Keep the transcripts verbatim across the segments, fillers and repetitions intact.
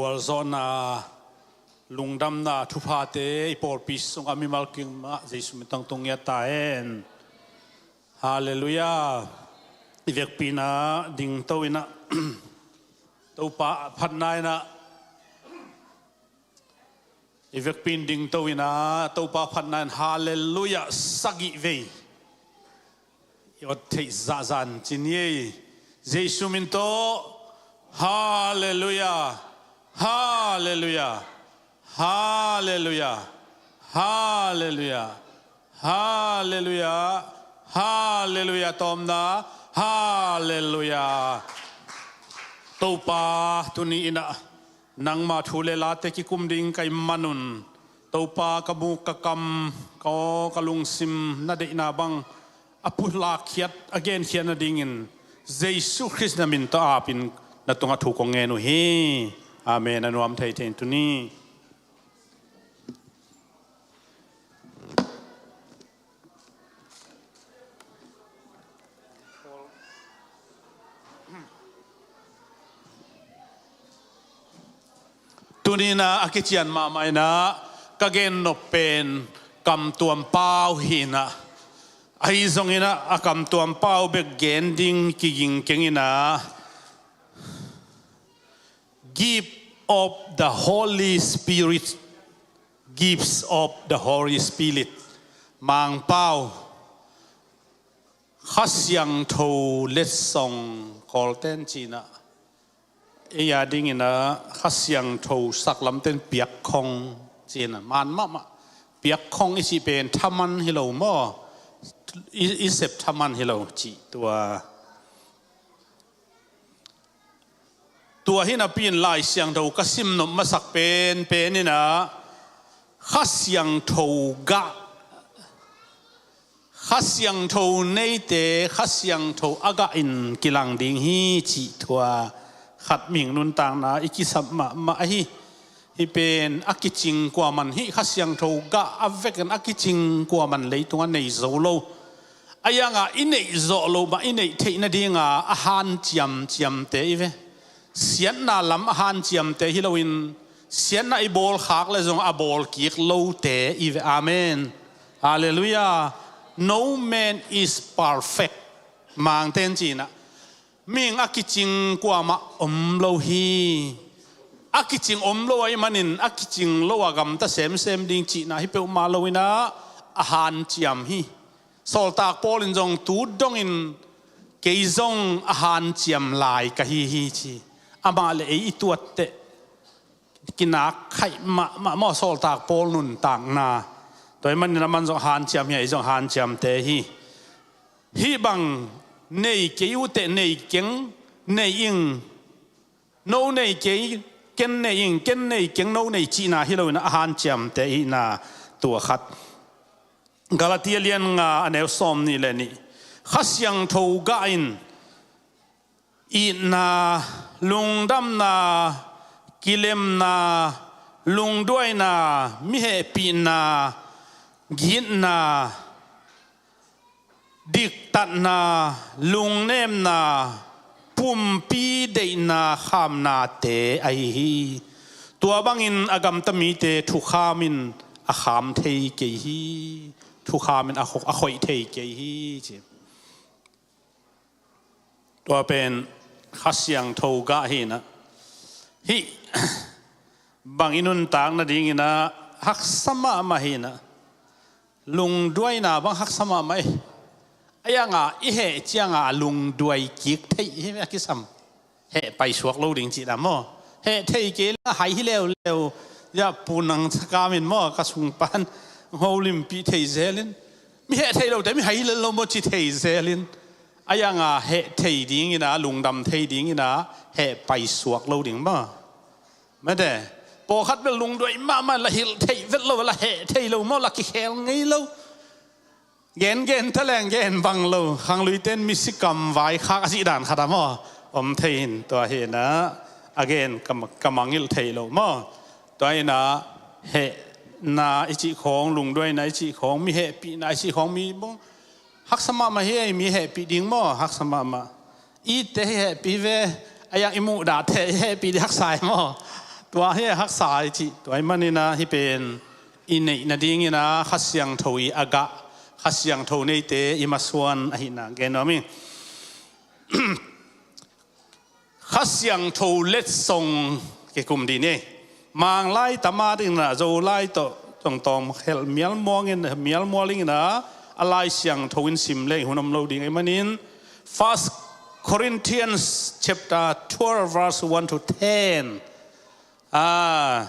Gualzawhna, lungdamna thuphate i pawlpi sungah mimal kiangah Jesu min tawh tung ngiat ta hen. Halleluiah. I vekpi-in ah dingto in ah Topa phatna in ah, i vekpi-in dingto in ah Topa phatna in halleluiah sagih vei i ot theih zahzah in ci ni ei. Jesu min tawh, halleluiah, halleluiah, halleluiah, halleluiah, halleluiah, halleluiah. Tawmna, halleluiah. Topa, tuni in ah nangma thu le late kikum ding ka hih manun, Topa, ka muk ka kam, ka aw ka lungsim na deihna bang a pulakkhiat, a genkhiat nadingin Jesu Khrist na min tawh apin na tungah thu kong ngen uh hi. Amen. A nuam theithei in tuni. Tuni in ah a kician mahmah in ah ka gennop pen Kamtuam Pau hi in ah, ahi zongin ah a Kamtuam Pau bek gen ding kiging keng in ah, Gift of the Holy Spirit, Gifts of the Holy Spirit, Mangpau, Kha Siangtho letsong Kawlten ci in ah, ei a dingin ah Kha Siangtho saklamten piakkhong ci in ah, man mahmah. Piakkhong i cih pen thaman hi lo maw? I, i sep thaman hi lo cih tua. Tua hi napi-in Lai Siangtho ka simnop masak penpen in ah Kha Siangtho gah, Kha Siangtho neite Kha Siangtho a gah in kilang ding hi cih tua khat mihing nuntakna i kisap mahmah ahi. Hih pen a kicing kuaman, hih Kha Siangtho gah a vekin a kicing kuaman leitungah nei zo lo. A iangah i neih zawh loh mah i neih theih nadinga a hanciam ciamte i ve. Siatna lam a hanciamte hi loin, siatna i bawlkhak le zong a bawlkik lote i ve. Amen. Halleluiah. No man is perfect. Mangten ci in ah, mihing a kicing kuamah om lo hi. A kicing om lo ahih manin a kicing lo a gamta semsem ding cihna hi peuhmah lo in ah a hanciam hi. Sawltak Paul in zong tu dongin kei zong a hanciam lai ka hi hi ci. Amah le ei i tuatteh kinak khaih mahmah maw, Sawltak Paul nuntakna. Tua ahih manin aman zong hanciam hi a, ei zong hanciamte hi. Hih bang nei kei uhteh nei keng nei ing, no nei kei ken nei ing, ken nei keng no nei cihna hi loin a hanciamte ihihna tua khat. Galatia lian nga a neu sawm nih le nih. Kha Siangtho gah in itna, lungdamna, kilemna, lungduaina, mi hehpihna, gitna, diktatna, lungnemna, pumpi deihna khamnate ahi hi. Tua bangin a gamta mite thukham in a kham thei kei hi. Thukham in a kho-, a khoih thei kei hi ci. Tua pen Kha Siangtho gah hi in ah, hih bang i nuntak nadingin ah haksa mahmah hi in ah, lungduaina bang haksa mahmah hi. A iangah i heh ciangah a lungduai kik theih hi a kisam. Heh paisuak lo ding cihna maw? Heh thei kei le hai hi leuleu. Yah, Pu Nang Sakam in maw, ka sungpan holimpih thei zelin, mi heh thei lote mi hai hi lel lo maw ci thei zelin, a iangah heh thei dingin ah, lungdam thei dingin ah heh paisuak lo ding maw? Mate, pawlkhat bel lungduai mahmah la hilh theih vet lo, la heh thei lo maw, la kikhel ngei lo. Gengen ta leng gen bang lo, khangluite in misikam vaikhak a cih dan khat ah maw om thei in, tua hi in ah a gen ka, ka mangngilh thei lo maw? Tua hi in ah hehna i cih khawng, lungduaina i cih khawng, mi hehpihna i cih khawng, mi bang haksa mahmah hi ei, mi hehpih ding maw, haksa mahmah. Itte hi hehpih ve, a iang i muhdahte hi hehpih ding haksa hi maw? Tua hi a haksa i cih, tua i manin a hih pen i neih nadingin a Kha Siangtho i a gah, Kha Siangtho neite i masuan ahihna gen nuam ing. Kha Siangtho letsong kikum dih ni. Manglai tama dingin a Zolai tawh tongtawm khelh mialmuangin, mialmual dingin a, a Lai Siangtho in sim leng hun om lo ding ahih manin First Corinthians chapter twelve verse one to ten. Ah,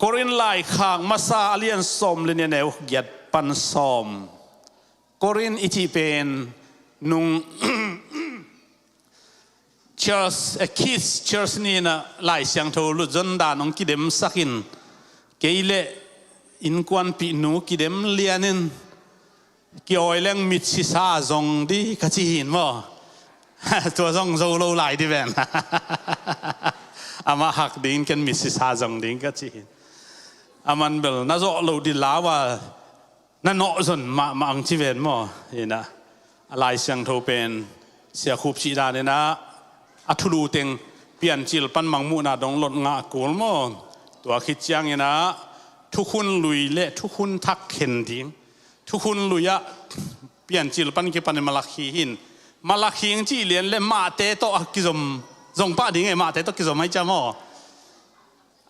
Korin laikhak masa a lian sawm le nih a neu giat pan sawm. Korin i cih pen nung church, a kids church ni-in a Lai Siangtho lutzon dan hong kidemsak in, kei le innkuanpih nu kidem lianin, kiawi leng mitsisa zong dih ka ci hi in maw. Tua zong zo lo lai dih ven. Amah hak dingin ken mitsisa zong ding ka ci hi in. Aman bel na zawh loh dih lau a, na nawhzon mahmah ang ci ven maw. Hi in a, a Lai Siangtho pen Sia Khup cih danin a, a thulu teng Piancil pan Mangmuhna dong lot ngah kul maw. Tua khit ciangin a thukhun lui le thukhun thak khen ding. Thukhun lui ah Piancil pan kipanin Malakhi hi in. Malakhi hong cih lian le Mahte tawh a kizom, zong pah ding e, Mahte tawh kizom hi cia maw.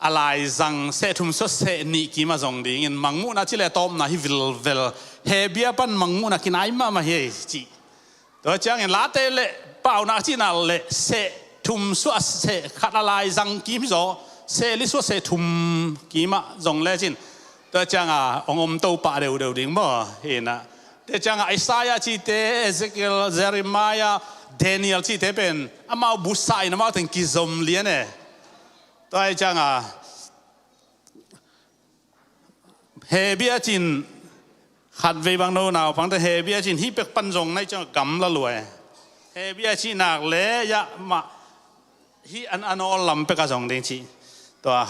A laizang seh thum suah seh nih kim a zong dingin Mangmuhna cih le tawpna hi vilvel. Hebru pan Mangmuhna kinai mahmah hi ei cih. Tua ciangin Late le Paunak cihna le seh thum suah seh khat a laizang kim hi zaw, seh li suah seh thum kim ah zong lecin, tua cianga hong om to pah deuhdeuh ding maw. Hi in a, tua cianga Isaiah cihte, Ezekiel, Jeremiah, Daniel cihte pen amau busa in amau teng kizom lian e. Tua hi cianga Hebru cin khatvei bang no naupangte Hebru cin hih pek pan zong na hih ciang gamla lua e. Hebru cih nak le yah mah hih an a nawl lam pek a zong ding cih. Tua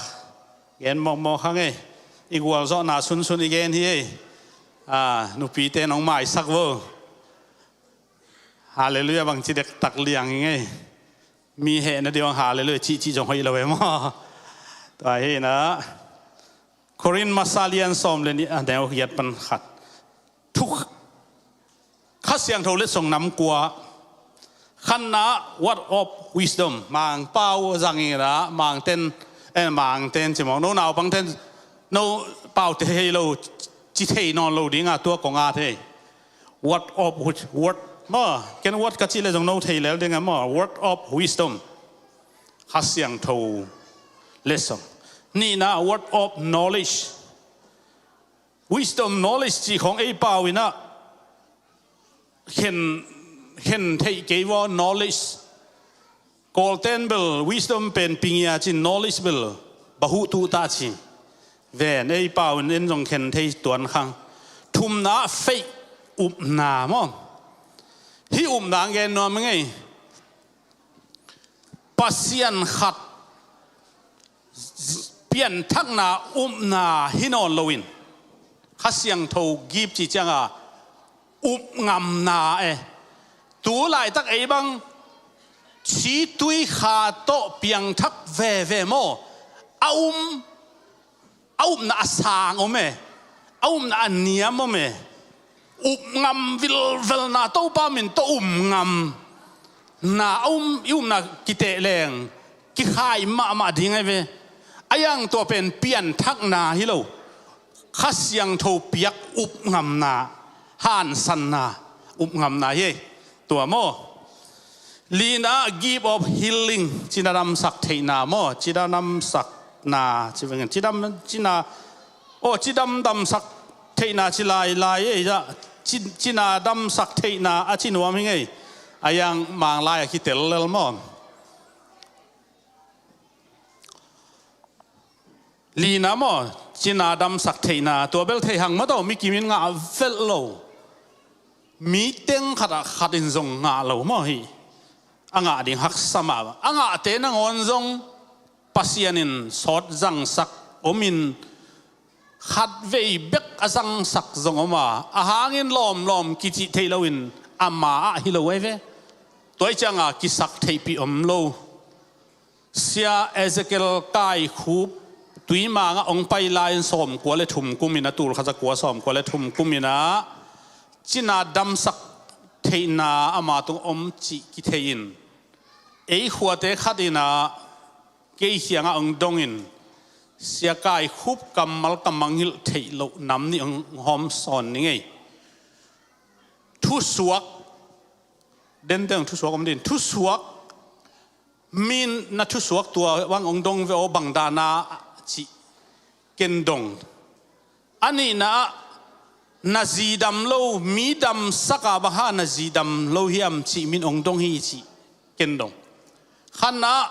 gen mawkmawk hang ei. I gualzawhna sunsun i gen hi ei. Ah, nupite nong maisak vo. Halleluiah bang ci dektak liang hi ngei. Mi hehna ding hong halleluiah cihcih zong hoih lo e maw. Tua hi in a Korin masa lian sawm le nih a neu giat pan khat. Thu Kha Siangtho letsong nam kua. Khatna, word of wisdom. Mangpau zangin a, Mangten, eh, Mangten ci maw. No naupangten, no paute hei lo, ci thei nawn lo ding a, tua kong at hi. Word of wis-, word, maw, ken word ka cih le zong no thei lel ding a maw. Word of wisdom. Kha Siangtho letsong. Nihna, word of knowledge. Wisdom, knowledge cih khong ei pau in a khen, khen theih kei vaw, knowledge. Kawlten bel wisdom pen pingia cin, knowledge bel bahuh tuh ta ci. Ven ei pau in en zong khen thei tuan khang. Thumna, faith, upna maw. Hih upna gen nuam ngei. Pasian khat pianthakna upna hi nawn loin Kha Siangtho gift cih cianga upngamna e. Tu laitak ei bang ci tui kha tawh piangthak veve maw? A um, a upna a sang om e. A upna a niam om e. Upngam vilvelna, Topa min tawh upngamna a um, i upna kiteh leng kikhai mahmah ding ahi ve. A yang tua pen pianthakna hi lo. Kha Siangtho piak upngamna, hansanna, upngamna hi ei. Tua maw? Lina, gift of healing, cina damsak theihna maw? Cina damsakna, ci vengin, cidam, cina, oh, cidam damsak theihna ci lailai ei, ci, cina damsak theihna a ci nuam hi ngei. A yang Manglai a kitel lel maw? Lina maw, cina damsak theihna, tua bel thei hang maw, tawh mi kimin ngah velh lo. Mi teng khatah khatin zong ngah lo maw hi. A ngah ding haksa mah bang. A ngahte nangawn zong Pasian in sawt zangsak omin khatvei bek a zangsak zong om a, a hangin lawmlawm kicih theih loin ama ah hi lo ahi ve. Tua hi cianga kisak theihpih om lo. Sia Ezekiel Kaikhup tuimangah hong pai lai-in sawmkua le thum kumin a, tulkhat zakua sawmkua le thum kumin a, cina damsak theihna ama tung om cih kithei in, ei khuate khat in a, kei kiangah hong dongin, Sia Kaikhup kammal ka mangngilh theih loh nam nih hong hawm sawn ning ei. Thusuak, dente hong thusuak om din, thusuak, min na thusuak tua bang hong dong ve aw, bang dana cih ken dong. A nihna ah, na zi dam lo, mi damsak a bang hang na zi dam lo hiam cih min hong dong hi cih ken dong. Khatna ah,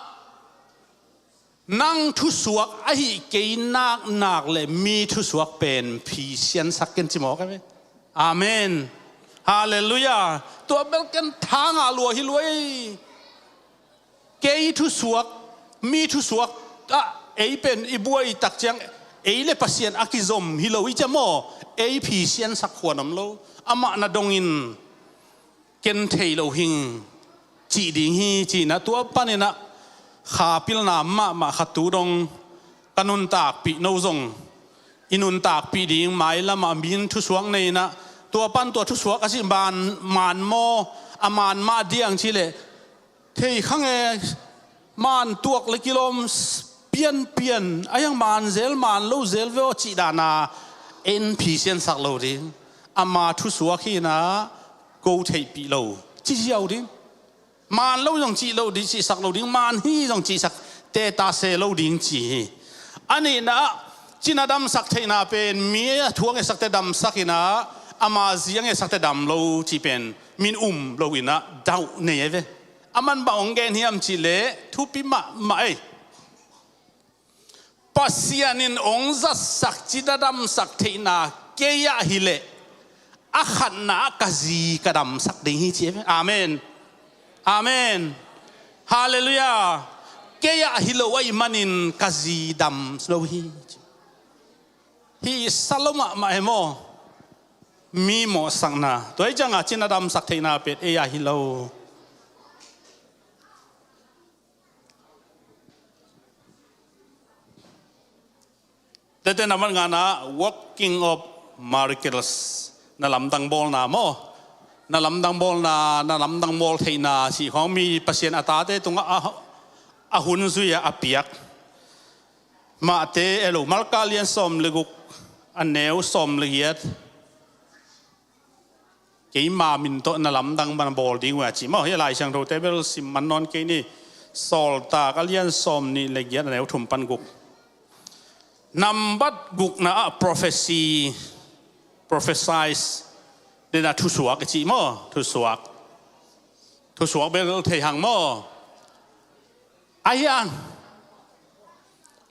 nang thusuak ahi kei naknak le mi thusuak pen phisiansak ken ci mawk a ve. Amen. Halleluiah. Tua bel ken tha ngah lua hi lua ei. Kei thusuak, mi thusuak ah ei pen i buai tak ciang, ei le Pasian a kizom hi lo i ci a maw. Ei phisiansak khuan om lo. Amah na dongin ken thei lo hing cih ding hi, ci-in a, tua panin a, kha pilna mahmah khat tu dong ka nuntakpih no zong i nuntakpih ding, mailam ah min thusuak nei in a, tua pan tua thusuak a cih man, man maw, a man mah diang cih leh, thei kha nge, man tuak le kilawm, pianpian a hiang, man zel man lo zel ve aw cih dana en phisiansak lo ding. Ama thusuak hi in a, ko theihpih lo ci ziau ding. Man lo zong cih lo ding, cihsak lo ding, man hi zong cihsak teta se lo ding ci hi. A nihna ah, cina damsak theihna pen mi a thu a ngetsakte damsak in a, ama zi a ngetsakte dam lo cih pen min um lo in a, dauh nei a ve. A man bang hong gen hiam cih leh thupi mahmah ei. Pasian in hong zatsak cina damsak theihna kei ah hi leh, a khatna ah ka zi ka damsak ding hi ci. Amen. Amen. Halleluiah. Kei ah hi lo ahih manin ka zi dam lo hi. Hih sa lo mahmah hi maw. Mi mawhsakna. Tua hi ciangah cina damsak theihna pen ei ah hi lo. Tete na man ngana, working of miracles. Na lamdang bawlna maw. Na lamdang bawlna, na lamdang bawl theihna, cih khawng mi Pasian a tate tungah a, a hun zui a, a piak. Mate, elo, Marka lian sawm le guk, a neu sawm le giat. Keima min tawh na lamdang bana bawl ding uh a ci maw. Hih Lai Siangthote bel sim man nawn kei ni. Sawltak a lian sawm nih le giat a neu thum pan guk. Nambat gukna ah prophecy, prophesies, dena thusuak i ci maw. Thusuak. Thusuak bel thei hang maw. A hiang.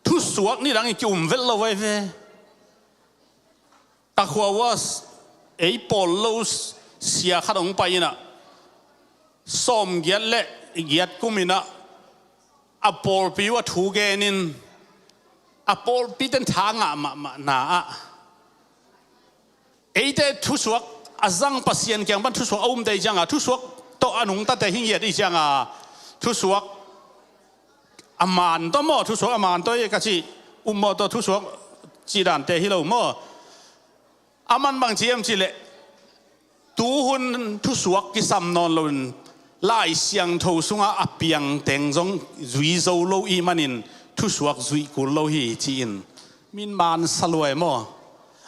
Thusuak ni dang i ki-um vet lo vai ve. Ka khua uh a ei pawl lo sia khat hong pai in a, sawm giat le giat kum in a, a pawlpi uh a thu gen in, a pawlpi ten tha ngah mahmah na ah, eite thusuak a zang, Pasian kiang pan thusuak a umte i cianga, thusuak tawh a nungtate hi ngiat i cianga, thusuak a man tawh maw, thusuak a man tawh hi ka cih, um maw tawh thusuak cih dante hi lo maw. A man bang ci hiam cih leh, tuhun thusuak kisam nawn loin, Lai Siangtho sunga a piangteng zong zui zo lo i hih manin, thusuak zuih kul lo hi ci-in, min man sa luai maw.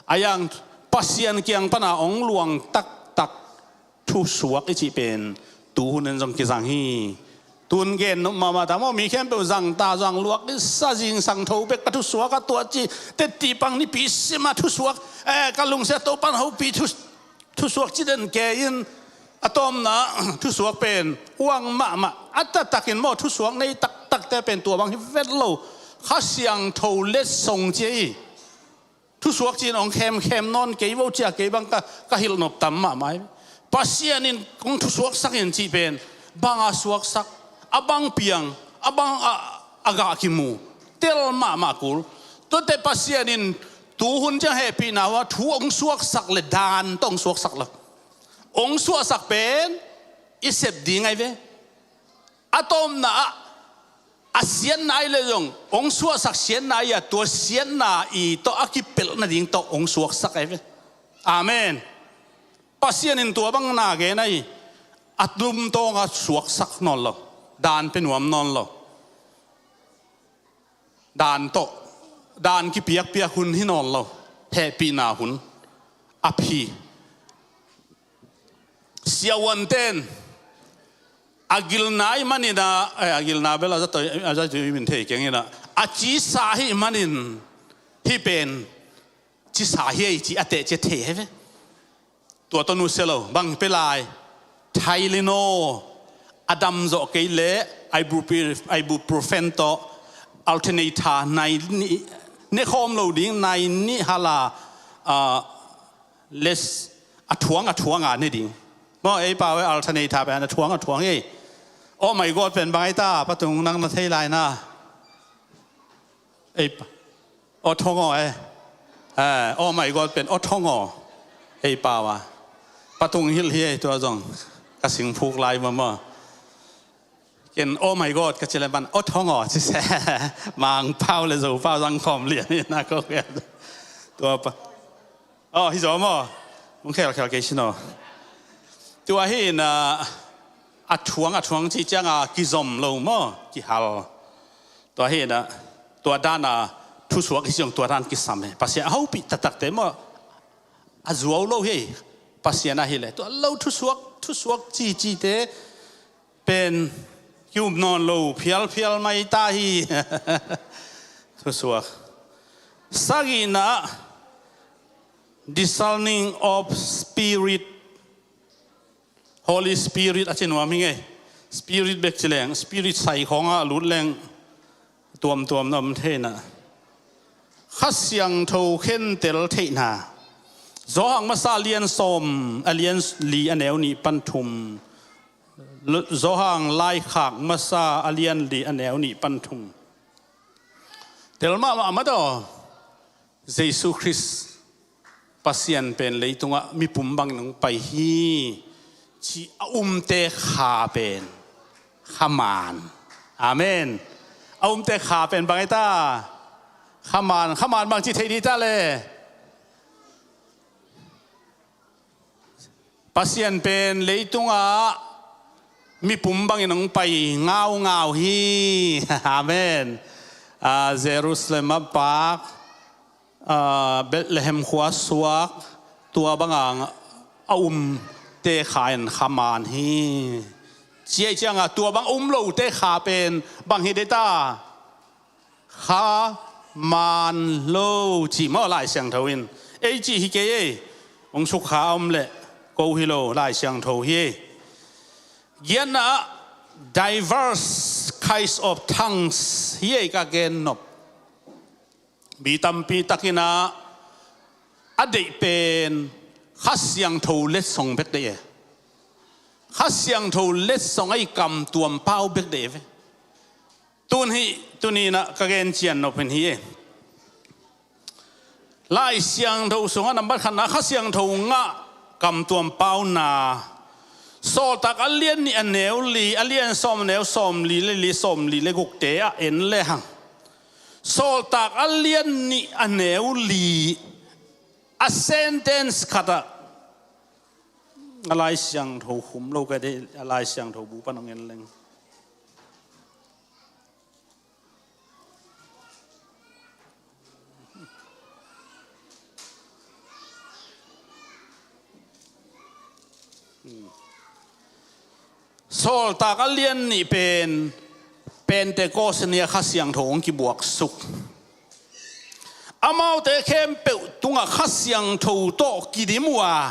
A hiang Pasian kiang pana hong luang taktak thusuak i cih pen tuhun in zong kizang hi. Tun gen nop mahmah ta maw, mi khempeuh zang ta, zang luak i sa, zingsang tho bek ka thusuak a tuah ci, tetti pang nipi sima thusuak, eh, ka lungsia Topan hopih thu, thusuak ci den kei in, a tawmna thusuak pen uang mahmah, a taktakin maw, thusuak nei taktakte pen tua bang hi vet lo, Kha Siangtho letsong ci hi. Thusuak ci-in hong khemkhem nawn kei vo cia kei bang ka, ka hilh nop tam mahmah hi. Pasian in hong thusuaksak in cih pen, bang a suaksak, a bang piang, a bang a, a gah kimu, tel mahmah kul. Tuate Pasian in tuhun ciang hehpihna uh a thu hong suaksak le dan tawh hong suaksak lo. Hong suahsak pen i sep ding ahi ve. A tawmna ah A siatna ahi leh zong hong suahsak siatna ahi a, tua siatna i tawh a kipelh nading tawh hong suaksak ahi ve. Amen. Pasian in tua bang na gen ahi. A tumtawng a suaksak nawn lo. Daan pia nuam nawn lo. Daan tawh, daan kipiakpiak hun hi nawn lo. Hehpihna hun a phi. Siavuanten a gilna ahih manin a, eh, a gilna bel a zato, a zato i min thei keng in a, a cisa ahih manin hih pen cisa hi ei ci a tehciat thei hi ve. Tua tawh nusia lo, bang pia lai? Tylenol, a dam zawh kei leh ibuprof-, ibuprofen tawh alternator nai nih, ne khawm lo ding nai nih hala, ah, less, a thuang a thuang a ne ding. Maw, ei pau e, alternator pen a thuang a thuang ei. Oh my God pen bang ei ta, patung nang na thei lai na. Ei pa. Aw thong aw e. Eh, oh my God pen aw thong aw. Ei pau a. Patung hilh hi ei tua zong. Ka singphuk lai mama. Ken oh my God ka ci le pan aw thong aw ci se. Mangpau le Zopau zang khawm lian hi na ko ken. Tua pa. Aw, hi zaw maw. Mung khelkhel kei sin aw. Tua hi na a thuang a thuang ci ciang a kizom lo maw. Kihal. Tua hi na, tua dan a thusuak hi ciang tua dan kisam hi. Pasian a hopih taktakte maw, a zuau lo hi. Pasian ahi leh tua lo thusuak, thusuak cicite pen kium nawn lo, phialphial mai ta hi. Thusuak. Sagihna, discerning of spirit. Holy Spirit a ci nuam hi ngei. Spirit bek ci leng, Spirit sai khawngah a lut leng tuamtuam na om theihna. Kha Siangtho khentel theihna. Johan masa a lian sawm, a lian li a neu nih pan thum. Johan laikhak masa a lian li a neu nih pan thum. Tel mahmah mah aw. Jesu Khrist Pasian pen leitungah mipum bangin hong pai hi ci a umte kha pen khaman. Amen. A umte kha pen bang ei ta? Khaman, khaman bang ci thei dih ta le? Pasian pen leitungah mipum bangin hong pai ngaungau hi. Amen. Ah, Jerusalem a pak, ah, Bethlehem khua suak, tua banga a umte kha in khaman hi. Ci ei cianga tua bang um lote kha pen bang hi dih ta? Khaman lo ci maw Lai Siangtho in. Ei ci hi kei ei. Hong sukha a om leh ko hi lo, Lai Siangtho hi ei. Giatna, diverse kinds of tongues hi ei ka gen nop. Mi tampi takin a deih pen Kha Siangtho letsong bek deih e. Kha Siangtho letsong ahi kamtuam pau bek deih ve. Tun hi, tuni-in ah ka gen cian nop hi e. Lai Siangtho sungah nambat khatna Kha Siangtho ngah kamtuam pauna. Sawltak a lian nih a neu li, a lian sawm a neu sawm li le li, sawm li le gukte ah en le hang. Sawltak a lian nih a neu li a sentence khat ah a Lai Siangtho khum lo ka deih, a Lai Siangtho bu pan hong en leng. Sawltak a lian nih pen Pentecost ni a Kha Siangtho hong kibuaksuk. Amaute khempeuh tungah Kha Siangtho tawh kidim uh a,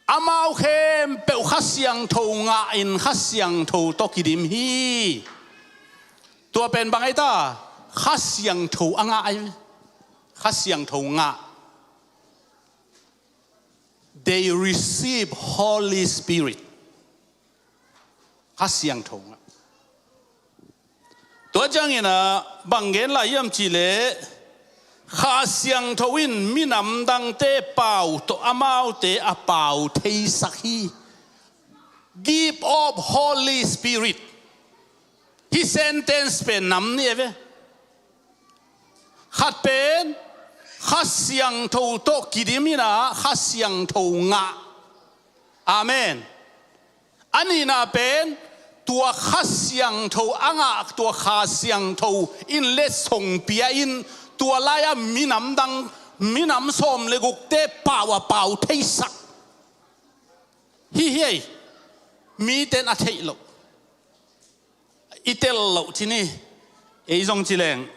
amau khempeuh Kha Siangtho ngah in Kha Siangtho tawh kidim hi. Tua pen bang ei ta? Kha Siangtho a ngah ei. Kha Siangtho ngah. They receive Holy Spirit. Kha Siangtho ngah. Tua ciangin ah bang gen lai hiam cih leh Kha Siangtho in minam dangte pau tawh amaute a pau theisak hi. Gift of Holy Spirit. Hih sentence pen nam nih e ve. Khat pen Kha Siangtho tawh kidim in ah Kha Siangtho ngah. Amen. A nihna pen tua Kha Siangtho a ngah, tua Kha Siangtho in letsong pia in tua lai-a minam dang, minam sawm le gukte pau a pau theisak. Hih hi ei, mite in a theih loh. I tel loh ci ni, ei zong ci leng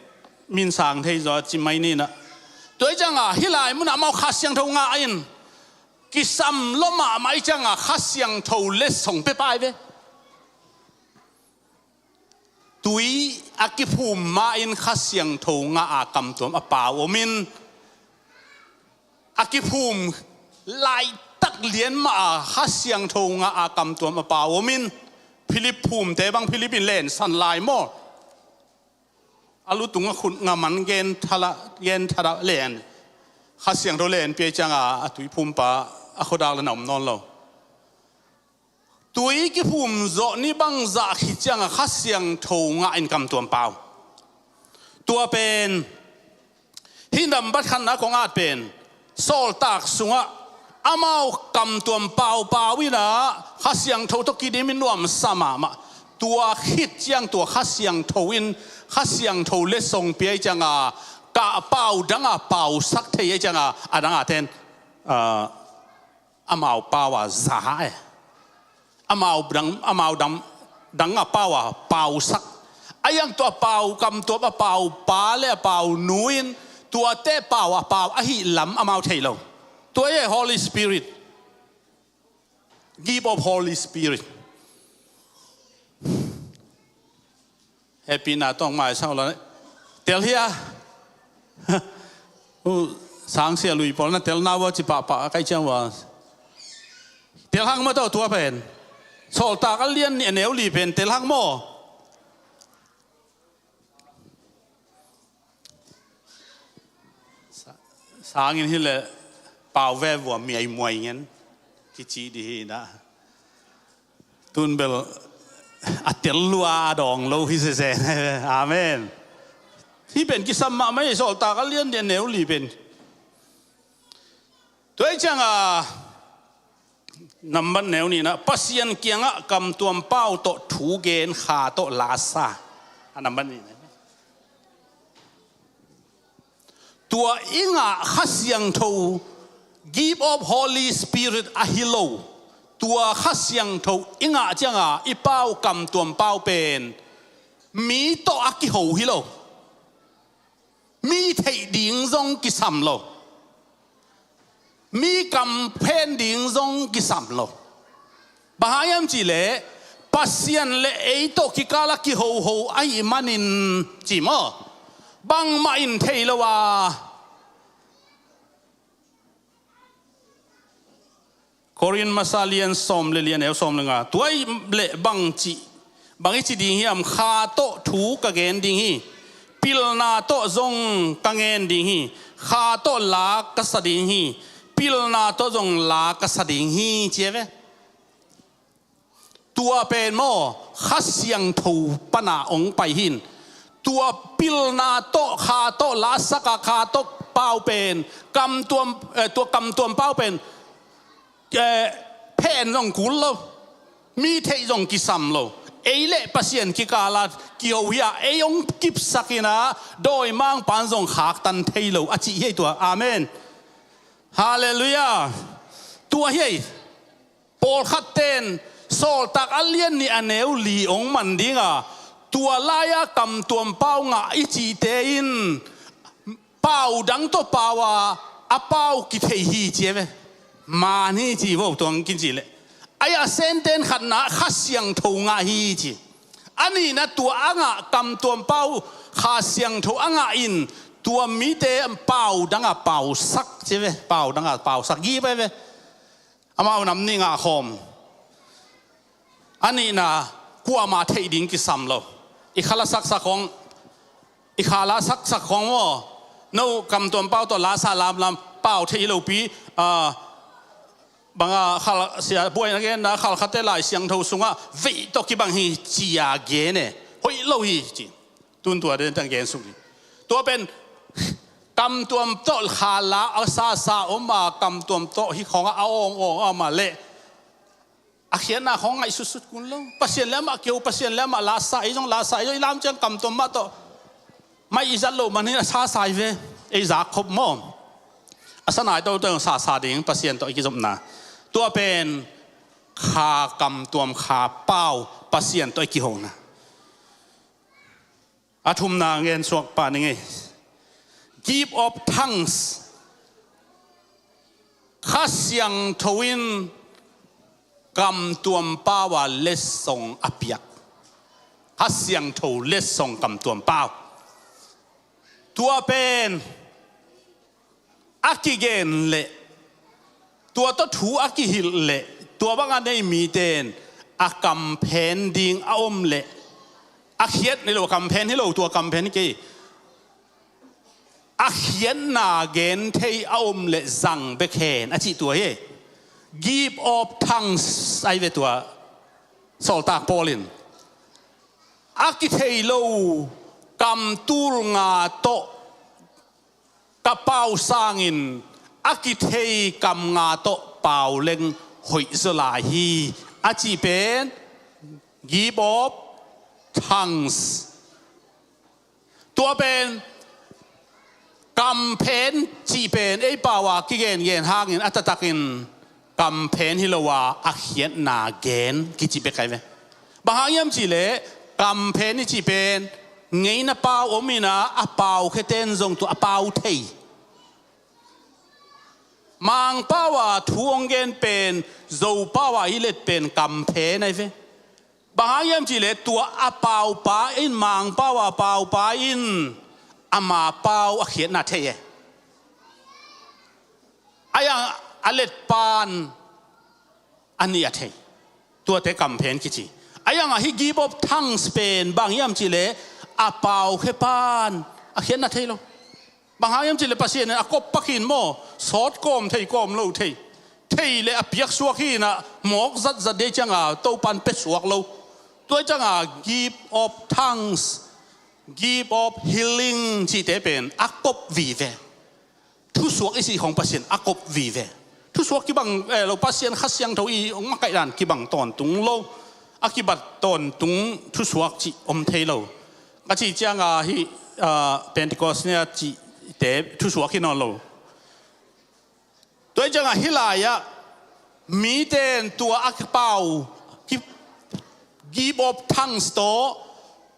min sang thei zaw ci mai ni na. Tua hi ciangah hih lai munah amau Kha Siangtho ngah in kisam lua mahmah hi ciangah Kha Siangtho letsong pia pai ve. Tui a kiphum ma-in Kha Siangtho ngah a kamtuam a pau om in, a kiphum laitak lian mah a Kha Siangtho ngah a kamtuam a pau om in, Philip phumte bang Philip in lensan lai maw? A lu tungah khut ngam an gen thala, gen thala len. Kha Siangtho len pia ciangah a tuiphumpa a khuadak le na om nawn lo. Tui kiphum zawh ni bang zah khit ciangah Kha Siangtho ngah in kamtuam pau. Tua pen hih nambat khatna kong at pen Sawltak sungah amau kamtuam paupau in ah Kha Siangtho tawh kidim in nuamsa mahmah. Tua khit ciang tua Kha Siangtho in Kha Siangtho letsong pia hi ciangah kah pau dangah pausak thei hi ciangah a dangah ten, ah, amau pau a za e. Amau dang, amau dang, dang a pau a pausak. A iang tua pau, kamtuam a pau pa le a pau nu in tuate pau a pau ahih lam amau thei lo. Tua hi Holy Spirit. Gift of Holy Spirit. Happy na tawng mai sau la. Tel hia. U, sangsia lui pawl na tel na wa ci pahpah a kai ciang wa. Tel hang maw tua pen. Sawltak a lian nih a neu li pen tel hang maw. Sa-, sangin hi le pau ve vua miai muai ngen kici di hi na. Tun bel a tel lua a dawng lo hi sese. Amen. Hi pen kisam mahmah hi Sawltak a lian nih a neu li pen. Tua hi ciangah nambat neu nihna Pasian kiangah kamtuam pau tawh thu gen kha tawh lasa. A nambat nihna. Tua i ngah Kha Siangtho, gift of Holy Spirit ahi lo. Tua Kha Siangtho i ngah ciangah i pau kamtuam pau pen mi tawh a kiho hi lo. Mi theih ding zong kisam lo. Mi kam phen ding zong kisam lo. Bang hang hiam cihleh Pasian le ei tawh kikal a kihoho ahih manin ci maw? Bangmah in thei lo a. Korin masa lian sawm le lian neu sawm le nga. Tua i le bang ci, bang i ci ding hiam? Kha tawh thu ka gen ding hi. Pilna tawh zong ka ngen ding hi. Kha tawh la ka sa ding hi. Pilna tawh zong la ka sa ding hi, ci e ve. Tua pen maw, Kha Siangtho pana ong pai hin. Tua pilna tawh, kha tawh la sak a, kha tawh pau pen kamtuam, eh, tua kamtuam pau pen, eh, phen zong kul lo. Mi theih zong kisam lo. Ei le Pasian kikal a kiho hi a, ei ong kipsak in a, dawimangpa'n zong khaktan thei lo a cih hi ei tua. Amen. Halleluiah. Tua hi ei. Pawlkhatte'n Sawltak a lian nih a neu li ong man ding a, tua lai-a kamtuam pau ngah i cihte in pau dang tawh pau a, a pau kithei hi ci e ve. Man hi ci vo tuang kin cih leh. Ai a senten khatna Kha Siangtho ngah hi ci. A nihna tua a ngah kamtuam pau Kha Siangtho a ngah in tua mite pau dang a pausak ci e ve. Pau dang a pausak gi pai ve. Amau nam nih ngah khawm. A nihna kuamah theih ding kisam lo. I khala saksak khawng, i khala saksak khawng maw? No kamtuam pau tawh lasa lamlam pau thei lopi, ah, banga khal sia buai na genna khalkhatte Lai Siangtho sungah veih tawh kibang hi cia gen e. Hoih lo hi ci. Tun tua den tang gen suk hi. Tua pen kamtuam tawh kha la a sasa om a, kamtuam tawh hi khong a awng awng a om a leh a khiatna khong ngaih sutsut kun lo. Pasian le amah keu, Pasian le amah lasa, ei zong lasa, ei zong i lam ciang kamtuam mah tawh mai i zat loh man hi a sasa hi ve. Ei zak khop maw? A sanai tawh tawh sasa ding Pasian tawh i kizopna. Tua pen kha kamtuam kha pau Pasian tawh i kihona. A thumna ngen suak pah ning ei. Gift of tongues. Kha Siangtho in kamtuam pau a letsong a piak. Kha Siangtho letsong kamtuam pau. Tua pen a kigen leh, tua tawh thu a kihilh leh, tua bang a nei mite in a kamphen ding a om leh, a khiat hi lo, kamphen hi lo, tua kamphen hi kei, a khiatna gen thei a om leh zang bek hen a cih tua hi. Gift of tongues ahi ve tua. Sawltak Paul in a kithei lo kam tul nga tawh ka pau sangin a kithei kam nga tawh pau leng hoih zaw lai hi a cih pen gift of tongues. Tua pen kamphen cih pen ei pau a kigengen hangin a taktakin kamphen hi lo a, a khiatna gen kici bek ahi ve. Bang hang hiam cih leh kamphen i cih pen ngeina pau om in a, a pau khete'n zong tua a pau thei. Mangpau a thu hong gen pen Zopau a i let pen kamphen ahi ve. Bang hang hiam cih leh tua a paupa in, Mangpau a paupa in ama pau a khiatna thei e. A yang a letpa'n a nih a thei. Tuate kamphen kici. A yang a hih gift of tongues pen bang hiam cih leh a pau khepa'n a khiatna thei lo. Bang hang hiam cih leh Pasian in a kop pak hi in maw, sawt kawm thei kawm lo thei, thei leh a piak suak hi in a, mawk zatzat dei ciang a Topa'n pia suak lo. Tua ciang a gift of tongues, gift of healing cihte pen a kop vive. Thusuak i cih khong Pasian a kop vive. Thusuak kibang, eh, lo, Pasian Kha Siangtho i hong makaih dan kibang tawntung lo. A kibat tawntung thusuak cih om thei lo. Ka cih ciang a hih, ah, Pentecost ni a cihte thusuak hi nawn lo. Tua hi ciang a hih lai ah mite in tua a kipau, ki-, gift of tongues tawh,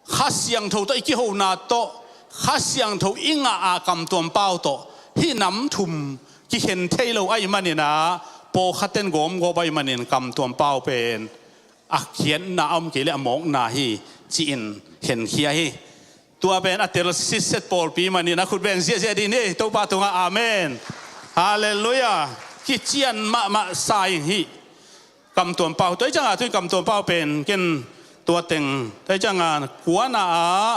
Kha Siangtho tawh i kihona tawh, Kha Siangtho i ngah a kamtuam pau tawh, hih nam thum kikhen thei lo ahih manin a, pawlkhatte'n gawmgawp ahih manin kamtuam pau pen a khiatna a om kei leh a mawkna hi ci-in khenkhia hi. Tua pen a tel sitset pawlpi manin a khut beng ziahziah dih ni, Topa tungah amen. Halleluiah. Kician mahmah sa ing hih kamtuam pau. Tua hi ciang a tu-in kamtuam pau pen ken tua teng, tua hi ciang a kuana ah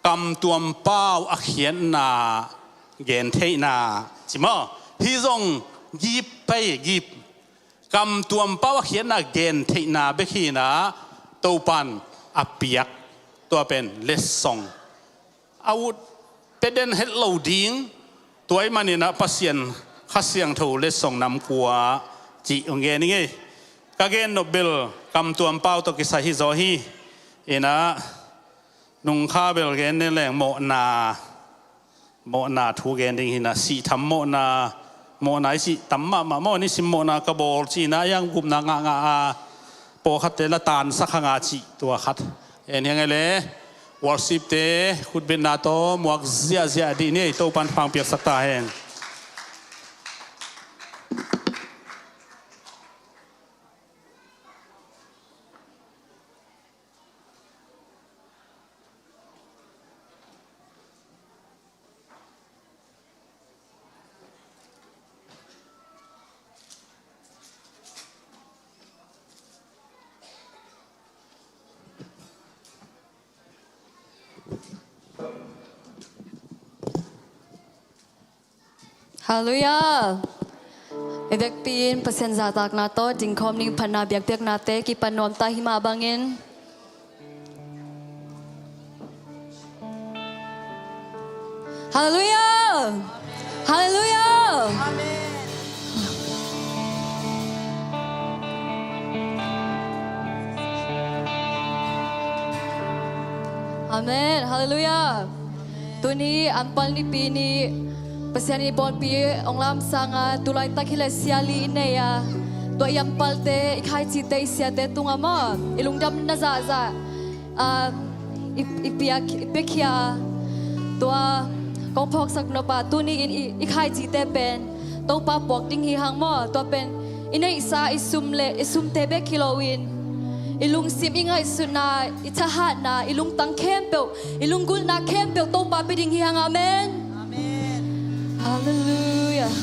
kamtuam pau a khiatna gentheihna ci maw? Hih zong gift pai, gift. Kamtuam pau a khiatna gentheihna bek hi in a, Topa'n a piak tua pen letsong a ut pia den het lo ding. Tua ahih manin a Pasian Kha Siangtho letsong nam kua cih hong gen ing ei. Ka gen nop bel kamtuam pau tawh kisai hi zaw hi. In a, nungkha bel gen den leng mawhna, mawhna thu gen ding hi in a, sih tham mawhna, mawhna i cih tam mahmah maw, nisim mawhna ka bawl ci-in a, yang gupna ngahngah a, pawlkhatte la tansak hang a cih tua khat. En hi ing ei leh, worship-te khutbetna tawh muak ziahziah dih ni, Topa'n thupha hong piaksak ta hen. Halleluiah. I vekpi in Pasian zahtakna tawh dingkhawm ning, phatna biakpiaknate kipan nuam ta hi mah bangin. Halleluiah! Halleluiah! Amen. Halleluiah. Tuni Anpal Nipi ni, Pasian in i pawlpi hong lamsang a, tulaitak hileh sia li i nei a, tua i anpalte, i khaicite, i siate tungah maw, i lungdamna zahzah, ah, i, i piak, i piakhia. Tua kong phawksak nop ah, tuni in i, i khaicite pen Topa puak ding hi hang maw. Tua pen i neihsa i sum le i sumte bek hi loin, i lungsim, i ngaihsutna, i thahatna, i lungtang khempeuh, i lunggulhna khempeuh Topa pia ding hi hang. Amen. Amen. Halleluiah.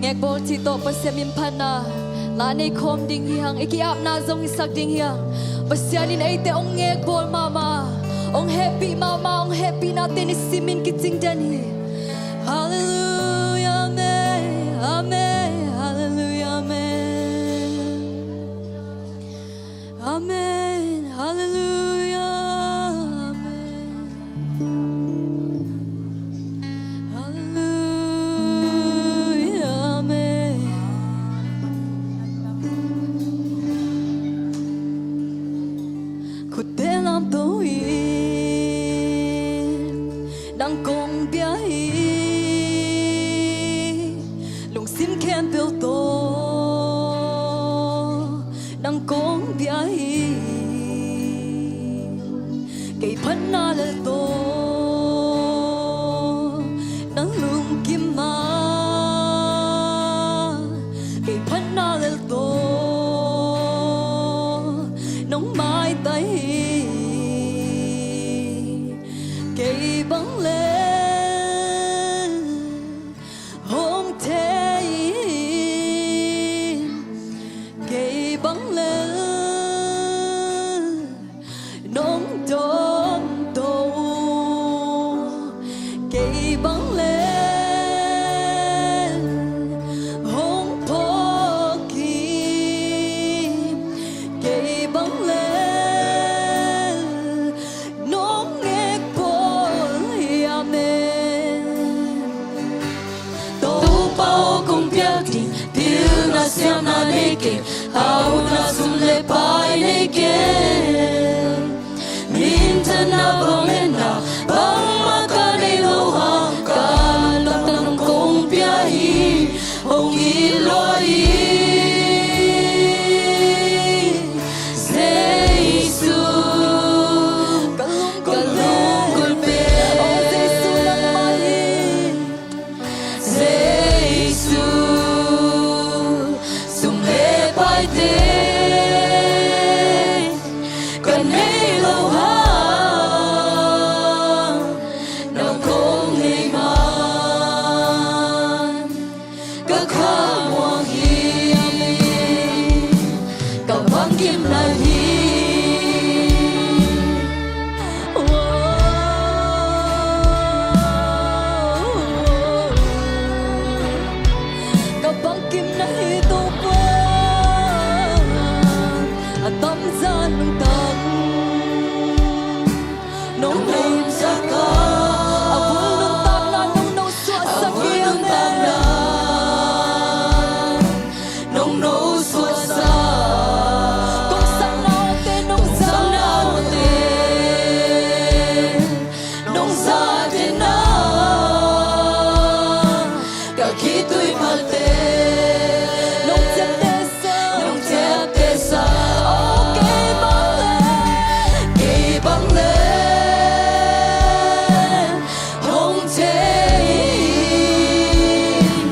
Ngekbawl cih tawh Pasian min phatna la nei khawm ding hi hang. I ki-apna zong hisak ding hi hang. Pasian in eite hong ngekbawl mahmah, hong hehpih mahmah, hong hehpihnate nisim in kicing den hi. Halleluiah, amen, amen, halleluiah, amen. Amen. Halleluiah. Amen. Halleluiah. Amen. Khutte lamto in nang kong bia hi, lungsim khempeuh tawh nang kong bia hi. Kei phatna lel tawh nang lungkim a, kei phatna lel tawh nong maitai hi. Kei bang lel hong thei in, kei bang lel nong dawnto, kei bang lel hong phawk in, kei bang lel nong ngekbawl hi. Amen. Topa aw, kong piak ding pilna siamna nei keng, hauna sum le pai nei keng. Minthanna, vangliatna bangmah ka nei lo hang, ka lungtang nang kong pia hi. Hong it lua in, Jesu, ka lunggulh pen. O Jesu, nangmah hi. Jesu, sum le paite ka nei lo hang, nang kong nei man ka kha muang hi. Ka bangkimna hi. Ka bangkimna hi Topa. A tamzah nuntak nong neihsak a, a bul nuntakna nong nosuahsak hi. Nong nosuahsak. Kong saknate nong zate, nong zate na, ka khitui phalte nong ciaptehsak, nong ciaptehsak. O kei bang lel, kei bang lel hong thei in,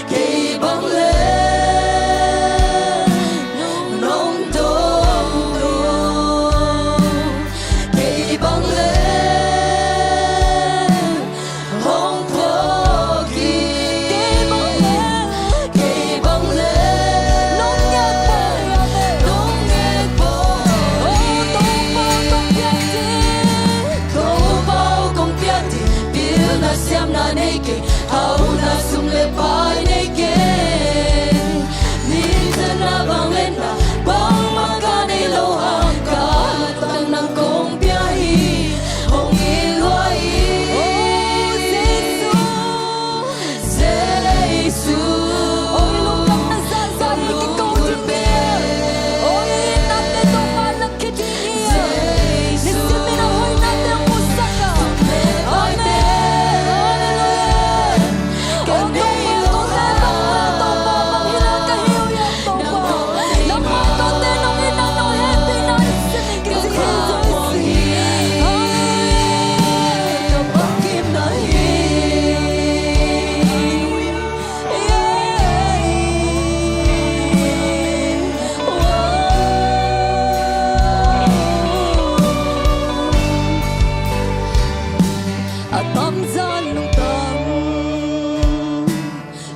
kei bang lel nong dawnto, kei bang lel hong phawk in, kei bang lel, kei bang lel nong ngekbawl, nong ngekbawl. O Topa kong piak ding, Topa kong piak ding pilna siamna nei keng, hauna sum le pai nei keng. Minthanna, vangliatna bangmah ka nei lo hang, ka lungtang nang kong pia hi. Hong it lua in, Bangzah nungta,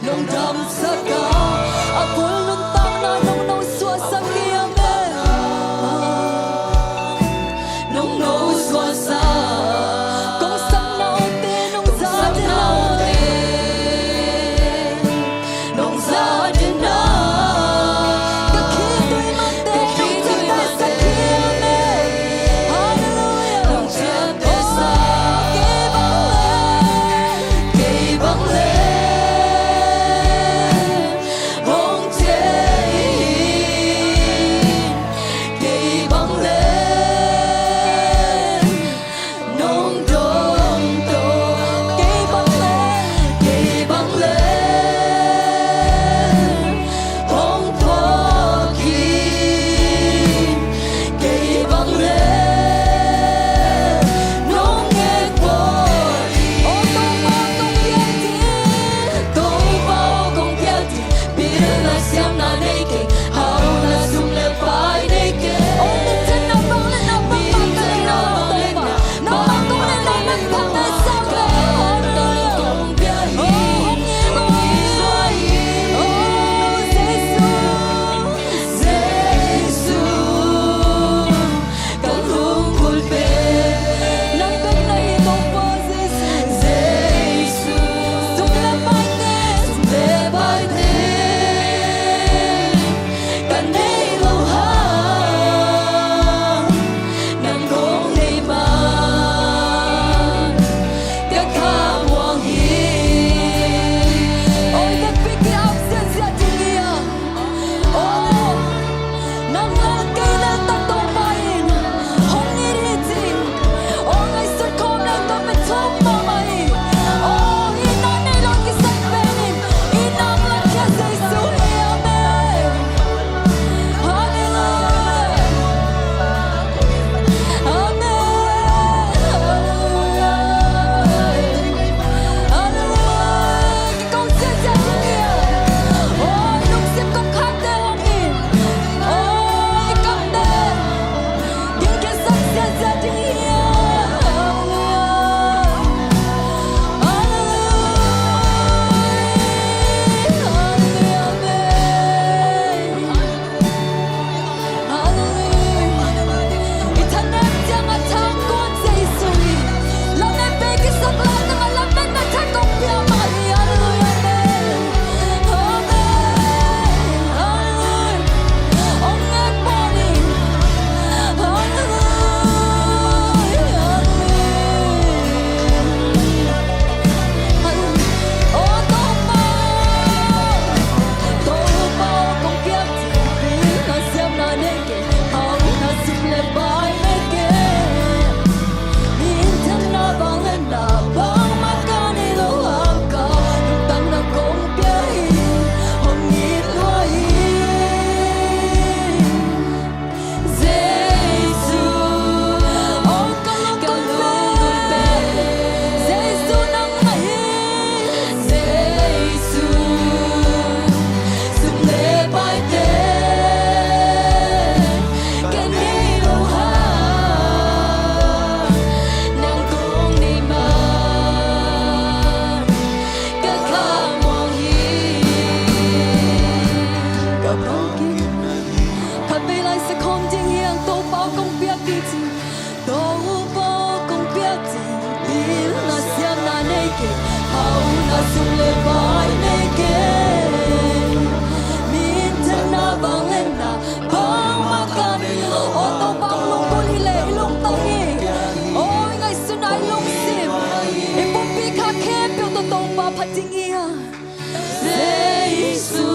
nong damsak a, a bul nuntakna nong nosuahsak hi, amen. Nong nosuahsak, kong sapna ute nong zahtak, nong zahtak na. Ka khitui mate nong ciaptehsak hi, amen. Halleluiah. Nong ciaptehsak. Oh, kei bang leh, kei bang leh hong thei hi. Kei bang leh, nong dong to. Kei bang leh, kei bang leh hong phawk hi. Kei bang leh, nong ngek phawk hi. O Topa, kong piak ding, Topa, kong piak ding. Pilna siamna nei kei, hauna sum le pai nei kei. O minthanna vangliatna bangmah ka nei lo, Topa. Nangmah kong nei lo, nangmah kong nei lo. Halleluiah. Kong piak hi. O hong it lua hi. O Jesu, Jesu. Ka lunggulh pen nang bek na hi, Topa Jesu. Jesu. Sum le paite, sum le paite ka nei lo hang, nang kong nei man ka thamuang hi. Oi, ka pick up ziahziah ding hi a. Oh, nang lal kei lal tawh Topa in hong it hi ci. Oh, ngaihsut khawm leng tawh pen thuk mahmah hi. Oh, itna nei lo kisai pen in itna hong lakkhia Jesu hi. Amen. Halleluiah. Amen. Halleluiah. Halleluiah. Kong ciahciah ding hi a. Aw, lungsim kong khakte hong in. Aw, i kamte gingkhiasak ciahciah ding hi a. Halleluiah. Halleluiah. Halleluiah. Amen. Halleluiah. I thanem ciang a thang kuan Jesu hi. Lametna bei kisak lai nang a lametna tha kong pia mah hi. Halleluiah. Amen. Amen. Halleluiah. Hong ngek pah ni. Halleluiah. Halleluiah. O Topa, Topa kong piak ding, pilna siamna nei kei, hauna sum le pai nei kei. Minthanna vangliatna bangmah ka nei lo hang, ka lungtang nang kong pia hi, hong it lua hi. Jesu, oh ka lunggulh pen, Jesu nangmah hi. Jesu, sum le paite ka nei lo hang, nang kong nei man ka thamuang hi. Ka phawk hi. Khatvei lai sakhawm ding hi hang, Topa kong piak ding ci. Topa kong piak ding, pilna siamna nei kei, hauna sum le pai nei kei. Minthanna vangliatna bangmah ka nei lo. O Topa, lunggulh hi leh i lungtang hi. O i ngaihsutna, i lungsim, i pumpi kha khempeuh tawh Topa phat ding hi a. Jesu,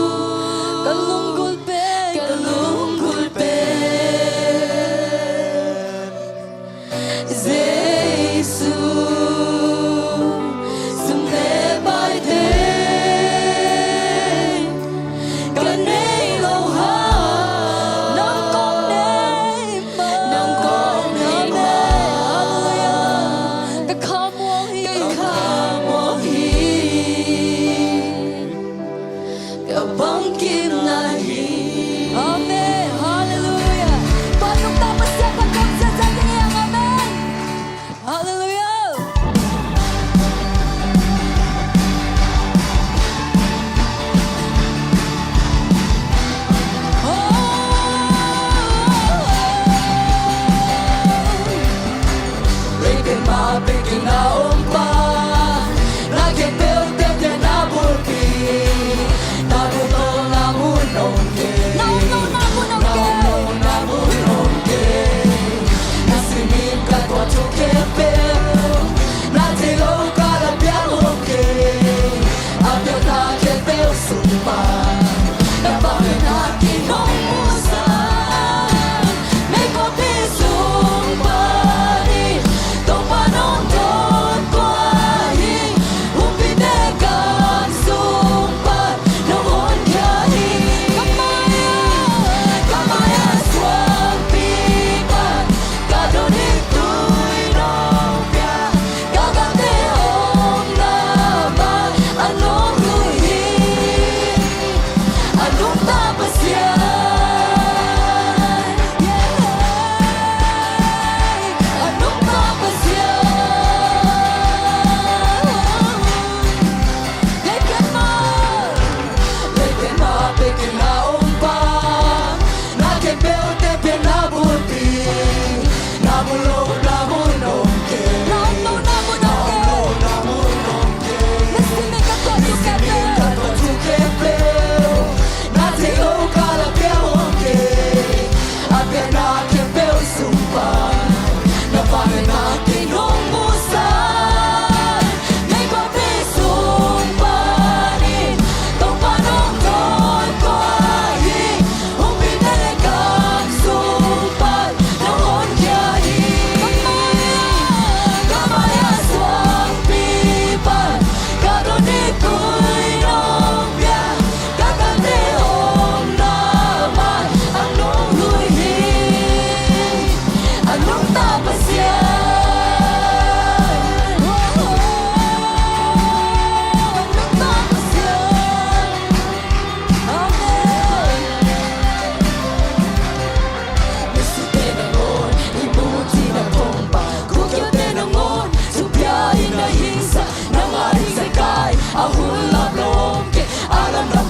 ka lunggulh pen, ka lunggulh pen. Jesu, sum le paite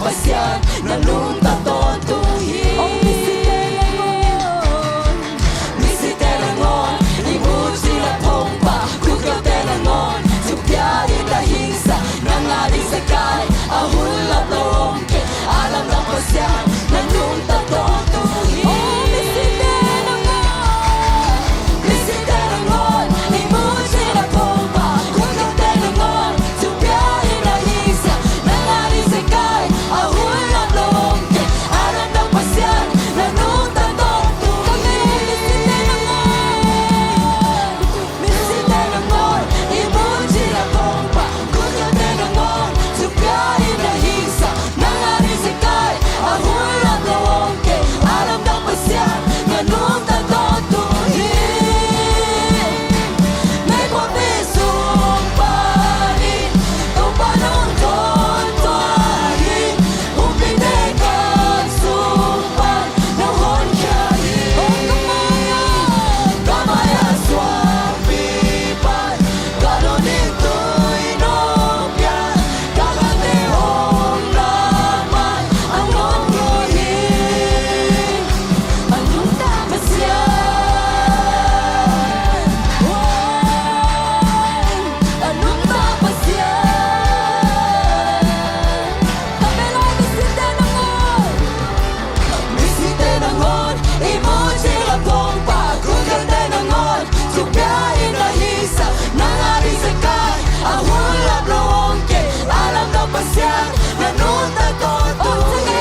Pasian na nungta tawntung hi. Misite nangawn i mucih a phongpa, gulkhiate nangawn, thupia in a hingsa, na ngat i zekai a hun lam lo om kei, a lamdang Pasian na nungta tawntung hi. Misite nangawn, misite nangawn i mucih a phongpa, gulkhiate nangawn, thupia in a hingsa, na ngat i zekai a hun lam lo om kei, a lamdang Pasian na nungta tawntung hi. Misite nangawn, misite nangawn i mucih a phongpa, gulkhiate nangawn, thupia in a hingsa, na ngat i zekai a hun lam lo om kei, a lamdang Pasian na nungta tawntung hi. Meikuang sung panin Topa nong dawntuah hi. Humpite kam sung pan nong honkhia hi. Ka mai-ah suangpi pan, ka lungning tui nong piak, ka gate hong lamah a nong lui hi. A nungta Pasian. A nungta Pasian. Misite nangawn, misite nangawn i mucih a phongpa, gulkhiate nangawn, thupia in a hingsa, na ngat i zekai a hun lam lo om kei, a lamdang Pasian na nungta tawntung hi.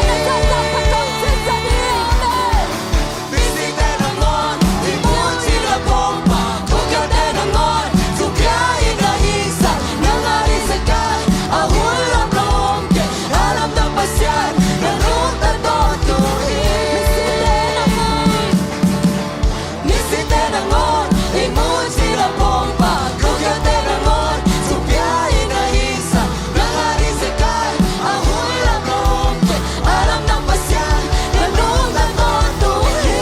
Misite nangawn i mucih a phongpa, gulkhiate nangawn, thupia in a hingsa, na ngat i zekai a hun lam lo om kei, a lamdang Pasian na nungta tawntung hi. Misite nangawn, misite nangawn i mucih a phongpa, gulkhiate nangawn, thupia in a hingsa, na ngat i zekai a hun lam lo om kei, a lamdang Pasian na nungta tawntung hi.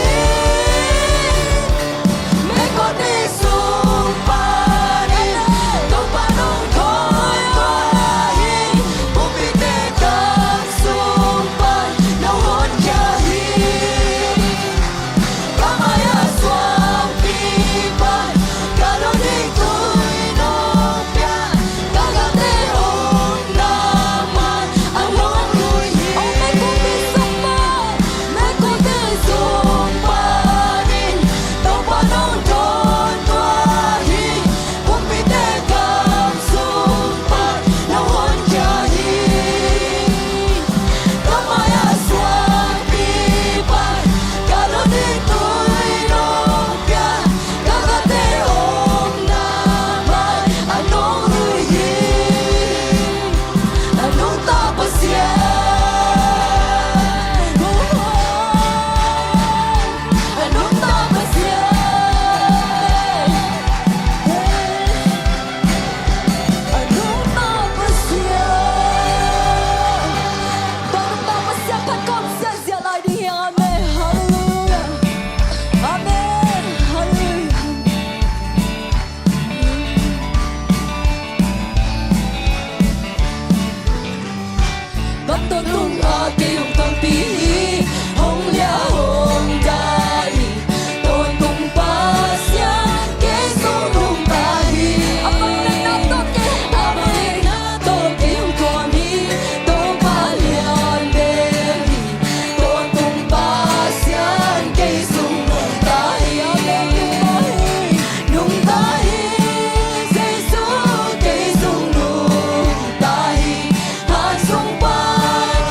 Meikuang sung panin Topa nong dawntuah hi. Humpite kam sung pan nong honkhia hi. Ka mai-ah suangpi pan, ka lungning tui nong piak, ka gate hong lamah a nong lui hi. Meikuang sung panin Topa nong dawntuah hi. Humpite kam sung pan nong honkhia hi. Ka mai-ah suangpi pan, ka lungning tui nong piak, ka gate hong lamah a nong lui hi. A nungta Pasian. A nungta Pasian. A nungta Pasian. Tua nungta Pasian phat kawmsiat ziah lai ding hi. Amen. Halleluiah. Amen. Halleluiah. Gam tawntung a kei hong pangpi hi, hong liah hong dai hi. Tawntung Pasian kei sung nungta hi. A bangna tawh kei hong tuam hi. Topa lian bek hi. Tawntung Pasian kei sung nungta hi. Nungta hi. Jesu kei sung nungta hi. Hansung pan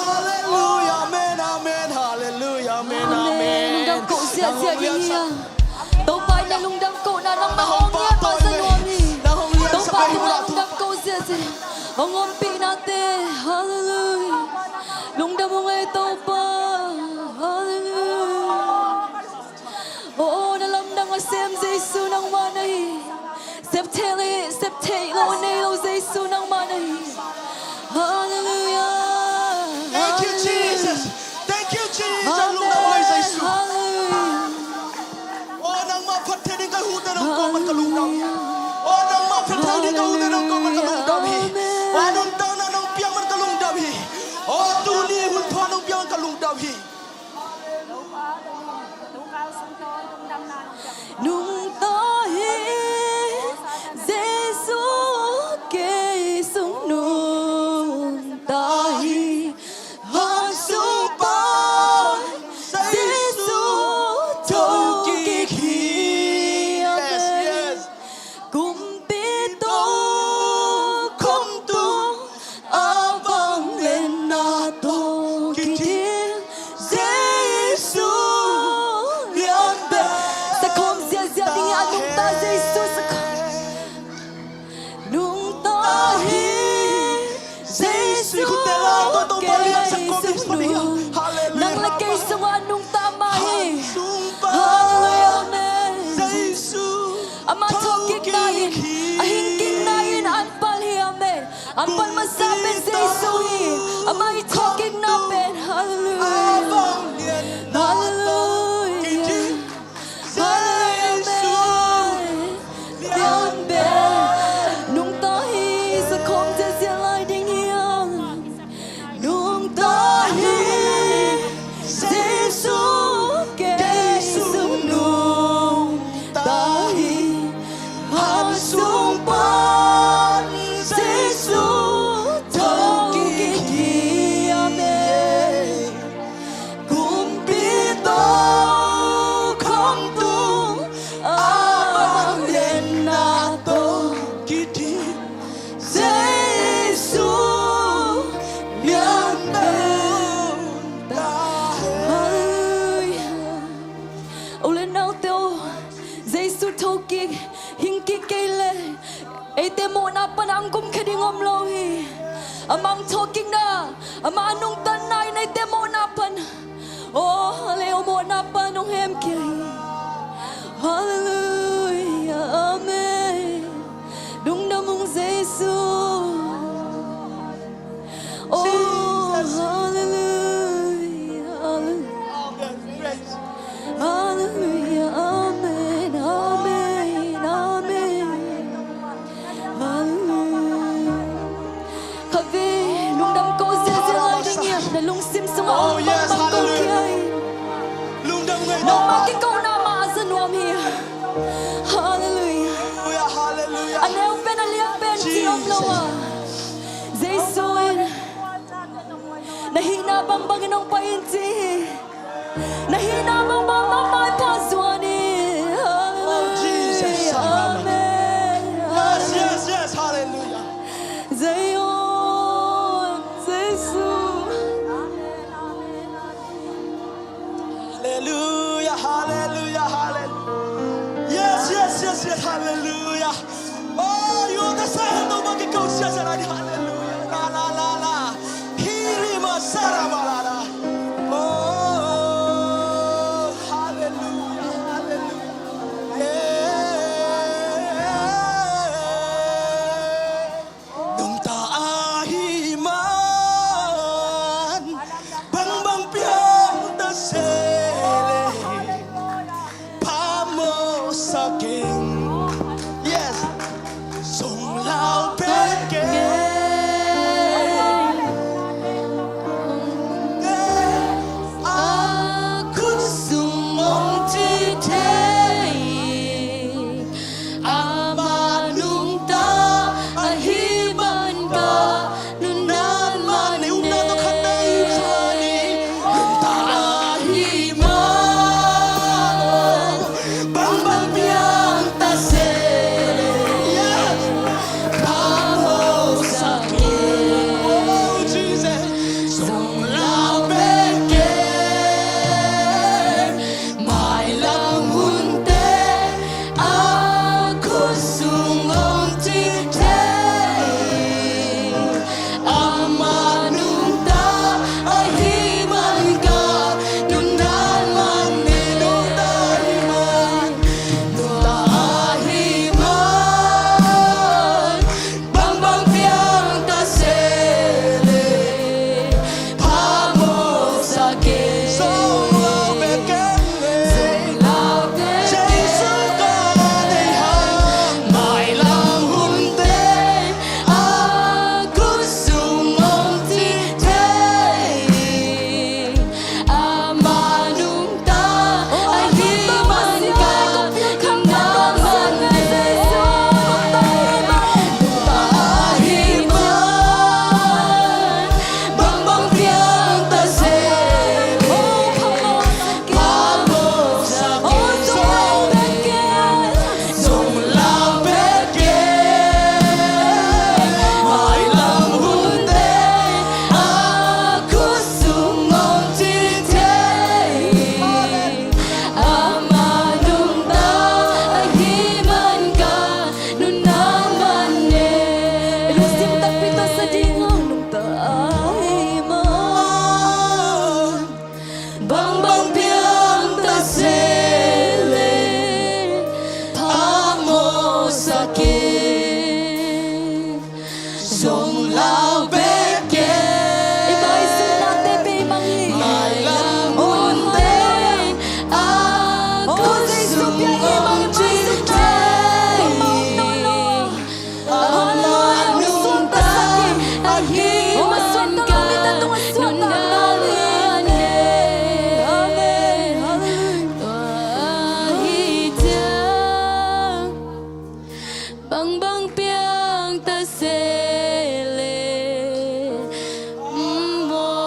Halleluia. Amen, amen. Halleluia. Amen, amen. Lungdam ko ziahziah ding hi a. Topa in na lungdam kohna nangmah hong ngiat mahmah nuam hi. Topa in na lungdam ko ziahziah. Hong ompihnate. Halleluia. Lungdam hong ei Topa. Halleluia. Oh, na lamdang a sem Jesu nangmah na hi. Sep theih le, sep theih lo, nei lo Jesu nangmah na hi. Halleluia. Thank you, Jesus. Thank you, Jesus. Amen. Lungdam hoi Jesu. Halleluia. Oh, nangmah phat theih ding ka hute nong kawm man ka lungdam hi. Oh, nangmah phat theih ding ka hute nong kawm man ka lungdam hi. Oh, nuntakna nong piak man ka lungdam hi. Oh, tuni hun thawn nong piak man ka lungdam hi. Nungta hi, Jesu kei sung nungta hi. Hong sung pan Jesu thokik hi. Amen. Kumpi tokhom tung a vangliatna tawh kidil Jesu lianpen. Sakhom ziahziah ding hi a. Nain, a hingkikna in an pal hi, amen. An pal masa pen Jesu hi. Amah i thawhkikna pen, halleluia. Halleluia. Halleluia, amen. Lian pen nungta hi, zakhawm ziahziah lai ding hi hang. Nungta hi, Jesu kei sung nungta hi. Phat sung pan Jesu thokik hi, amen. Kumpi tokhom tung a vangliatna tawh kidim Jesu lian pen. Halleluia. U le naute aw, Jesu thokik, hingkik kei leh eite mawhna pan a hong kumkhia ding om lo hi. Amah thawhkikna, amah nungtanna in eite mawhna pan, aw, halleluia, mawhna pan hong hemkhia hi. Halleluia, amen. Lungdam ung Jesu. Oh, Jesus. Halleluia, halleluia. Amen. Praise. Halleluia, amen, amen, amen. Halleluia. Khatvei lungdam ko ziahziah lai ding hi a, na lungsim sungah, oh, yes, hallelujah, ko khia hi. Lungdam ngei. Nangmah kikohna mah a za nuam hi. Halleluia. Halleluia, halleluia. A neu pen a lian pen ci om lo a, Jesus. Jesu in na hihna bangbangin hong pai in ci hi. Na hihna bangbang hong maipha zuan hi. Oh, Jesus. Halleluia. Amen. Yes, yes, yes. Halleluia. Zion, Jesu. Halleluia, halleluia, halleluia. Yes, yes, yes, yes, halleluia. Oh, you are the Son of God, go, Jesus, halleluia. La, la, la, la. Hiri masara balala. Oh, halleluia, halleluia. Yeah. Nungta ahih man bangbang piang ta se leh phamawh sa keng. Yes. Sunglau pen keng.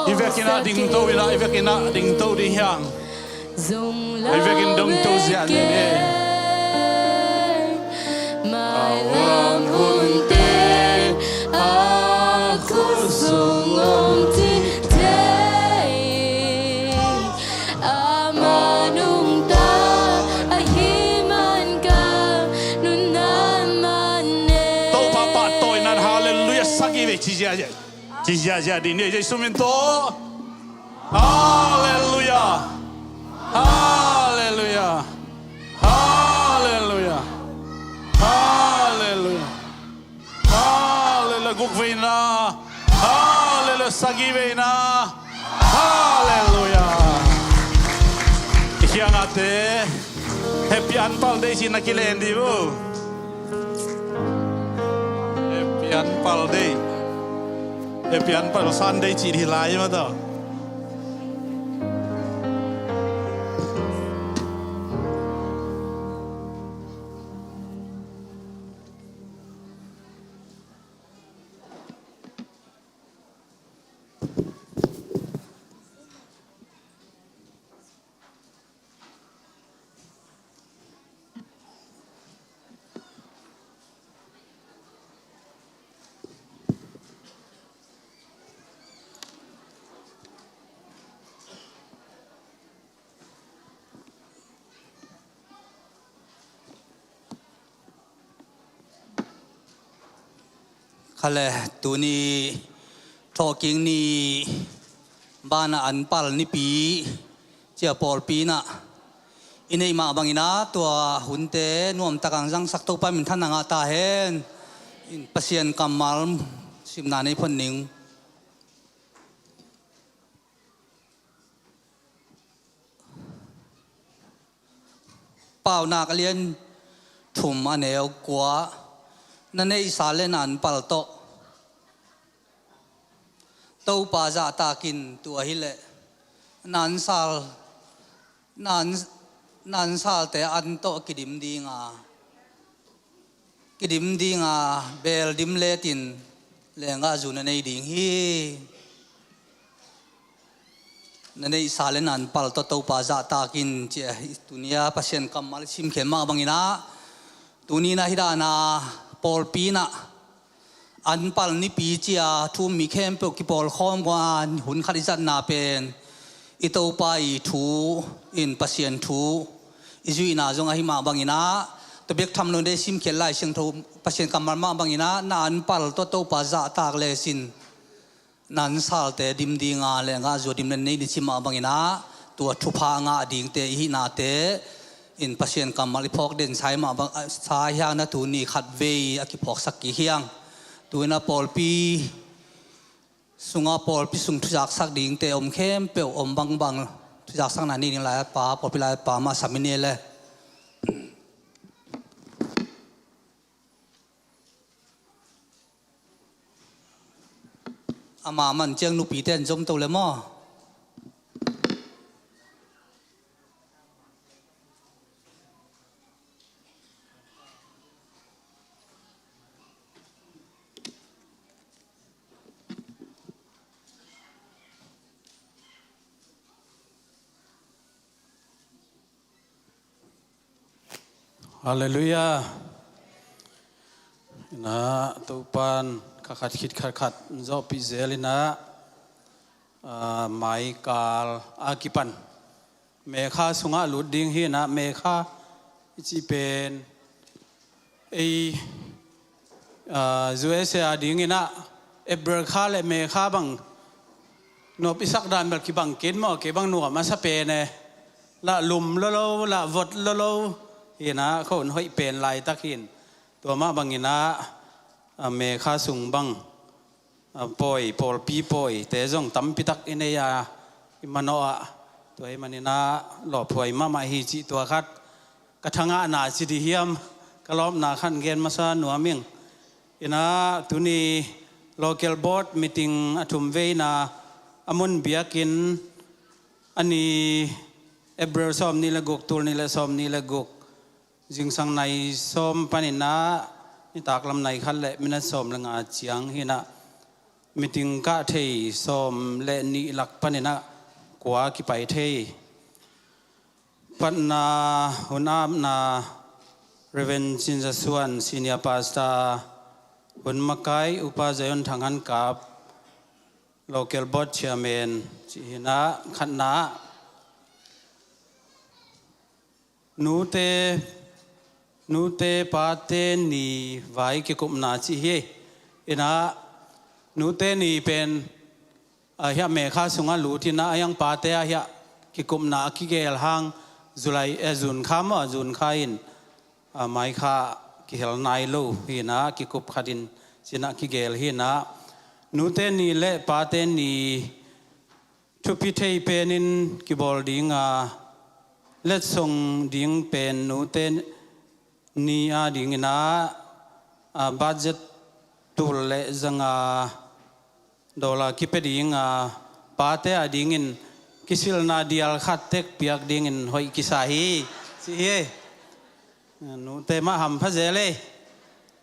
I vekin ah dingto in ah, i vekin ah dingto ding hiang. I vekin dongto ziah ni. Mailam hunte a khut sung om cihte, ama nungta ahi man ka nunnan man ne. Topa pahtawi nan, halleluiah, sagih vei ci ziahziah. Ci ziahziah ding ni, Jesu min tawh. Halleluiah. Halleluiah. Halleluiah. Halleluiah. Halleluiah. Guk veina. Halleluiah. Sagih veina. Halleluiah. I kiangahte Happy Anpal Day ci-in na kilen dih uh. Happy Anpal Day. Happy Anpal Sunday cih dih lai mah tawh. Kha le, tuni thawhkik ni banah Anpal Nipi ci-a pawlpi in ah i neih mah bangin ah tua hunte nuamtak hong zangsak Topa minthanna ngah ta hen. In Pasian kammal simna nei phot ning. Paunak a lian thum a neu kua. Na neihsa le na anpal tawh Topa zahtak in, tua hileh na ansal, na an-, na ansalte an tawh kidim dinga, kidim dinga, beel dim letin lenggahzu na nei ding hi. Na neihsa le na anpal tawh Topa zahtak in, ci-a tuni-a Pasian kammal i simkhiat mah bangin ah, tuni-in ah hih dana pawlpi in ah Anpal Nipi ci-a thu-um mi khempeuh kipawlkhawm uh a, hun khat i zatna pen i Topa i thu in Pasian thu i zuihna zong ahi mah bangin ah, tua bek tham lo-in i simkhiat Lai Siangtho Pasian kammal mah bangin ah, na anpal tawh Topa zahtak le sin na ansalte dim dinga lenggahzu a dim le nei ni ci mah bangin ah, tua thupha ngah dingte i hihnate in Pasian kammal i phawk den sa hi mah bang, sa hi hang, na tuni khatvei a kiphawksak kik hi hang. Tu-in ah pawlpi sungah pawlpi sung thuzaksak dingte om khempeuh om bangbang thuzaksakna nei ding lai-atpa, pawlpi lai-atpa mah sam i ni le. Ama man ciang nupite in zom to le maw? Halleluiah. Inah Topan kha khat khit kha khat zawhpih zel inah, ah, maikal a kipan Mekha sungah lut ding hi inah, Mekha i cih pen ei, ah, U S A a ding inah April kha le Mekha bang nop i sak dan bel kibang kei maw, kei bang nuam a sa pen e. Lah lum lolo, lah vot lolo hi inah, khua hun hoih pen laitak hi in. Tua mah bang inah, ah, Mekha sung bang, ah, pawi, pawlpi pawite zong tampitak i nei a, i manawh ah, tua ahih man inah lawphuai mahmah hi cih tua khat ka thangahna ci dih hiam, ka lawpna khat gen masa nuam ing. Inah tuni local board meeting a thumveina a mun biakinn a ni April sawmnih le guk, tul nih le sawmnih le guk, zingsang nai sawm pan inah nitak lam nai khat le minute sawm le nga ciang hi-in ah, meeting kah thei sawm le nih lak panin ah kua kipai thei. Patna, hun apna, Reverend Cin Za Suan, Senior Pastor, hun makai Upa Zion Thang Han Kap, Local Board Chairman, cih hi-in ah, khatna ah nute, nute pate ni vai kikupna cih hi. Hi-in ah, nute ni pen, a, hiah May kha sungah lut hi-in ah, a hiang pate a hiah kikupna a kigel hang July, eh, June kha maw, June kha in, a, May kha kihel nai lo hi-in ah, kikup khat in ci-in ah kigel hi-in ah, nute ni le pate ni thupi thei penin kibawl ding a, letsong ding pen nute ni a dingin ah, a, budget tul le zanga dollar kipia ding a, pate a dingin kisilna dial khat tek piak dingin hoih kisa hi, ci hi. Nute mah hampha zel ei.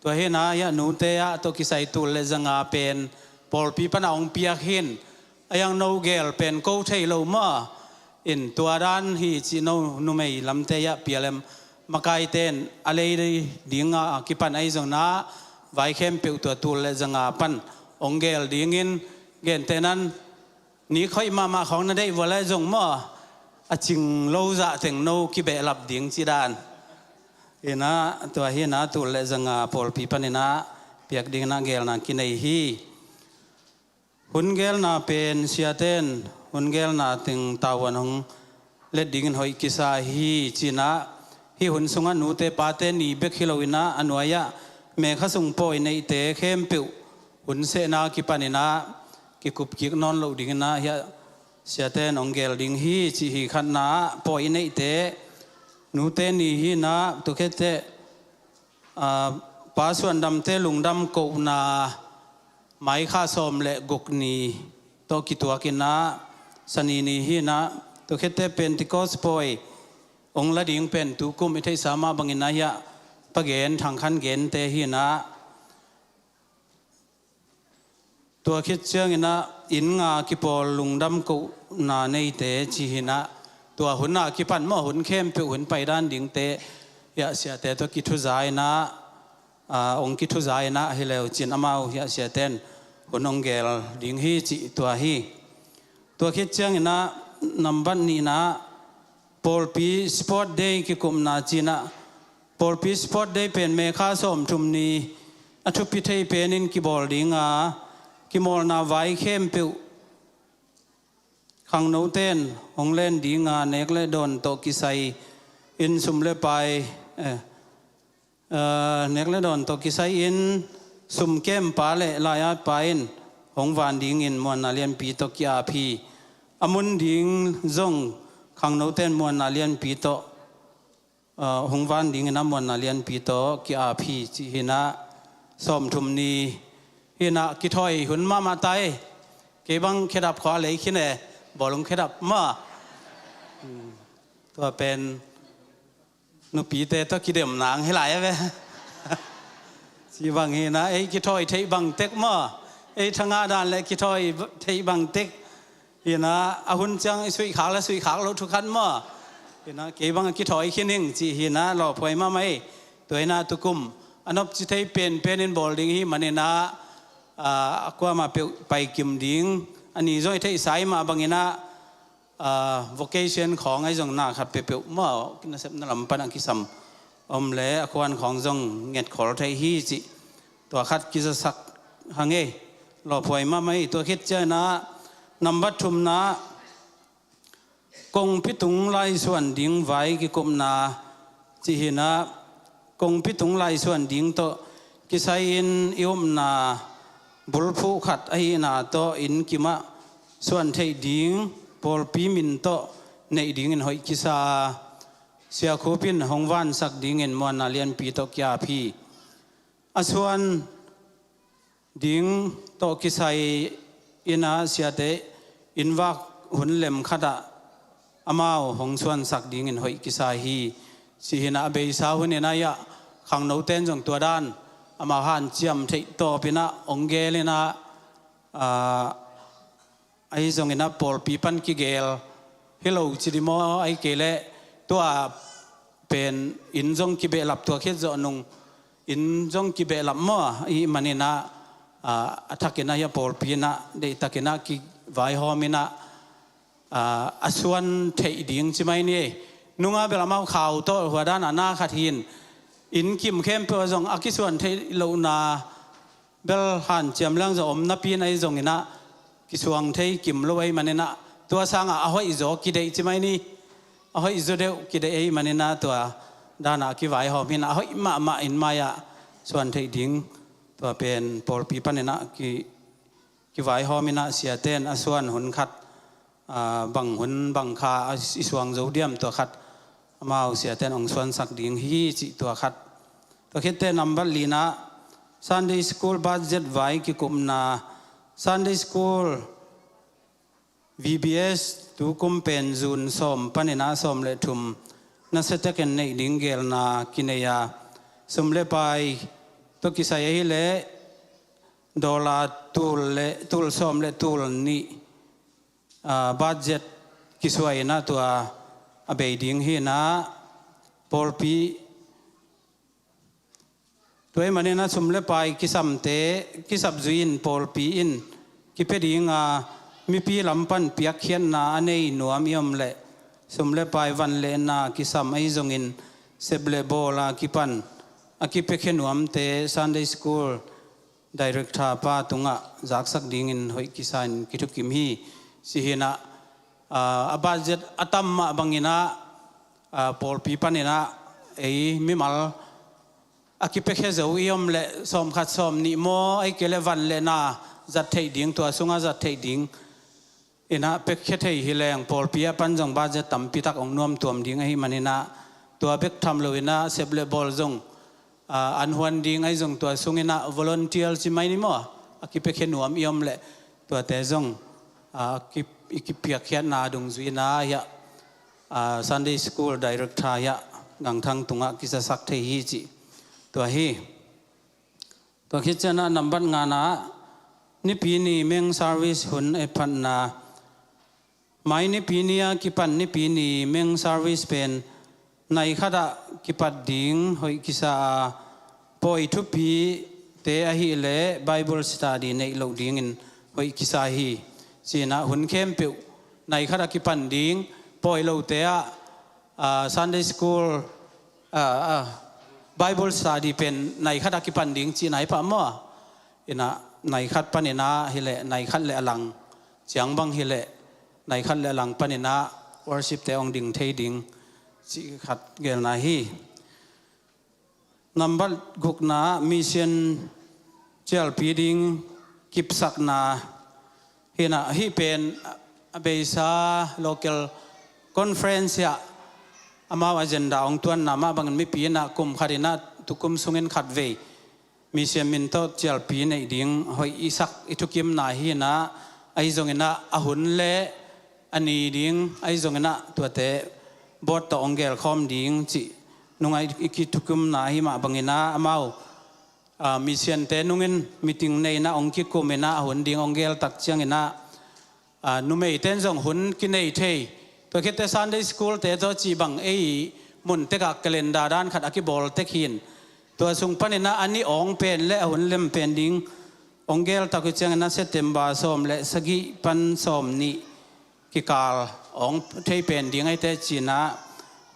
Tua hi-in ah, hiah nute ah tawh kisai tul le zanga pen pawlpi pan a hong piak hi-in, a hiang no gel pen ko thei lo maw. In tua dan hi cih no numei lamte hiah P L M makaite in a lei ding a kipan ahi zongin ah, vai khempeuh tua tul le zanga pan hong gel dingin, gentehna-in nik hoih mahmah khawng na deih vua leh zong maw, a cing lo zah teng no kibehlap ding cih dan. Hi-in ah, tua hi-in ah, tul le zanga pawlpi panin ah piak dingin ah gelna kinei hi. Hun gelna pen siate in hun gelna teng tavuan hong let dingin hoih kisa hi, ci-in ah, hih hun sungah nute pate ni bek hi lo-in ah, a nuai-ah May kha sung pawi neihte khempeuh hun sehna kipanin ah kikup kik nawn loh dingin ah, hiah siate in hong gel ding hi, cih hi. Khatna ah pawi neihte, nute ni hi-in ah, tua khit teh, a, Pa Suan Damte lungdam kohna May kha sawm le guk ni tawh kituakin ah, Sani ni hi-in ah, tua khit teh Pentecost pawi hong la ding pen tukum i theihsa mah bangin ah, hiah Pa Gen Thang Khan Gente hi-in ah, tua khit ciangin ah inn nga kipawl lungdam kohna neite, ci hi-in ah, tua hun a kipan maw, hun khempeuh hun paidan dingte hiah siate tawh kithuza-in ah, a, hong kithuza-in ah, hi leu cin amau hiah siate in hun hong gel ding hi, cih tua hi. Tua khit ciangin ah nambat nihna ah pawlpi sport day kikupna, ci-in ah, pawlpi sport day pen May kha sawmthum ni a thupi thei penin kibawl ding a, kimawlna vai khempeuh khangnote in hong len ding a, nek le dawn tawh kisai-in sum le pai, eh, eh, nek le dawn tawh kisai-in sum kempa le lai-at pa in hong van dingin muanna lianpi tawh ki-ap hi. A mun ding zong khangnote in muanna lianpi tawh, a, hong van dingin ah muanna lianpi tawh ki-ap hi, cih hi-in ah, sawmthum ni hi-in ah, kithawi hun mahmah ta ei. Kei bang khedap khawng a lei khin e, bawlung khedap maw. Hmm. Tua pen nupite tawh kidem nang hi lai a ve. Cih bang hi-in ah, ei kithawi theih bang tek maw, ei thangah dan le kithawi theih bang tek. Hi-in ah, a hun ciang i suihkhak le suihkhak loh thu khat maw. Hi-in ah, kei bang a kithawi khin ing, cih hi-in ah, lawphuai mahmah ei. Tua hi-in ah, tukum a nopci thei penpenin bawl ding i hih manin ah, a, a kuamah peuh paikim ding, a ni zong i theihsa i mah bangin ah, a, vocation khawng ahi zong na khat peuhpeuh maw, kinasepna lam pan a kisam om le a khuan khawng zong ngetkhol thei hi, cih tua khat kizasak hang ei. Lawphuai mahmah ei. Tua khit ciangin ah, nambat thumna ah, kongpi tung laisuan ding vai kikupna, cih hi-in ah, kongpi tung laisuan ding tawh kisai-in i upna bulphuh khat ahihna tawh inn kimah suan theih ding pawlpi min tawh neih dingin hoih kisa a, Sia Khup in hong vansak dingin muanna lianpi tawh ki-ap hi. A suan ding tawh kisai-in ah, siate innvak hun lem khatah amau hong suansak dingin hoih kisa hi, cih hi-in ah, a beisa hunin ah, hiah khangnote in zong tua dan amau hanciam theih tawpin ah ong gel in ah, aa, ahi zongin ah pawlpi pan kigel hi lo ci di maw, ahih kei leh tua pen inn zong kibehlap, tua khit zawh nung inn zong kibehlap maw, ahih manin ah, aa, a thakin ah hi a pawlpi in ah deihtakin ah kivaihawm in ah, aa, a suan theih ding ci mai ni. Nunga bel amau khau tawh hua dan a na khat hi in, inn kim khempeuh ah zong a kisuan theih lohna bel hanciam leng zong om napi in ahi zongin ah kisuang thei kim lo ahih manin ah tua sangah a hoih zaw kideih ci mai ni. A hoih zaw deuh kideih ahih manin ah tua dan ah kivaihawm hi in ah a hoih mahmah inn mai-ah suan theih ding tua pen pawlpi panin ah ki, kivaihawm in ah siate in a suan hun khat, aa, bang hun bang kha a i suang zo diam tua khat amau siate in ong suansak ding hi cih tua khat. Tua khit teh nambat lina, Sunday School budget vai kikupna, Sunday School V B S tukum pen June sawm panin ah sawm le thum nasia takin neih ding gelna kinei a, sum le pai tawh kisai ahih leh dollar tul le, tul sawm le tul nih, aa, budget kisuai in ah tua a bei ding hi in ah pawlpi, tua ahih manin ah sum le pai kisamte, kisap zui in pawlpi in kipia ding a, mipi lam pan piakkhiatna a nei nuam i om leh sum le pai van le na kisam ahi zongin sep le bawl a kipan a kipiakhia nuamte Sunday School Director pa tungah zaksak dingin hoih kisa in kithukim hi. Ci hi in ah, aa, a budget a tam mah bangin ah, aa, pawlpi panin ah ei mimal a kipiakhia zo i om leh sawm khat sawm nih maw, ahih kei leh van le na zat theih ding, tua sungah zat theih ding in ah piakhia thei hi leng pawlpi a pan zong budget tampi tak ong nuamtuam ding ahih manin ah tua bek tham lo in ah sep le bawl zong, aa, an huan ding ahi zong tua sungin ah volunteer ci mai ni maw, a kipiakhia nuam i om leh tuate zong, aa, ki, i kipiakkhiatna dungzui in ah hi a, aa, Sunday School Director hi a, Gangthang tungah kizasak thei hi cih tua hi. Tua khit ciangin ah nambat ngana, Nipi ni meng service hun ei phatna. Mai Nipi ni a kipan Nipi ni meng service pen nai khat ah kipat ding hoih kisa a, pawi thupite ahih leh Bible study neih loh dingin hoih kisa hi. Ci in ah hun khempeuh nai khat ah kipan ding, pawi lote ah, aa, Sunday School, aa, aa, Bible study pen nai khat ah kipan ding cihna hi pah maw? In ah nai khat panin ah hi leh nai khat le a lang ciang bang hi leh nai khat le a lang panin ah worship te ong ding thei ding cih khat gelna hi. Nambat gukna, mission cialpi ding kipsakna hi in ah, hih pen a beisa local conference ah amau agenda ong tuanna mah bangin mipi in ah kum khat in ah tukum sungin khat vei mission min tawh cialpi neih ding hoih i sak i thukimna hi in ah, ahi zongin ah a hun le a ni ding ahi zongin ah tuate board tawh ong gelkhawm ding cih nungah i, i kithukumna hi mah bangin ah amau, aa, mission te nungin meeting nei in ah ong kikum in ah a hun ding ong gel tak ciangin ah, aa, numeite in zong hun kinei thei. Tua khit teh Sunday School te tawh cih bang ei mun tek ah calendar dan khat a kibawl tek hi in, tua sung panin ah a ni awng pen le a hun lem pen ding ong gel tak uh ciangin ah September sawm le sagih pan sawm nih kikal awng thei pen ding ahi teh ci in ah,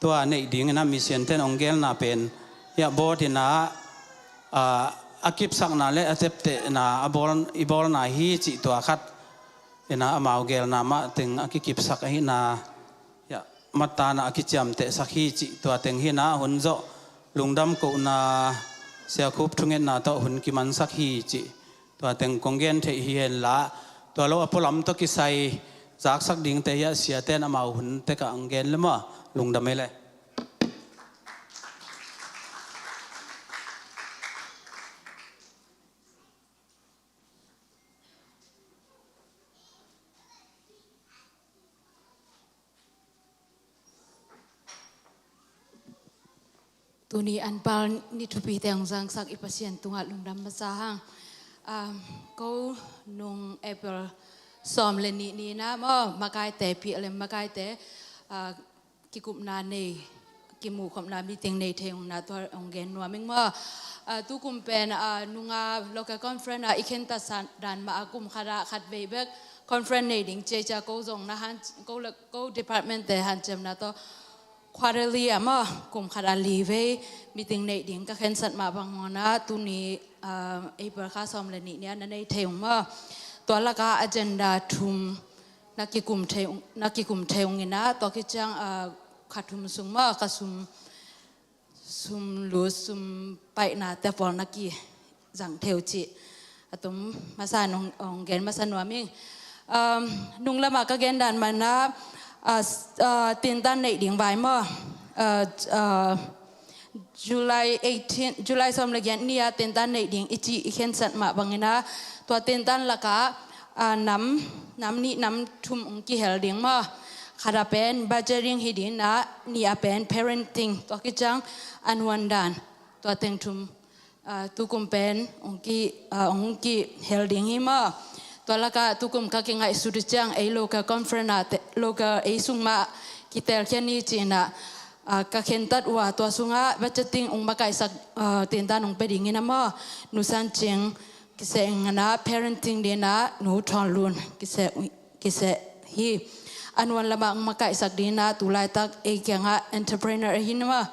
tua neih dingin ah mission te in ong gelna pen hi a board in ah, aa, a kipsakna le a teptehna a bawl, i bawlna hi cih tua khat in ah amau gelna mah teng a kikipsak ahihna, hi a, matana a kiciamtehsak hi cih tua teng hi in ah hun zawh lungdam kohna, siakhup thungetna tawh hun kimansak hi cih tua teng kong gen theih hi hen la, tua lo a pualam tawh kisai zaksak dingte hi a, siate in amau hun tek ah ong gen le maw, lungdam ei le. Tuni anpal ni thupite hong zangsak i Pasian tungah lungdam masa hang. Ah, ko nung April sawm le nih ni-in ah maw, makaite, P L M makaite, ah, kikupna nei, kimuhkhopna meeting nei thei ung na tua hong gen nuam ing maw. Ah, tukum pen, ah, nunga local conference ah i khentat dan mah a kum khat ah khat vei bek conference nei ding ci a, ko zong na han, ko le, ko department te hanciamna tawh quarterly ah maw, kum khat ah li vei meeting nei ding ka khensat mah bang un ah tuni, ah, April kha sawm le nih ni-in na nei thei ung maw. Tua lakah agenda thum na kikum thei ung, na kikum thei ung in ah, tua khit ciang, ah, kha thum sung maw, ka sum, sum lut, sum paihnate pawl na kizang thei uh cih a tom masa in hong, hong gen masa nuam ing. Um, nung lamah ka gen dan mah in ah, ah, s-, ah, tintan neih ding vai maw. Ah, ah, July eighteen, July sawm le giat ni-a tintan neih ding i cih i khensat mah bang in ah, tua tintan lakah, ah, nam, nam nih nam thum hong kihel ding maw. Khat ah pen budgeting hi ding in ah, nih ah pen parenting, tua khit ciang an huan dan, tua teng thum, ah, tukum pen hong ki, ah, hong kihel ding hi maw. Tua lakah tukum ka kingaihsut uh ciang ei local conference ah te, local ei sung mah kitelkhiat ni ci-in ah, ah, ka khentat uh a, tua sungah budgeting hong makaihsak, ah, tintan hong pia ding in ah maw, Nu San Cing kiseh ing in ah, parenting ding in ah Nu Thuan Lun kiseh, kiseh hi. An huan lamah hong makaihsak ding in ah, tu laitak ei kiangah entrepreneur ahi na maw,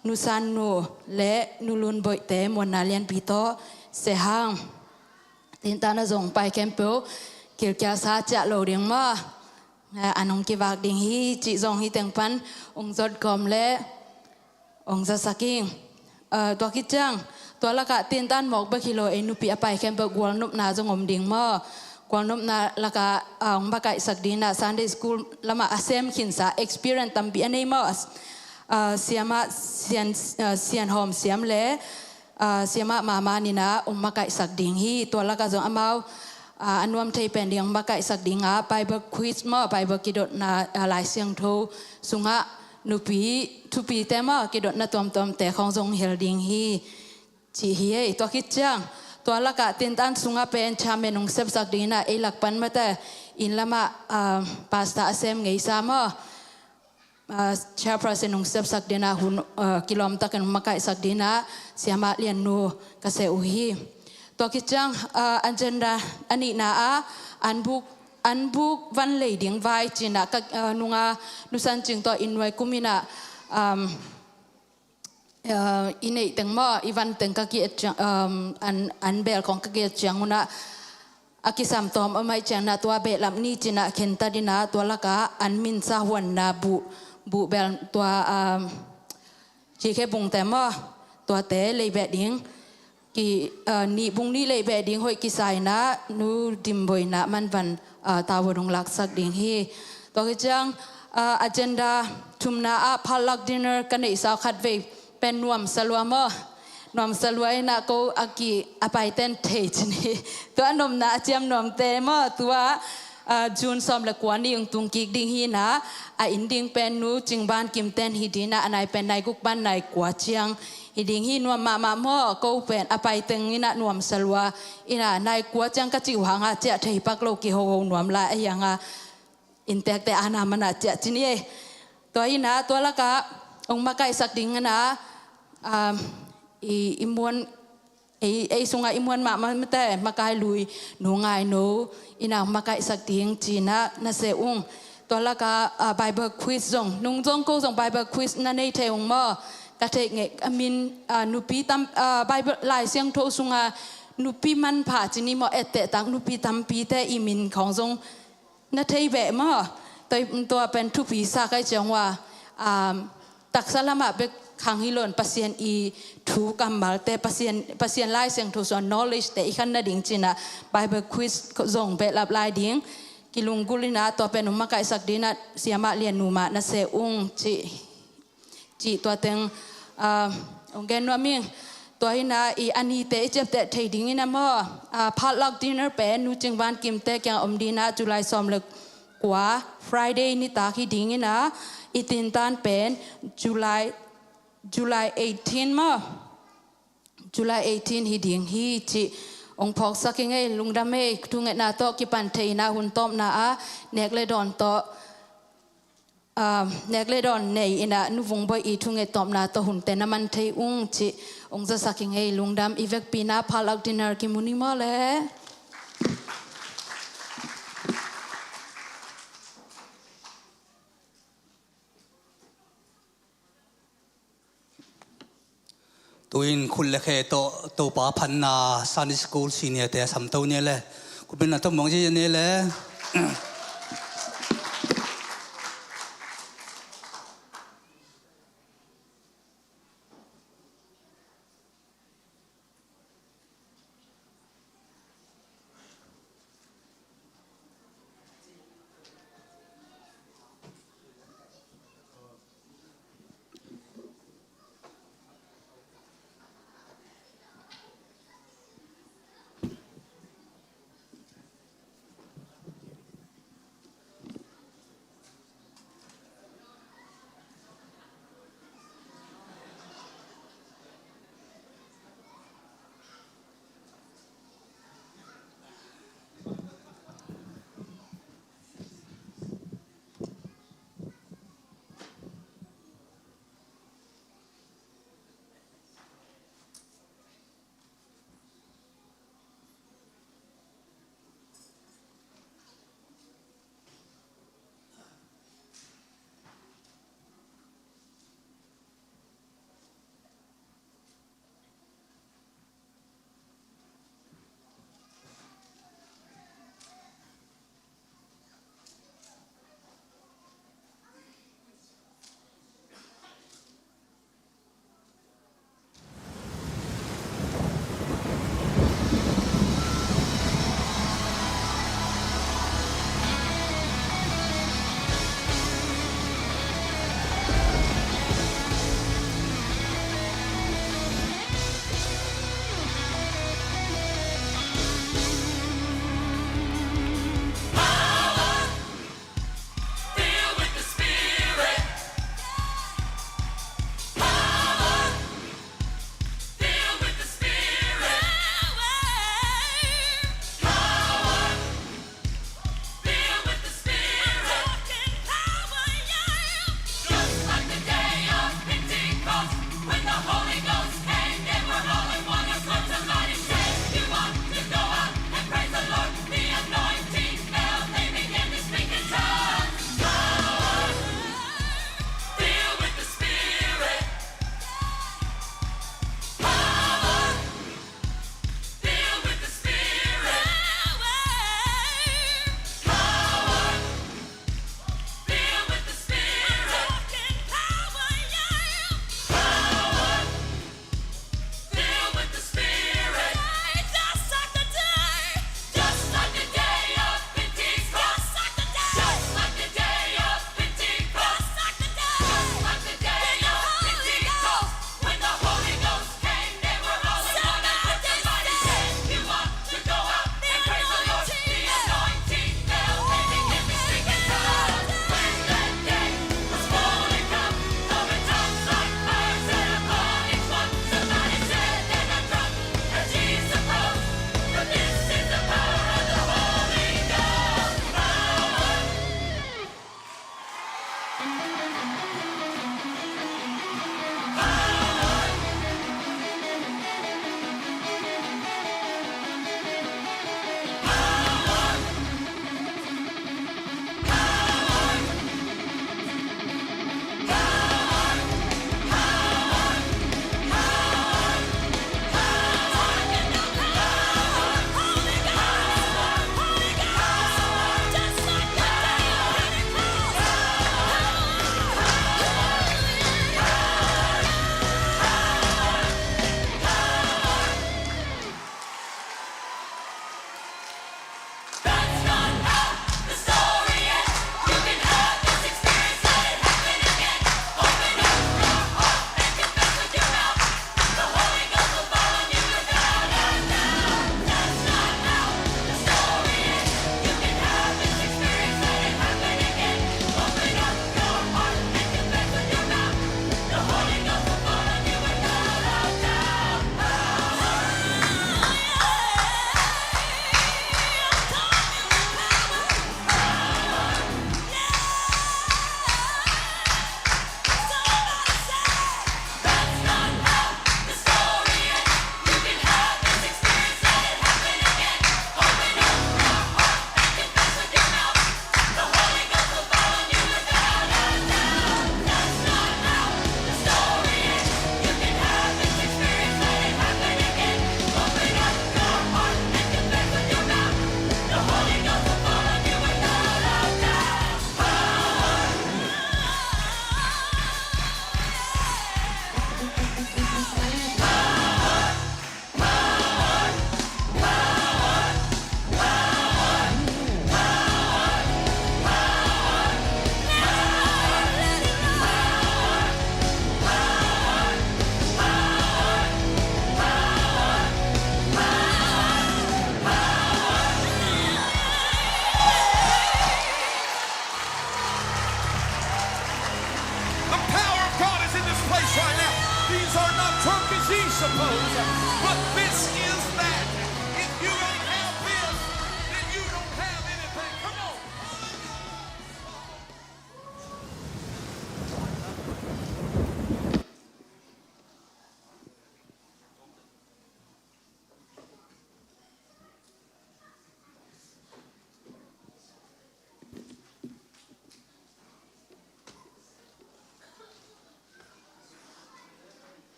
Nu San Nu le Nu Lun Boih te muanna lianpi tawh seh hang. Tintan ah zong pai khempeuh kilkial sa ciah lo ding maw. Ah, an hong kivak ding hi cih zong hih teng pan hong zot kawm leh hong zasak ing. Ah, tua khit ciang, tua lakah tintan mawk bek hi lo, ei nupi a pai khempeuh gualnopna zong om ding maw. Gualnopna lakah, ah, hong makaihsak ding in ah Sunday school lamah a sem khinsa experience tampi a nei maw. Ah, siamah Sian, ah, Sian Hawm Siam le, ah, siamah Mama in ah hong makaihsak ding hi. Tua lakah zong amau, ah, a nuam thei pen ding hong makaihsak ding a, Bible quiz maw, Bible kidotna, ah, Lai Siangtho sungah nupi thupite maw, kidotna tuamtuamte khawng zong hel ding hi cih hi ei. Tua khit ciang, tua lakah tintan sungah pen chairman hong sepsak ding in ah, ei lak pan mate inn lamah, ah, pastor a sem ngeisa maw, ah, chairperson hong sepsak ding in ah, hun, ah, kilawmtakin hong makaihsak ding in ah siamah Lian Nu ka seh uh hi. Tua khit ciang, ah, agenda a nihna ah an buk, an buk van lei ding vai ci-in ah ka, ah, nunga Nu San Cing tawh inn nuai kum in ah, um, ah, i neih teng maw, i van teng ka ki-et ciang, um, an, an bel khawng ka ki-et ciang un ah, a kisam tawm a maih ciang in ah tua behlap ni ci-in ah khentat in ah, tua lakah an minsa huanna buh, buh bel tua, um, cikhe bungte maw, tuate lei beh ding, ki, ah, nih bung nih lei beh ding hoih kisa in ah, Nu Dim Boih in ah manvan, ah, tawun hong laksak ding hi. Tua khit ciang, ah, agenda thumna ah potluck dinner ka neihsa uh khat vei pen nuamsa lua maw. Nuamsa lua in ah ko a ki a paiten thei ci ni. Tua nopna a ciam nuamte maw, tua, ah, June sawm le kua ni hong tung kik ding hi in ah, a inn ding pen Nu Cing Van Kim ten hi ding in ah, a nai pen nai guk pan nai kua ciang hi ding hi. Nuam mahmah maw, ko pen a paiteng in ah nuamsa lua in ah, nai kua ciang ka cih uh hang a ciah thei pak lo, kihoho nuam lai a hi hang a, inntekte ana man a ciah ci ni ei. Tua hi in ah, tua lakah hong makaihsak ding in ah, um, i, i muan, ei, ei sungah i muan mahmah mate, makai lui Nu Ngai No in ah hong makaihsak ding ci-in ah na seh ung. Tua lakah, ah, Bible quiz zong, nung zong ko zong Bible quiz na nei thei ung maw. Ka theih ngei a min, ah, nupi tam, ah, Bible Lai Siangtho sungah nupi manpha ci ni maw, etteh tak nupi tampite i min khawng zong na thei beh maw. Tua, tua pen thupi sa ka hih ciang ua, um, taksa lamah bek khang hi lo in, Pasian i thu kammalte, Pasian, Pasian Lai Siangtho sung a knowledge te i khan nading ci-in ah Bible quiz zong behlap lai ding. Kilunggulh in ah, tua pen hong makaihsak ding in ah siamah Lian Nu mah na seh ung ci. Cih tua teng, ah, hong gen nuam ing. Tua hi in ah i a nite i ciapteh thei ding in ah maw, ah, potluck dinner pen Nu Cing Van Kim te kiang om ding in ah, July sawm le kua, Friday nitak hi ding in ah, i tintan pen July July eighteen maw? July eighteen hi ding hi cih hong phawksak ing ei. Lungdam ei. Thungetna tawh kipan thei in ah hun tawpna ah nek le dawn tawh, ah, nek le dawn nei in ah Nu Vung Bawi i thunget tawpna tawh hunte na man thei ung cih hong zasak ing ei. Lungdam. I vekpi in ah phalak dinner kimu ni maw le. Tu-in khut le khe tawh Topa phatna Sunday School senior te a samto ni le. Khut bengna tawh muang ziazia ni le.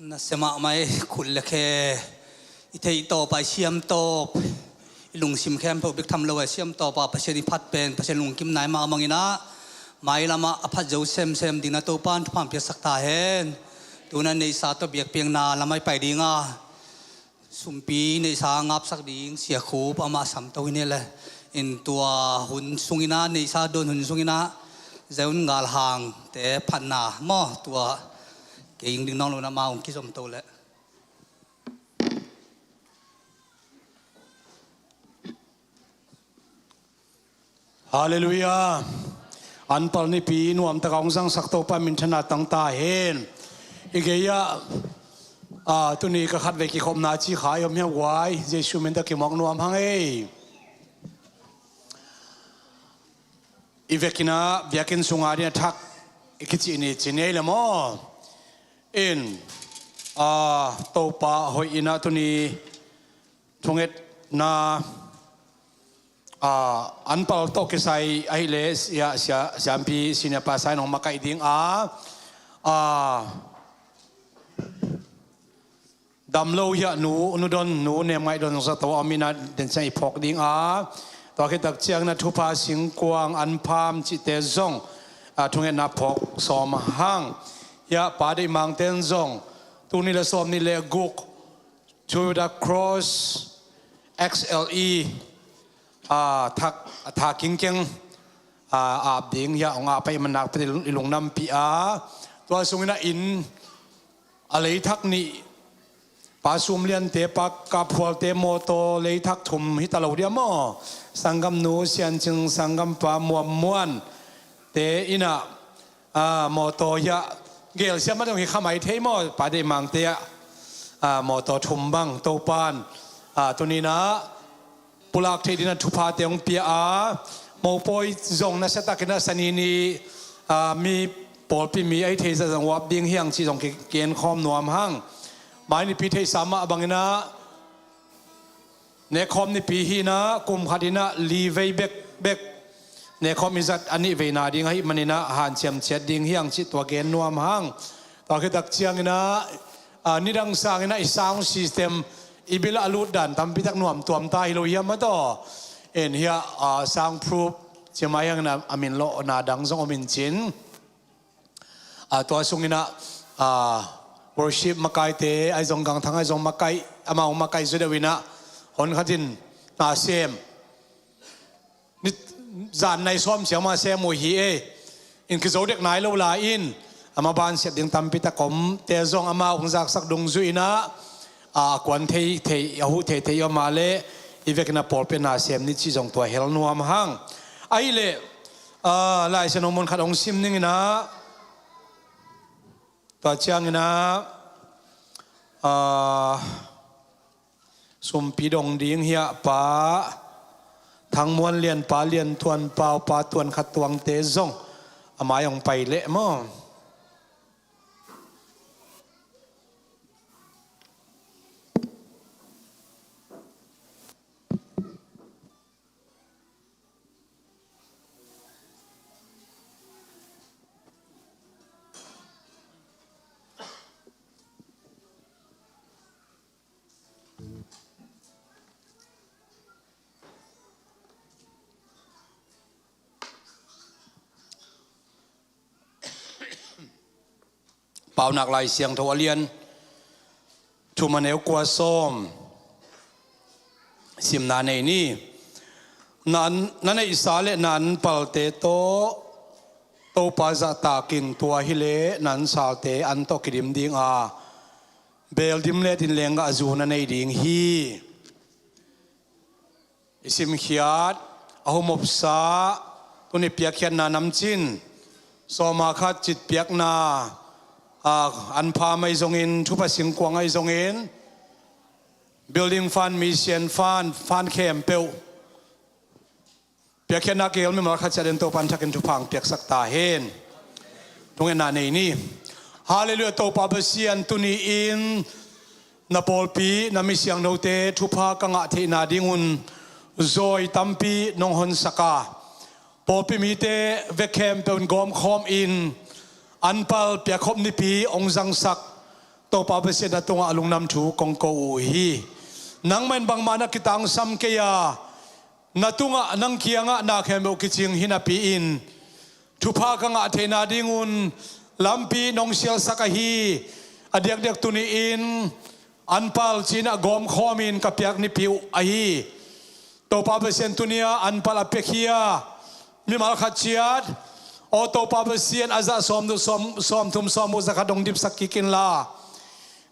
Nasia mahmah ei, khut le khe i theih tawp a, i siam tawp, i lungsim khempeuh bek tham lo a, i siam tawp a Pasian i phat pen Pasian lungkim nai mah bangin ah, mailam ah a phat zo semsem dingin ah Topa'n thupha piaksak ta hen. Tu-in ah neihsa tawh biakpiakna lam ah i pai ding a, sumpi neihsa ngapsak ding Sia Khup amah sam to hi ni le. In tua hun sungin ah, neihsa dawn hun sungin ah, Zayun Ngal Hang te phatna maw, tua kei ing ding nawn lo-in ah amah hong kizom to leh. Halleluiah. Anpal nipi nuamtak a hong zangsak Topa minthanna tang ta hen. I gei ah, a, tuni ka khatvei kikhopna ci kha i om hiam guai, Jesu min tawh kimawk nuam hang ei. I vekin ah biakinn sungah ding a thak i kicih ni ci ni ei le maw. In, a, Topa hoih in ah tuni thungetna, a, anpal tawh kisai ahih leh sia, sia, siampi senior pastor in hong makaih ding a, a, dam lo hiah nu, nu don, nu nem ngaih don zong zato a om in ah den ciang i phawk ding a, tua khit tak ciangin ah thupha singkuang anpham cihte zong, a, thungetna phawk sawm hang. Hiah Pa Deih Mangte in zong tul nih le sawm nih le guk Through the Cross X L E, a, thak, a, tha kingkeng, a, ap ding hiah hong ap ahih manin nakpi takin i lungdampih a, tua sungin ah inn a leithak nih, Pa Sum Liante, Pa Kap Phualte mawtaw leithak thum hi ta lo diam maw? Sanggamnu Sian Cing, sanggampa Muam Muan te in ah, a, mawtaw hiah gelsiam mah dong hi kha mai thei maw, Pa Deih Mangte ah, a, mawtaw thum bang Topa'n, a, tuni-in ah pulak theih dingin ah thuphate hong pia a, mopawi zong nasiatakin ah Sani ni, a, mi pawlpi mi a hi thei zah zong uap ding hi hang cih zong ki, kienkhawm nuam hang. Mai nipi theihsa mah bangin ah nekkhawm nipi hi-in ah kum khat in ah li vei bekbek nekkhawm i zat, a nih veina ding ahih manin ah hanciam ciat ding hi hang cih tua gen nuam hang. Tua khit tak ciangin ah, a, nidang sangin ah i sound system i bill ah a lut dan tampi tak nuam tuam ta hi lo hiam maw taw. En hiah, a, soundproof ci mai hangin ah a min lawhna dang zong om in cin. A, tua sungin ah, a, worship makaite ahi zong, gangthang ahi zong makaih, amau makaih zaw deuh in ah, hon khat in na sem. Ni, zan nai sawm ciang mah sem uh hi e. In kizo dek nai lo lai in, a maban siat ding tampi tak om te zong amau hong zaksak dungzui in ah, a, a kuan thei, thei, a huh thei, thei om a leh, i vekin ah pawlpi na sem ni cih zong tua hel nuam hang. Ahih leh, a, Lai Siangtho mun khat hong sim ning in ah, tua ciangin ah, a, sumpi dong ding hiah Pa Thang Muan Lian, Pa Lian Tuan Pau, Pa Tuan Khat Tuangte zong a mai hong pai leh maw. Paunak Lai Siangtho a lian thum, a neu kua sawm simna nei ni. Na, na neihsa le na anpalte tawh Topa zahtak in, tua hileh na ansalte an tawh kidim ding a, beel dim letin leenggahzu na nei ding hi. I simkhiat, a humopsa, tuni piakkhiatna namcin, sawma khat citpiakna, a, anpham ahi zongin, thupha singkuang ahi zongin, building fund, mission fund, fund khempeuh piakkhiatna kihel mimal khat ciat in Topa'n thakin thupha hong piaksak ta hen. Thungetna nei ni. Halleluiah, Topa Pasian, tuni-in na pawlpi, na mi siangthote thupha ka ngah theihna dingun zawi tampi nong honsak a, pawlpi mite vek khempeuh in gawmkhawm in anpal piakkhop nipi hong zangsak Topa Pasian na tungah a lungdam thu kong ko uh hi. Nangmah in bangmah na kitangsam kei a, na tungah, nang kiangah na khempeuh kicing hi napi-in, thupha ka ngah theihna dingun lampi nong sialsak ahi. A diakdiak tuni-in anpal ci-in ah gawmkhawmin ka piak nipi uh ahi. Topa Pasian, tuni-a anpal a piakhia mimal khat ciat, aw Topa Pasian, a zah sawmthum, sawm, sawmthum, sawmguk, zakhat dong dipsak kik inla,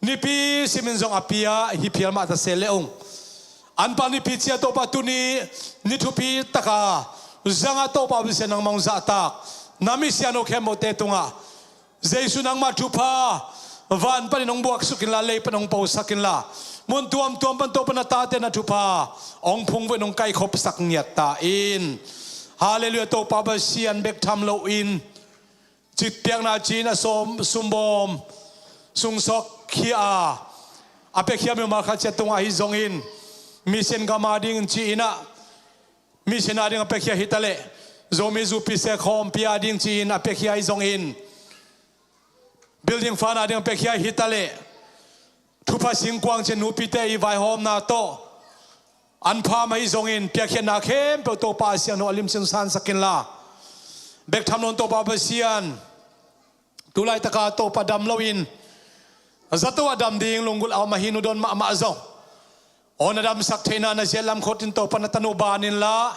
nipi simin zong a pia hi phial mah ta se le ung. Anpal nipi ciat Topa, tuni ni thupi taka zangah Topa Pasian nangmah hong zahtak na misiangtho khempeuhte tungah Jesu nangmah thupha van panin hong buaksuk inla, lei pan hong posak inla, mun tuamtuam pan Topa na tate na thupha hong phungvuh in hong kaikhopsak ngiat ta in. Halleluiah. Topa Pasian, bek tham loin citpiakna ci-in a sawm, sumbawm sungsawk khia a, a piakhia mimal khat ciat tungah ahi zongin, mission gam adingin ci-in ah mission ading a piakhia hi taleh, Zomi Zu Pise khawmpi ading ci-in a piakhia ahi zongin, building fund ading a piakhia hi taleh, thupha singkuang ciang nupite i vaihawmna tawh anpha mah ahi zongin, piakkhiatna khempeuh Topa a siangtho a limcin sansak inla, bek tham loin Topa Pasian, tu laitaka Topa dam loin zato a dam ding lunggulh a om ahi nudon mahmah zong, aw na damsak theihna na ziat lamkhotin Topa na tanu ban inla,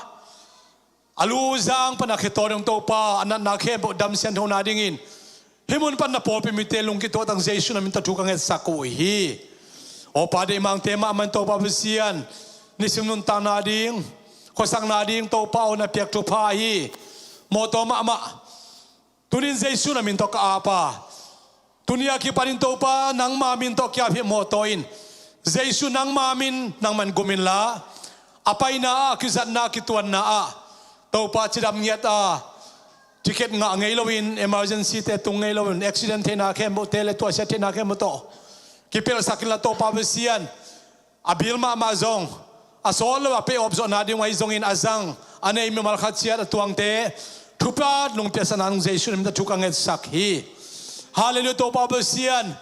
a lu zang pan a khetaw dong Topa a natna khempeuh dam sianthona dingin hih mun pan na pawlpi mite lungkituah tang Jesu na min tawh thu ka ngetsak uh hi. Aw Pa, deihmangte mahmah in Topa Pasian, nisim nuntakna ding, khuasakna ding Topa aw na piak thupha hi. Mawtaw mahmah tunin Jesu na min tawh ka ap a, tuni a kipanin Topa nangma min tawh ki-ap hi. Mawtaw in Jesu nangma min nangman gum inla, a paina ah, a kizatna, a kituanna ah Topa cidam ngiat a, ticket ngah ngei loin, emergency te tung ngei loin, accident theihna khempeuhte le tuahsia theihna khempeuh tawh kipelhsak inla Topa Pasian, a bil mahmah zong, a sawt lo a pay off zawhna ding uh ahi zongin a zang a nei mimal khat ciat a tuangte thupha nong piaksak nading Jesu na min tawh thu ka ngetsak hi. Halleluiah. Topa Pasian,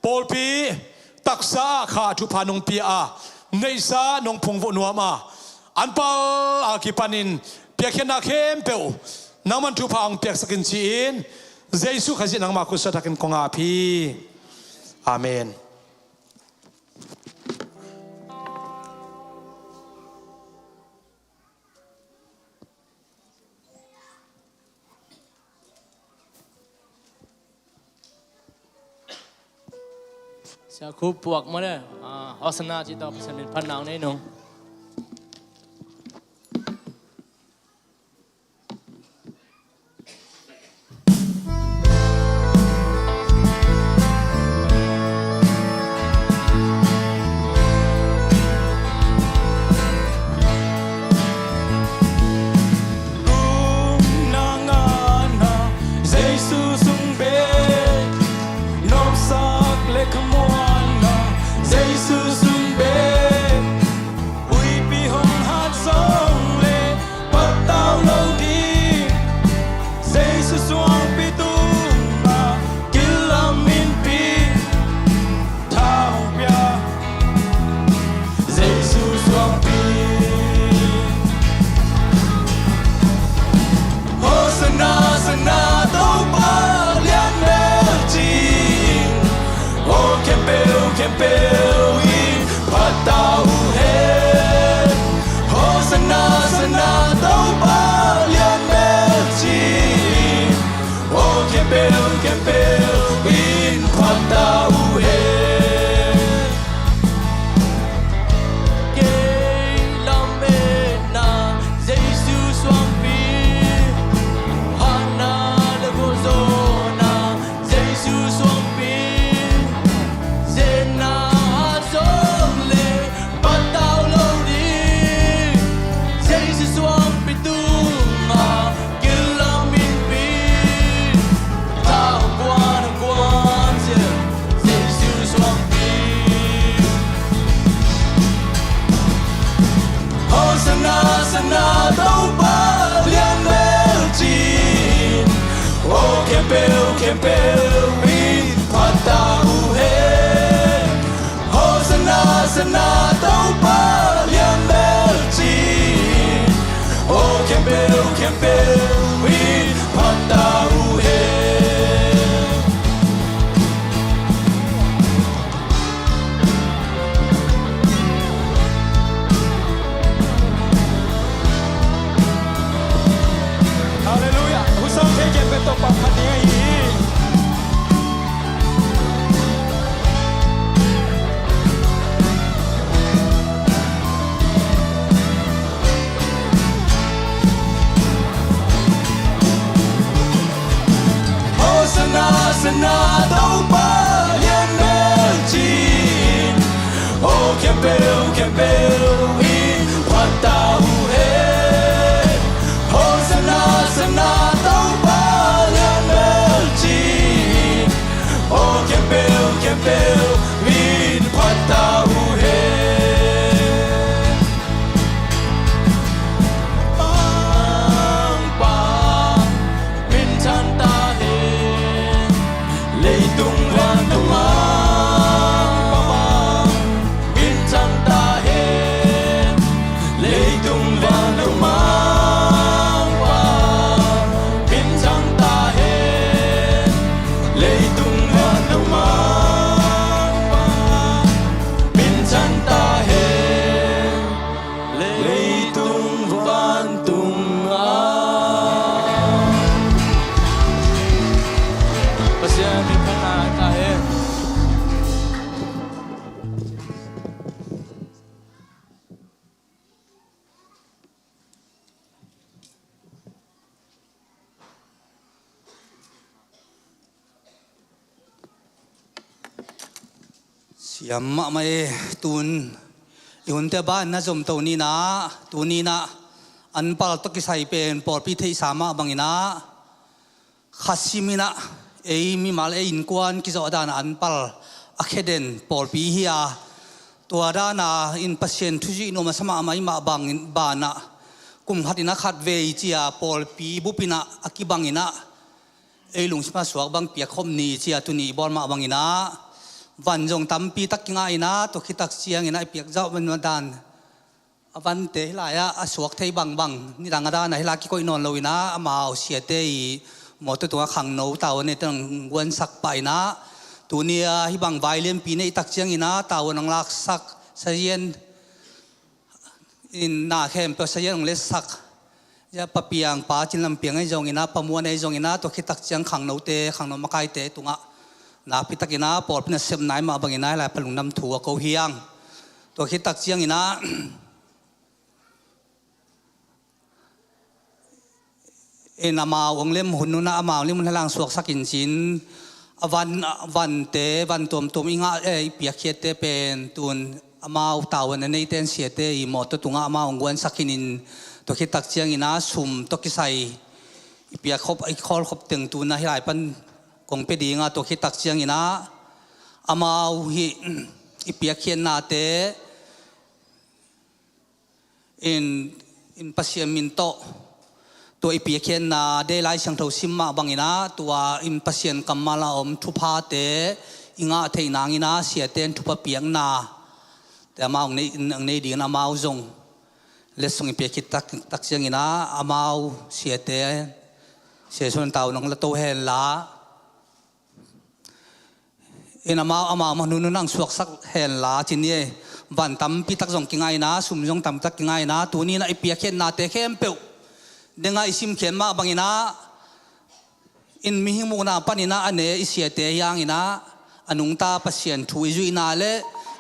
pawlpi taksa ah kha thupha nong pia a, neihsa nong phungvuh nuam a, anpal a kipanin piakkhiatna khempeuh nangman thupha hong piaksak in ci-in, Jesu Khazih nangma khut suah thakin kong ap hi. Amen. Sia Khup puak mah le, ah, Hosanna ci tawh Pasian min phatna hong nei nung. Gumna ngana Jesu sung bek, nopsak le khamuanna Jesu sung bek. Uipi hong hat zong le patau lo ding, Jesu suangpi tungah kilam inpi, tha hong pia Jesu suangpi. Hosanna, Hosanna, Topa lian melcin, aw khempeuh, khempeuh in phat ta uh hen. Hosanna, Hosanna, Topa lian melcin, aw khempeuh, khempeuh in phat ta uh hen. Kei lametna Jesu suangpi, hatna le gualzawhna Jesu suangpi, zenna hat zong le patau lo ding, Jesu suangpi tungah kilam inpi, tha hong guan, hong guan ciang Jesu suangpi. Hosanna, Hosanna, Topa lian melcin, aw khempeuh, khempeuh in phat ta uh hen. Hosanna Topa lian melci in, aw khempeuh khempeuh in phat ta uh hen. Halleluiah. Husang thei khempeuh tawh phat ding ahi hi. Hosanna, Hosanna Topa lian melci in, aw khempeuh khempeuh in phat ta uh hen. Hosanna, Hosanna Topa lian melci in, aw khempeuh khempeuh in phat ta uh hen. Mangpa min thang ta hen. Leitung vantung Mangpa min thang ta hen. Leitung vantung Mangpa min thang ta hen. Leitung vantung Mangpa min thang ta hen. Leitung vantung ah. Pasian min thang ta hen. Siam mahmah e. Tun i hunte ban na zomto ni in ah, tuni in ah anpal tawh kisai pen pawlpi theihsa mah bangin ah khasim in ah, ei mimal ei innkuan kizawh dan a anpal a khia den pawlpi hi a, tua dan a in Pasian thu zuih nuam a sa mahmah i mah bangin, ban ah kum khat in ah khat vei ci a pawlpi bup in ah a kibang in ah ei lungsim a suak bang piak khop ni ci a tuni i bawl mah bangin ah van zong tampi tak kingah in ah, tua khit tak ciangin ah i piak zauh van dan a vante hih lai ah a suak thei bangbang, nidang a dan ah hih lai ah kikoih nawn lo in ah amau siate i mawtaw tungah khangno tau a neite hong guansak pah in ah, tuni a hih bang vai lianpi neih tak ciangin ah tau a hong laksak, sazian in na khempeuh sazian hong letsak, ya Pa Piang, Pa Cin Lam Piang ahi zongin ah, Pa Muan ahi zongin ah, tua khit tak ciang khangnote, khangno makaite tungah nakpi takin ah pawlpi nasepna i mah bangin ah hih lai pan lungdam thu a ko hi hang. Tua khit tak ciangin ah in amau hong lem hun un ah, amau hong lem hun hong langsuaksak in cin, a van, a vante, van tuamtuam i ngah, eh, i piakkhiatte pen tun amau tau a neite in siate i mawtaw tungah amau hong guansak khin in, tua khit tak ciangin ah sum tawh kisai i piak khop, i khawl khop teng tun ah hih lai pan kong pia ding a, tua khit tak ciangin ah amau hih i piakkhiatnate in, in Pasian min tawh tua i piakkhiatna deih Lai Siangtho sim mah bangin ah, tua in Pasian kammal a om thuphate i ngah theih nangin ah siate in thupha piakna te amau hong nei, hong nei dingin amau zong letsong i piak khit tak, tak ciangin ah amau siate, Sia Suan tau nong la to hen la. In amau, amau mah hun un ah hong suaksak hen la, ci ni e. Van tampi tak zong kingah in ah, sum zong tampi tak kingah in ah, tuni in ah i piakkhiatnate khempeuh ding ah i simkhiat mah bangin ah, in mihing mukna panin ah a ne i siate hi hangin ah, a nungta Pasian thu i zuihna le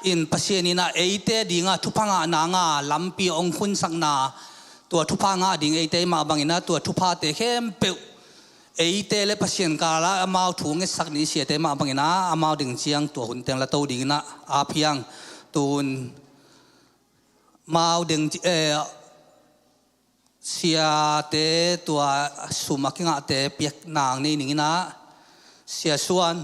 in Pasian in ah eite ding ah thupha ngah nang a lampi a hong khunsakna, tua thupha ngah ding eite i mah bangin ah, tua thuphate khempeuh eite le Pasian kal ah amau thu ngetsak ni siate mah bangin ah, amau ding ciang tua hun teng la to dingin ah ap hi hang. Tun amau ding ci-, eh, siate tua sum a kingahte piak nang nei ning in ah, Sia Suan.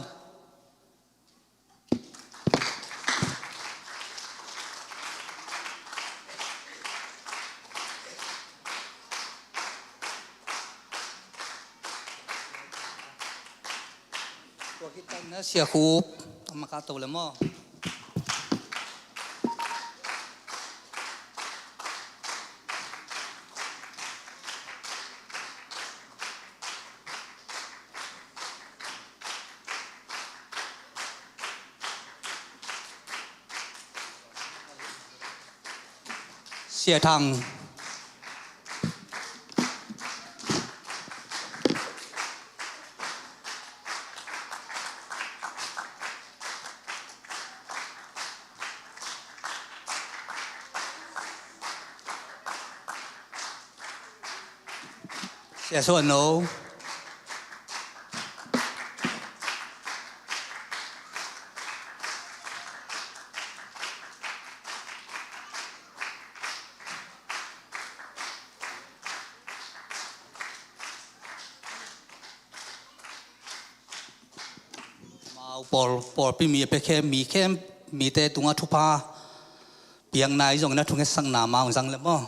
Tua khit tak in ah Sia Khup, a makato le maw. Sia Thang. Sia Suan No. Amau pawl, pawlpi mi a pia khem, mi khem, mite tungah thupha piakna ahi zongin a thungetsakna amau zang le maw.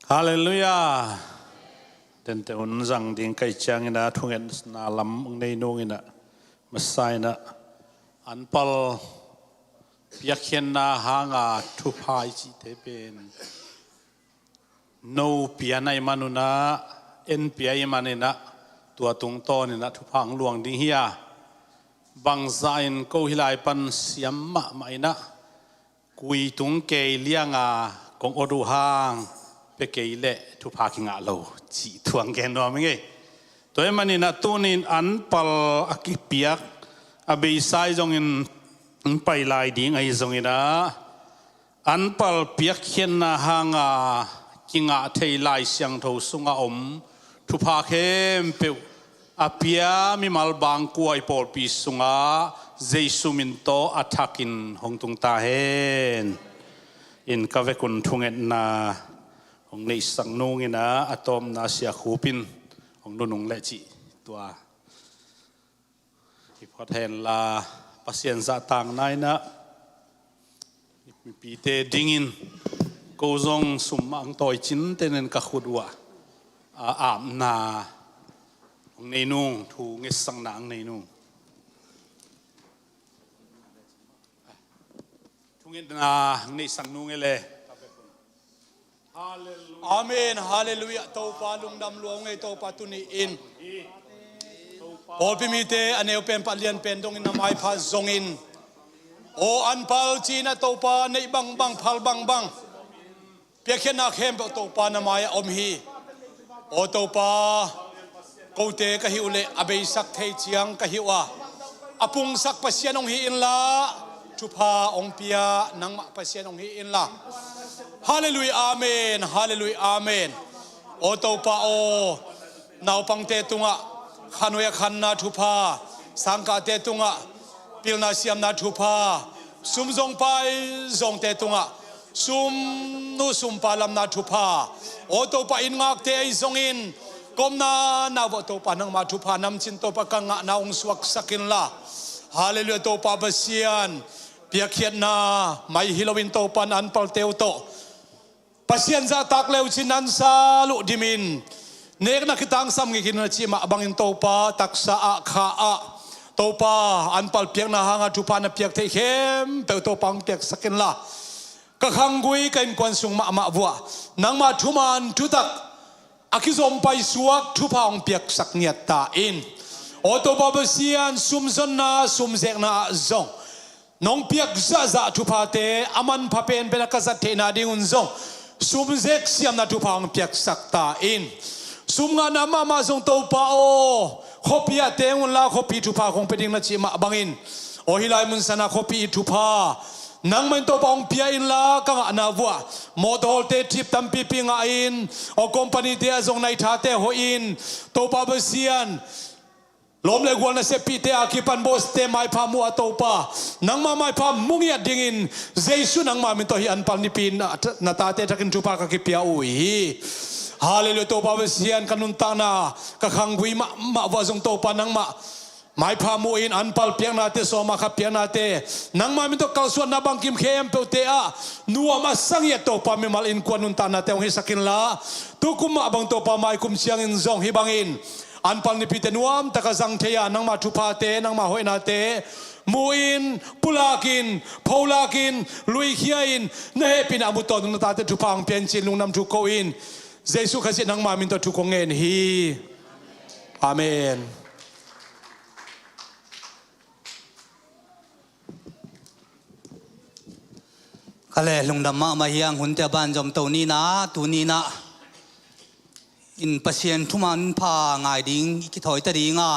Halleluiah. Tente hun zang ding ka hih ciangin a thungetna lam hong nei nung in a, masa in a, anpal piakkhiatna hanga thupha i cihte pen no pia na hih man un a, en pia ahih manin a, tua tungtawn in a thupha hong luang ding hi a, bangzah in ko hih lai pan siam mahmah in a, kui tung kei lianga kong awt uh hang pia kei leh thupha kingah lo, cih thu hong gen nuam ing ei. Tua ahih manin a tuni-in anpal a kipiak a beisa ahi zongin, hong pai lai ding ahi zongin a, anpal piakkhiatna hanga kingah thei Lai Siangtho sunga om thupha khempeuh a pia mimal bangkua i pawlpi sungah Jesu min tawh a thakin hong tung ta hen. In ka vekun thungetna hong neihsak nung in a, a tawpna Sia Khup in hong nunung leh cih tua i phot hen la, Pasian zahtakna in a, mipite dingin ko zong sum mah hong tawi cinte nen ka khut uh ah, a, apna hong nei nung, thu ngetsakna hong nei nung. Thungetna hong neihsak nung e le. Amen. Halleluiah. Topa lungdam lua ung ei, Topa tuni-in pawlpi mite a neu pen pan lian pen dongin na maipha zongin, aw anpal ci-in a Topa neih bangbang phal bangbang piakkhiatna khempeuh Topa na mai-ah om hi. Aw Topa, kote ka hih uh leh a beisak thei ciang ka hih uh a, a pungsak Pasian hong hi inla, thupha hong pia nangmah Pasian hong hi inla. Halleluiah, amen. Halleluiah, amen. Aw Topa aw, naupangte tungah khanhoih a khanna thupha, sangkahte tungah pilna siamna thupha, sum zong pai zongte tungah sumnu sumpa lamna thupha, aw Topa, inn ngakte ahi zongin ka omna na vuah Topa nangmah thupha namcin Topa ka ngahna hong suaksak inla. Halleluiah, Topa Pasian, piakkhiatna mai hi loin Topa na anpalte uh tawh Pasian zahtak le uh cin an sal uh dimin nekna kitangsam ngei khin un a cih mah bangin Topa taksa ah, kha ah, Topa anpal piakna hanga thupha na piak theih khempeuh Topa hong piaksak inla. Ka khanggui ka innkuan sung mahmah vuah nangmah thuman thutak a kizom paisuak thupha hong piaksak ngiat ta in. Aw Topa Pasian, sumzonna sumzekna ah zong nong piak zahzah thuphate a manpha penpen a ka zat theihna dingun zong sumzek siamna thupha hong piaksak ta in. Sum ngahna mahmah zong Topa aw, khuapi ah teng unla khuapi thupha kong pia ding na cih mah bangin, aw hih lai mun sana khuapi i thupha nangmah in Topa hong pia inla, ka ngahna vuah mawtaw hawlte trip tampipi ngah in, aw companyte ah zong na i thate hoih in, Topa Pasian, lawm le gual naseppihte a kipan bosste maipha mu a Topa, nangmah maipha mu ngiat dingin Jesu nangmah min tawh hih anpal nipi na, na tate thakin thupha ka kipia uh hi. Halleluiah, Topa Pasian, ka nuntakna ka khanggui mahmah vuah zong Topa nangmah maipha mu in, anpal piaknate, sawma khat piaknate, nangmah min tawh kalsuanna bangkim khempeuhte ah nuam a sa ngiat Topa mimal innkuan nuntaknate hong hisak inla, tukum mah bang Topa maikum ciangin zong hih bangin anpal nipite nuamtak a zang thei a, nangmah thuphate, nangmah hoihnate mu in, pulak in, pholak in, luikhia in, na hehpihna a mu tawntung na tate thupha hong pia in ci-in lungdam thu ko in, Jesu Khazih nangmah min tawh thu kong ngen hi. Amen. A le lungdam mahmah hiang hunte a ban zom to nina, tu nina in Pasian thuman pha ngai ding i kithawi ta dinga,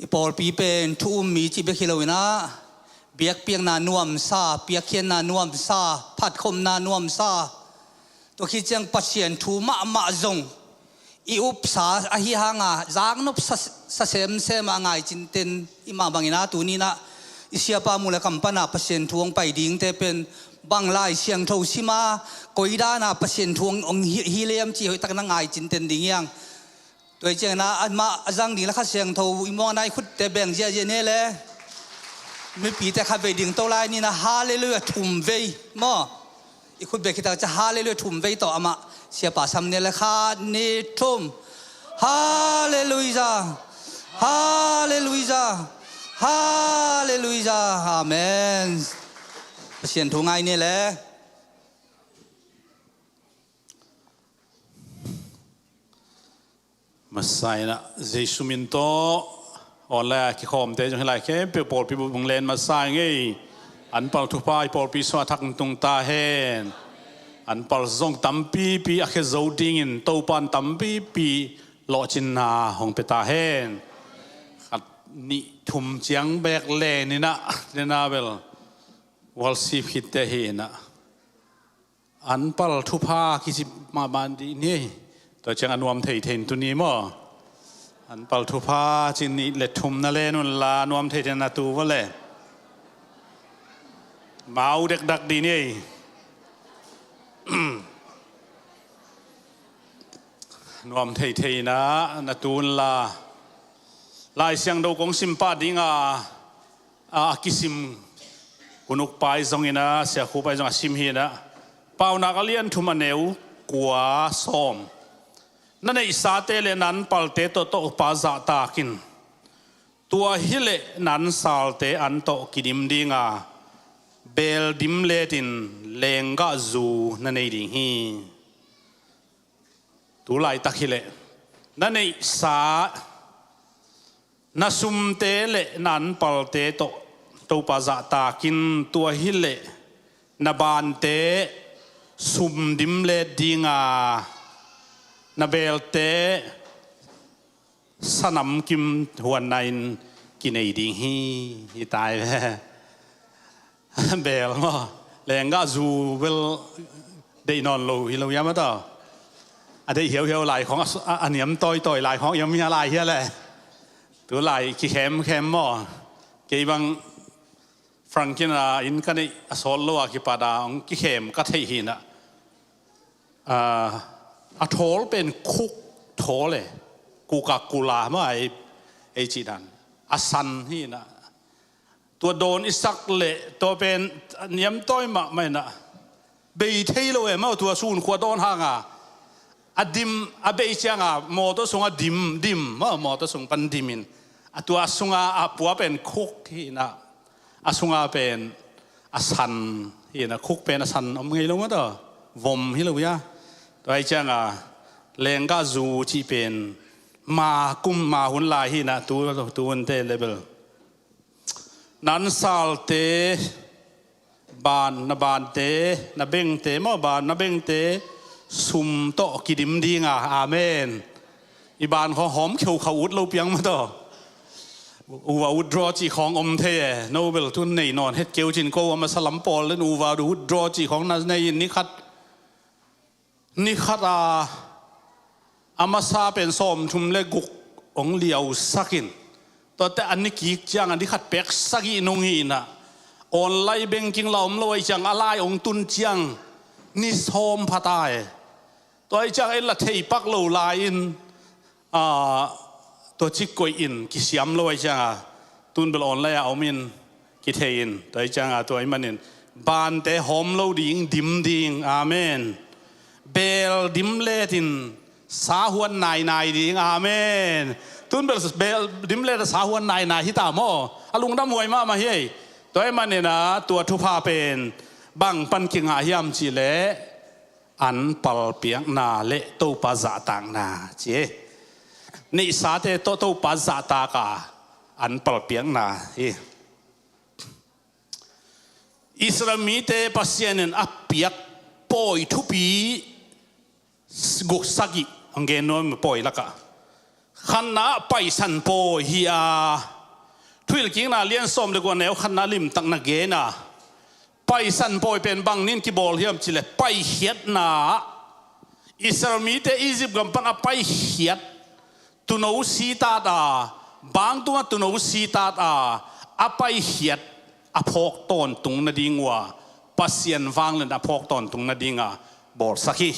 i pawlpi pen thu um mi cih bek hi loinah, biakpiakna nuamsa, piakkhiatna nuamsa, phatkhopna nuamsa, tua khit ciang Pasian thu mahmah zong i upsa ahi hanga zaknop sa, sa semsem a ngai cinten i mah bangina, tu nina i siapa mu le kam pana Pasian thu hong pai dingte pen bang Lai Siangtho sima, koi dana Pasian thu hong, hong hi, hi lem cih hoihtak na ngai cinten ding hiang. Tua hi ciangina amah a zang ding le Kha Siangtho i muangna i khutte beng ziahziah ne le, mipite khat vei ding to lai nina, Halleluiah thum vei maw? I khut bek khita ca Halleluiah thum vei tawh amah siapa sam ne le, khat, nih, thum. Halleluiah. Halleluiah. Halleluiah. Amen. Pasian thu ngai ne le. Masa inah Jesu min tawh online a kikhawmte zong hi lai khempeuh pawlpi bup bung len masa ing ei. An pal thupha i pawlpi sungah thak tung ta hen. An pal zong tampipi a khia zo dingin Topan tampipi lawhcinna hong pia ta hen. Khat nih thum ciang bek len inah, nena bel worship hitte hi inah. An pal thupha kici mahmah dih ni. Tua ciang a nuam theithei in tuni maw? An pal thupha cin nih le thum na len unla nuam theithei na tu vua le. Mau dekdak dih ni. Nuam theithei na, na tu unla. Lai Siangtho kong sim pah dinga, a, a kisim Hun Ukpa i zongina, Sia Khupa i zong a sim hi inah. Paunak a lian thum a neu kua sawm. Na neihsate le na an palte tawh Topa zahtakin. Tua hileh na an salte an tawh kidim dinga, beel dim letin lenggah zu na nei ding hi. Tu laitak hileh na neihsa, na sumte le na an palte tawh Topa zahtakin, tua hileh na bante sum dim let dinga, na beelte sanam kim huanna in kinei ding hi. Hi tai ve. Beel maw? Lenggah zu bel deih nawn lo hi lo hiam a ta? A deih hiauhiau lai khawng a, a, a niam tawitawi lai khawng hiam hia lai hia le? Tu lai kikhemkhem maw? Kei bang Frankin a inn ka neih a sawt lo a kipat a hong kikhem ka theih hi inah. A, a thawl pen khuk thawl e. Coca-Cola maw ei, ei cih dan. A san hi inah. Tua dawn i sak leh tua pen niamtawi mahmah inah. Bei thei lo e maw, tua sunkhua dawn hanga. A dim, a bei cianga mawtaw sunga dim, dim maw, mawtaw sung pan dimin. A tua a sunga a pua pen khuk hi inah. A sunga pen a san hi inah, khuk pen a san om ngei lo maw taw. Vom hi lo hia. Tua hi cianga lenggah zu cih pen ma kum ma hun lai hi inah, tu, tu hunte level. Na an salte, ban, na bante, na bengte maw, ban, na bengte sum tawh kidim dinga. Amen. I ban khawng hawm kheukhau ut lo piang maw taw. Uva withdraw cih khawng om thei e. No bel tun nei nawn het keu cin ko a masa lam pawl le uva withdraw cih khawng na nei in ni khat. Ni khat a, a masa pen sawmthum le guk hong liausak in, tuate a ni kik ciang a ni khat pek sagih nung hi inah, online banking la om lo ahih ciang a lai hong tun ciang ni sawm pha ta e. Tua ahih ciang ei la thei pak lo lai in, a, tua cik koih in kisiam lo ahih cianga, tun bel online a om in kithei in, tua ahih cianga tua ahih manin bante hawm lo ding, dim ding. Amen. Beel dim letin sa huan nainai ding. Amen. Tun bel beel dim let a sa huan nainai hi ta maw? A lungdam huai mahmah hi ei. Tua ahih manin a tua thupha pen bang pan kingah hiam cihleh an palpiakna le Topa zahtakna ci e. Neihsate tawh Topa zahtaka an palpiakna hi. Israel mite Pasian in a piak pawi thupi guk sagih hong gen nuam, pawi lakah khatna ah Paisan pawi hi a, Thuhilhkikna lian sawm le guk a neu khatna limtak na gen a, Paisan pawi pen bang nin kibawl hiam cih leh paikhiatna ah Israel mite Egypt gam pan a paikhiat, tuuno sitat a, bangtung ah tuuno sitat a, a paikhiat a phawk tawntung nading uh a, Pasian vangliatna a phawk tawntung nading a bawlsak hi.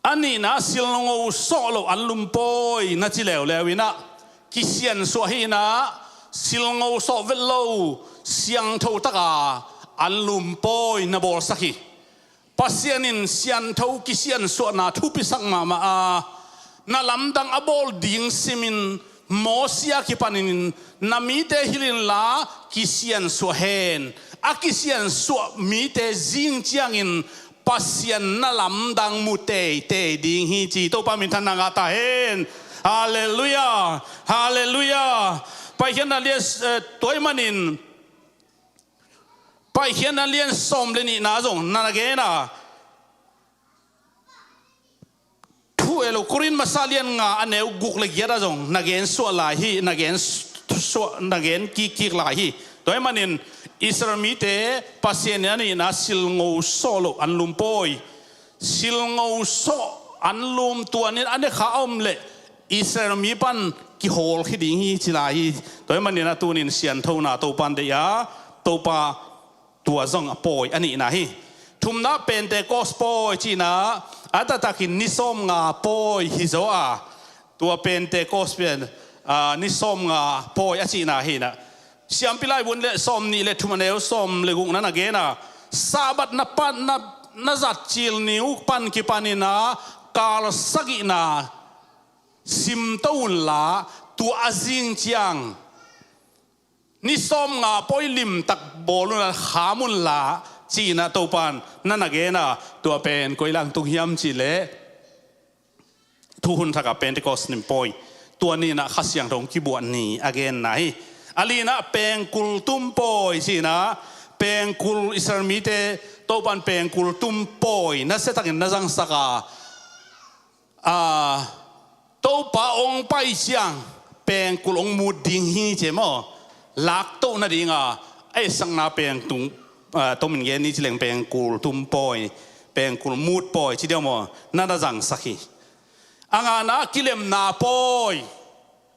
A nihna, silngo sawh loh anlum pawi na ci leuleu in ah, kisiansuah hi in ah, silngo sawh vet lo, siangtho tak a anlum pawi na bawlsak hi. Pasian in siantho kisiansuahna thupisak mahmah a, na lamdang a bawl ding simin Mosi a kipanin na mite hilh inla kisiansuah hen. A kisiansuah mite zing ciangin Pasian na lamdang mu teitei ding hi ci, Topa minthanna ngah ta hen. Halleluiah. Halleluiah. Paikhiatna lian, eh, tua ahih manin Paikhiatna lian sawm le nihna zong na na gen a, thu e lo, Korin masa lian nga a neu guk le giat ah zong na gen suah lai hi, na gen suah, na gen kikkik lai hi. Tua ahih manin Israel mite Pasian in a nihna silngo sawh loh anlum pawi, silngo sawh anlum tuanin a ne kha a om leh Israel mi pan kihawl khia ding hi ci lai hi. Tua ahih manin a tunin sianthona Topa in deih a, Topa tua zong a pawi a nihna hi. Thumna Pentecost pawi cihna, a taktakin ni sawm nga pawi hi zaw a, tua Pentecost pen, ah, ni sawm nga pawi a cihna hi in ah. Siampi Laibu le sawm nih le thum a neu sawm le guk na na gen a, Sabbath na pan, na, na zat cil ni uh pan kipanin ah kal sagihna simto unla, tua a zing ciang ni sawm nga pawi limtak bawl unla, kham unla, ci-in ah Topa in na na gen a, tua pen koi lang tung hiam cih leh, Thuhun Thak ah Pentecost ni pawi, tua ni-in ah Kha Siangtho hong kibuah ni a genna hi. A lina ah pengkul tum pawi ci-in ah, pengkul Israel mite Topa in pengkul tum pawi nasia takin na zangsak a, a, Topa hong pai ciang pengkul hong mut ding hi ci maw, laktoh nading a, a etsakna pengkul, a, tomin gen ni ci leng pengkul tum pawi, pengkul mut pawi ci diam maw, na na zangsak hi. A ngana kilemna pawi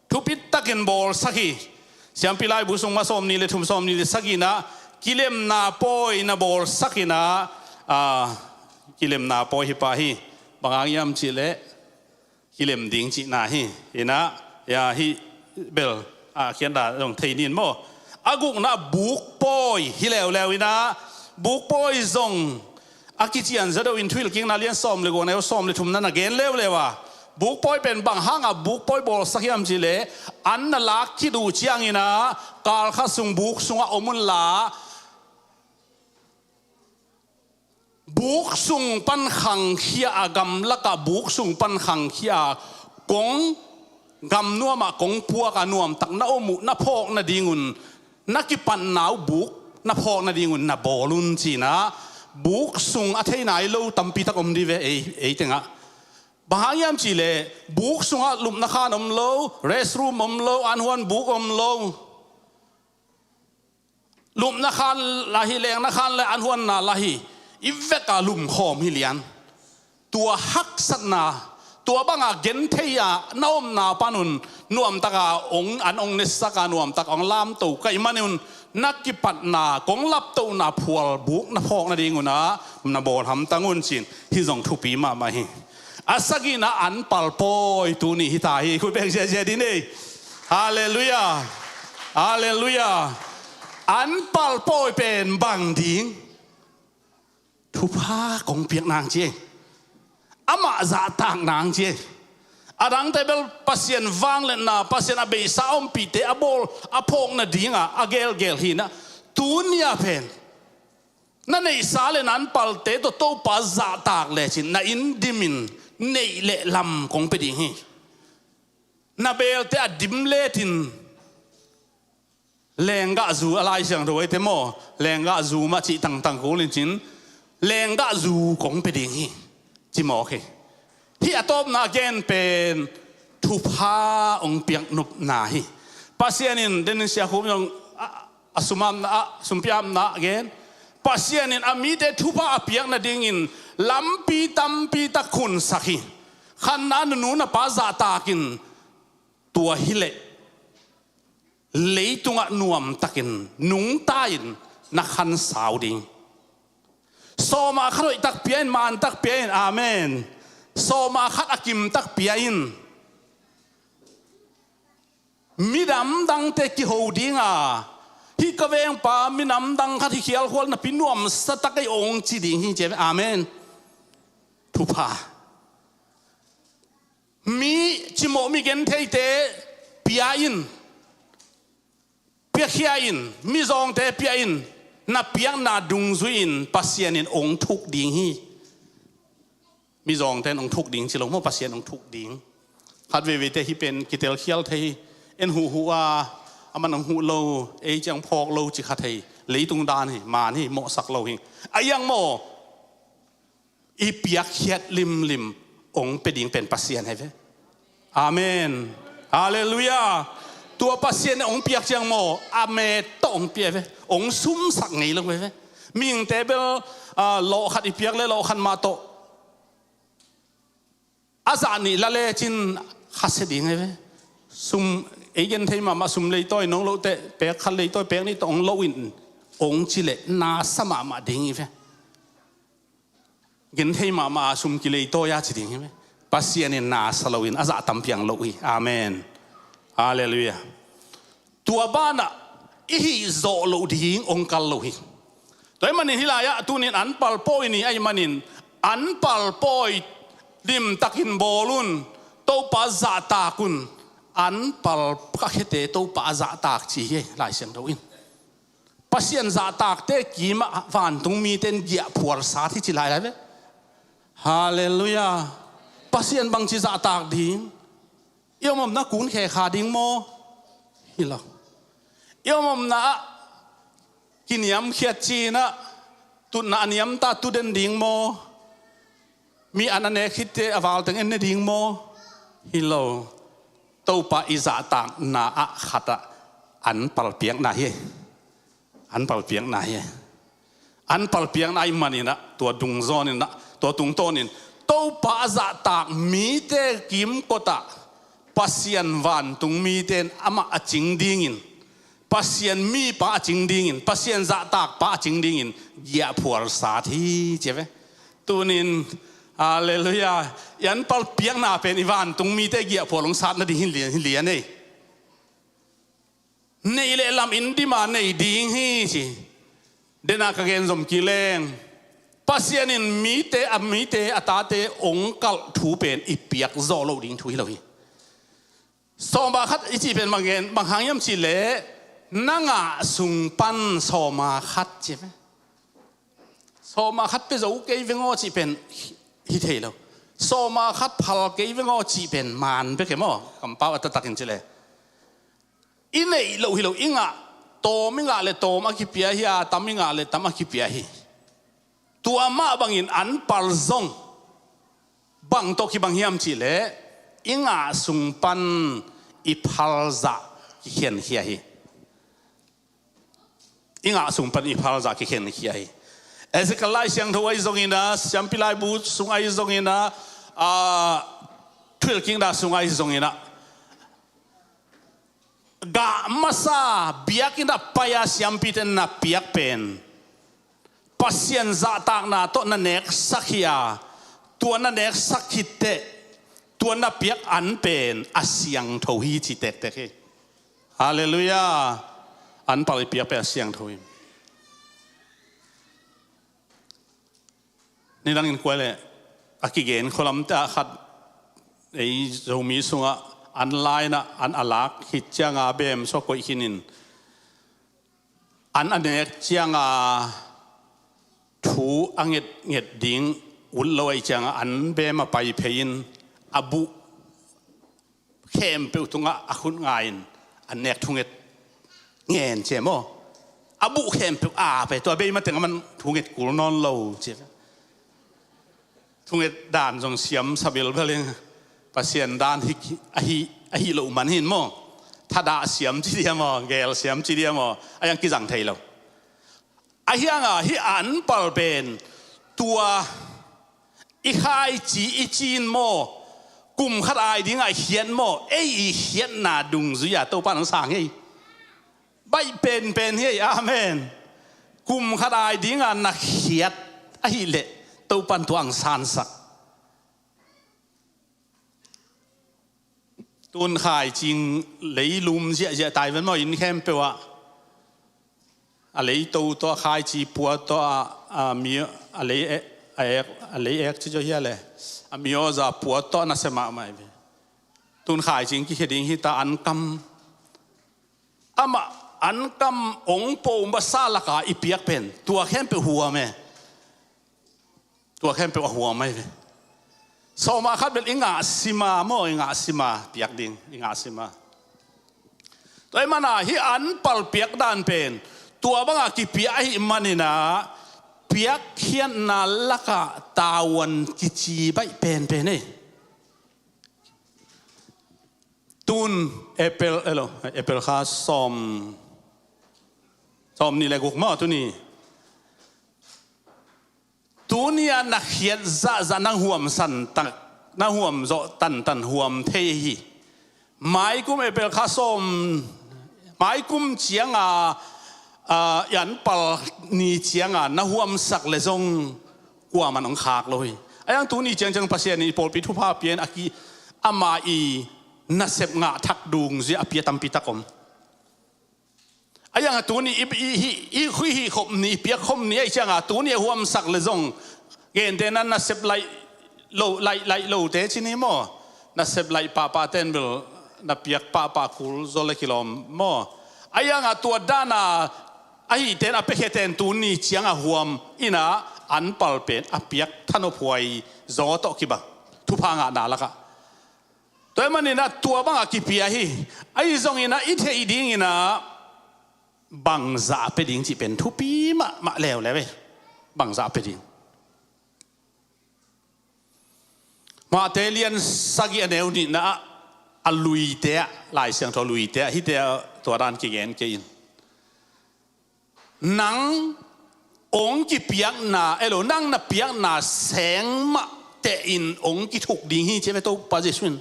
thupi takin bawlsak hi. Siampi Laibu sung masa sawm nih le thum, sawm nih le sagihna ah kilemna pawi na bawlsak in ah, a, kilemna pawi hi pah hi. Bang hang hiam cih leh kilem ding cihna hi. In ah, ya, hih bel, a, khiatna zong thei ni maw. A gukna buk pawi hi leuleu in ah, buk pawi zong a kician zaw deuh in Thuhilhkikna lian sawm le guk a neu sawm le thum na na gen leuleu a. Buk pawi pen bang hanga buk pawi bawlsak hiam cih leh, an na lak khit uh ciangin ah, kal khat sung buk sungah om unla, buk sung pan khangkhia a, gamlakah buk sung pan khangkhia a, kong, gam nuamah kong puak a nuamtak na om uh na phawk nadingun, na kipatna uh buk na phawk nadingun na bawl un ci-in ah, buk sung a thei nai lo tampi tak om dih ve ei, ei tengah. Bang hang hiam cih leh, buk sungah lupna khan om lo, restroom om lo, an huan buk om lo. Lupna khan lah hi, lengna khan le an huanna lah hi, i vek a lumkhawm hi lian. Tua haksatna, tua banga genthei a na omna panun nuamtak a ong, an ong nesak a, nuamtak a ong lamto ka hih manin un, na kipatna, kong laptohna phual buk na phawk nadingun ah na bawl hamtang un ci-in, hih zong thupi mahmah hi. A sagihna anpal pawi tuni hi ta hi. Khut beng ziahziah dih ni. Halleluiah. Halleluiah. Anpal pawi pen bang ding? Thupha kong piak nang ci ei. Amah zahtak nang ci ei. A dangte bel Pasian vangliatna, Pasian a beisa ompihte a bawl, a phawk nadinga a gelgel hi in ah, tuni a pen na neihsa le na anpalte tawh Topa zahtak lecin na inn dimin neih le lam kong pia ding hi. Na belte a dim letin Lenggahzu a Lai Siangtho eite maw, lenggahzu mah cih tangtang kul in cin, lenggahzu kong pia ding hi, ci mawk hi. Hih a tawpna a gen pen thupha hong piak nopna hi. Pasian in, den in siakhum zong a, a sumapna ah, sumpiapna ah gen, Pasian in a mite thupha a piak nadingin lampi tampi tak khunsak hi. Khanna nunu na pa zahtak in, tua hileh leitungah nuamtakin nungta-in na khansau ding. Sawma khat hoihtak pia in, mantak pia in, amen. Sawma khat a kimtak pia in. Midam dangte kiho dinga, hih ka vengpa minam dang khat hi khialkhual napi nuamsa tak ei ong ci ding hi ci ve, amen. Thupha. Mi cimawh, mi gentheite pia in, piakhia in, mizawngte pia in, na piakna dungzui in Pasian in ong thuk ding hi. Mizawngte in ong thuk ding ci lo maw, Pasian ong thuk ding. Khat veiveite hih pen kitelkhial thei hi, en huhhuh a, aman ong huh lo, ei ciang phawk lo ci kha thei hi. Leitung dan hi, man hi, mawhsak lo hi. A iang maw, i piakkhiat limlim ong pia ding pen Pasian hi ve. Amen. Halleluiah. Tua Pasian in ong piak ciang maw, a met tawh ong pia ve. Ong sumsak ngei lo ve. Mihingte bel, ah, lawh khat i piak le lawh khat mah tawh a zah nih la lecin khasia ding hi ve. Sum, ei genthei mahmah, sum leitawi nong loh teh, pek khat leitawi, pek nih tawh ong loh in, ong ci leh nasa mahmah ding hi ve. Genthei mahmah a sum kileitawi a ci ding hi ve. Pasian in nasa loin a zah tampi ang loh hi. Amen. Halleluiah. Tua banah i hih zawh loh ding ong kal lo hi. Tua ahih manin hih lai-ah tunin an palpawi ni ahih manin an palpawi limtakin bawl un. Topa zahtak un. An pal ka khiate Topa a zahtak ci hi Lai Siangtho in. Pasian zahtakte kimah vantung mite in giahphual sat hi ci lailai ve. Halleluiah. Pasian bangci zahtak ding? I om omna kun khe kha ding maw? Hi lo. I om omna ah kiniamkhiat cinah tutna a niamta tu den ding maw? Mi an a nek khitte a valteng en ne ding maw? Hi lo. Topa i zahtakna ah khatah an palpiakna hi. An palpiakna hi. An palpiakna ahih maninah tua dungzawninah tua tungtawnin Topa a zahtak mite kimkotah Pasian vantung mite in amah a cing dingin, Pasian mipa a cing dingin, Pasian zahtakpa a cing dingin giahphual sat hi ci ve. Tunin, halleluiah, i an palpiakna pen i vantung mite giahphual hong sat nading hi lian, hi lian ei. Neih leh lam in dima nei ding hi ci. Dena ka gen zom kileng. Pasian in mite, a mite, a tate ong kalh thu pen i piak zawh loh ding thu hi lo hi. Sawma khat i cih pen bang gen, bang hang hiam cih leh, na ngah sung pan sawma khat ci ve. Sawma khat pia zo kei veng aw cih pen hi thei lo. Sawma khat phal kei veng aw cih pen man bek hi maw. Kampau a taktakin cih leh, i neih loh hi lo, i ngah, tawm i ngah le tawm a kipia hi a, tam i ngah le tam a kipia hi. Tua mah bangin an pal zong bang tawh kibang hiam cih leh, i ngah sung pan i phalzah kikhenkhia hi. I ngah sung pan i phalzah kikhenkhia hi. Ezekiel Lai Siangtho ahi zongin a, Siampi Laibu sung ahi zongin a, a, Thuhilh Kingdom sung ahi zongin a, gah masa biakinn ah pai-a siampite na piak pen Pasian zahtakna tawh na neksak hi a, tua na neksak khit teh tua na piak an pen a siangtho hi ci tektek hi. Halleluiah. An pal i piak pen a siangtho hi. Nidangin kuai leh a kigen khualamte ah khat, ei Zomi sungah an lainah an a lak khit cianga beem sua koih khinin, an a nek cianga thu a ngetnget ding ut lo ahi cianga an beem a pai phei-in a buh khempeuh tungah a khut nga-in a nek thunget ngen ci maw. A buh khempeuh a pe, tua bei mateng a man thunget kul nawn lo ci. Thunget dan zong siam sabilbel in, Pasian dan hi, ahi, ahi lo man hin maw. Thadah siam ci dia maw, gel siam ci dia maw, a yang kizang thei lo. A hianga hih anpal pen tua i khaici i cin maw, kum khat ai dinga i khiat maw, ei i khiatna dungzui-a Topa nang sang ei. Baih penpen hi ei, amen. Kum khat ai dinga na khiat ahih leh Topan tua ang sansak. Tun khaicing leilum ziahziah tai ven maw, inn khempeuh ah. A leito tawh, a khaici pua tawh, a, a mi, a lei ek, a ek, a lei ek ci zaw hia le. A mi awza pua tawh na se mahmah hi ve. Tun khaicing kikhia ding hi ta, ankam. Amah ankam ong po masa laka i piak pen tua khempeuh huam e. Tua khempeuh a huam ahi ve. Sawmah khat bel i ngah sima maw, i ngah sima, piak ding, i ngah sima. Tua i mana hih anpal piak dan pen tua banga kipia ahi manina, piakkhiatna laka tavuan kici baih penpen ei. Tun April, elo, April kha sawm, sawm nih le guk maw tuni. Tuni-a na khiat zahzah, na huam santak, na huam zawh tantan huam thei hi. Maikum April kha sawm, maikum cianga, a, i anpal ni cianga na huamsak le zong kuaman hong khak lo hi. A yang tuni ciangciang Pasian in i pawlpi thupha pian a ki ama i nasep ngah thak dungzui a pia tampi tak om. A yang a tuni i, i, i, i, i hih khop ni, i piak khop ni, a i cianga tuni a huamsak le zong gente na nasep laih lo, laih, laih lote ci ni maw. Nasep laih pahpah ten bel na piak pahpah kul zaw le kilawm maw. A yang a tua dana ahih ten a piakhia ten tuni cianga huam ina anpal pen a piak thanophuai zaw tawh kibang thupha ngahna lakah. Tua i manina tua banga kipia hi. Ahi zongina i theih dingina bangzah a pia ding cih pen thupi mahmah leuleu e. Bangzah a pia ding. Matthai lian sagih a neu nihna ah, a luite ah, Lai Siangtho luite ah, hihte ah tua dan kigen kei in. Nang ong kipiakna, elo, nang na piakna seng mah tehin ong kithuk ding hi ci ve Topa Jesu in.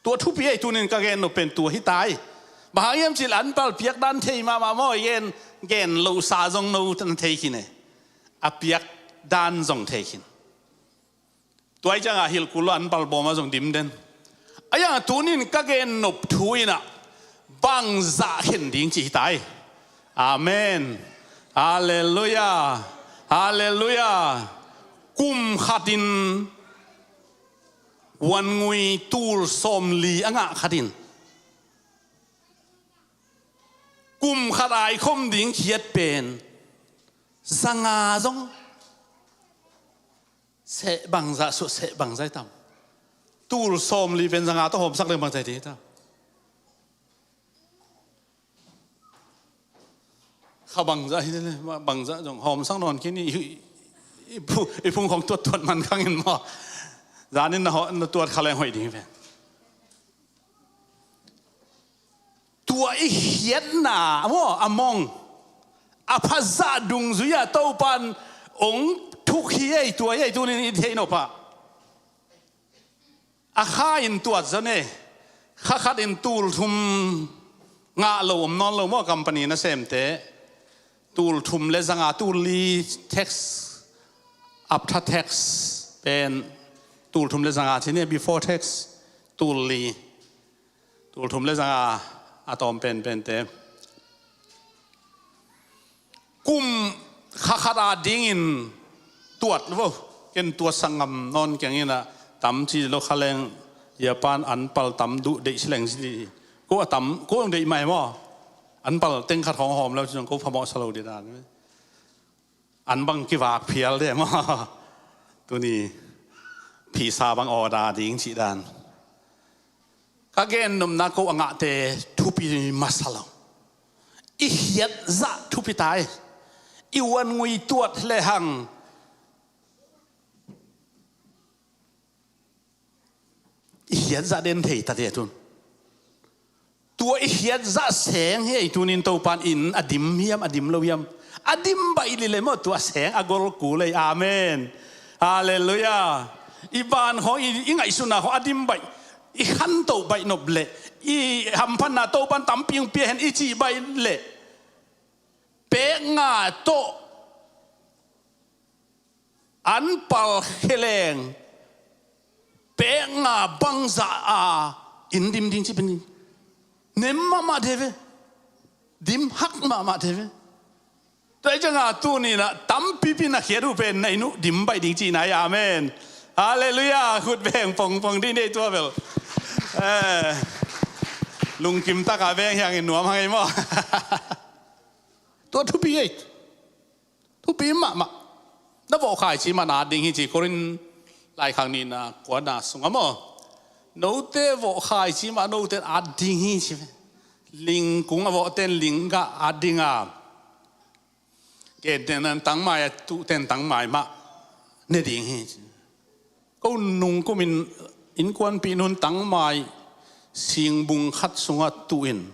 Tua thupi ei, tunin ka gen nop pen tua hi tai. Bang hang hiam cih leh anpal piak dan thei mahmah maw, i gen, gen lohsa zong no na thei khin e. A piak dan zong thei khin. Tua i cianga hilh kul lo, anpal bawma zong dim den. A yang tunin ka gen nop thu inah bangzah khen ding cih hi tai. Amen. Halleluiah. Halleluiah. Kum khatin vuangui tul sawmli a ngah khatin kum khat ai khom ding khiat pen zanga zong seh bangzah, suah seh bangzah i tam. Tul sawmli pen zanga tawh hawmsak leng bangzah i tam. Kha bangzah hi le, bangzah zong hawmsak nawn khin i, i phu-, i phung khong tuattuat man khang in maw. Zanin na hawh, na tuat kha leng hoih ding pen. Tua i khiatna maw, a mong a phazah dungzui-a Topan ong thuk hi ei, tua hi ei, tunin i theih nop ah. A kha in tuat zon e. Kha khatin tul thum ngah lo om nawn lo maw, company nasemte. Tul thum le zanga, tul li tax, after tax pen tul thum le zanga ci ni, before tax tul li. Tul thum le zanga a tawm penpente. Kum kha khat a dingin tuat lo vo. Ken tuatsak ngam nawn keng inah tam ci lo kha leng, Japan anpal tam duh deih ci leng ci. Ko a tam, ko deih mai maw. Anpal teng khat hong hawm lo ci zong ko phamawh sa lo dih dan. An bang kivak phial de maw. Tuni phisa bang order ding cih dan. Ka gen nopna ko a ngahte thupi masa lo. I khiatzah thupi ta e. I uan ngui tuat lehang i khiatzah den thei ta e tun. Tua i khiatzah seng hi ei tunin Topan in a dim hiam, a dim lo hiam? A dim baih leh maw, tua seng a gol kul ei. Amen. Halleluiah. I ban khawng, i, i ngaihsutna khawng a dim baih, i khantoh baih nop leh, i hamphatna Topan tampi hong pia hen i cih baih leh, pek nga tawh an pal kheleng, pek nga bangzah a in dim ding ci pen nem mahmah de ve. Dim hak mahmah de ve. Tua hi cianga tuni-in ah tampipi na khiat uh pen na inn uh dim baih ding cihna hi. Amen. Halleluiah. Khut beng pongpong dih ni ei tua bel. Eh, lungkim taka beng hi hangin nuam hang ei maw. Tua thupi ei. Thupi mahmah. Na vawhkhaici mah na at ding hi ci, Korin laikhak nihna kuana sungah maw. Note vawhkhaici mah note at ding hi ci. Ling kung a vawhten ling gah at ding a, kenten tangmai a tuhten tangmai mah ne ding hi ci. Ko nungkumin innkuanpih nun tangmai singbung khat sungah tuhin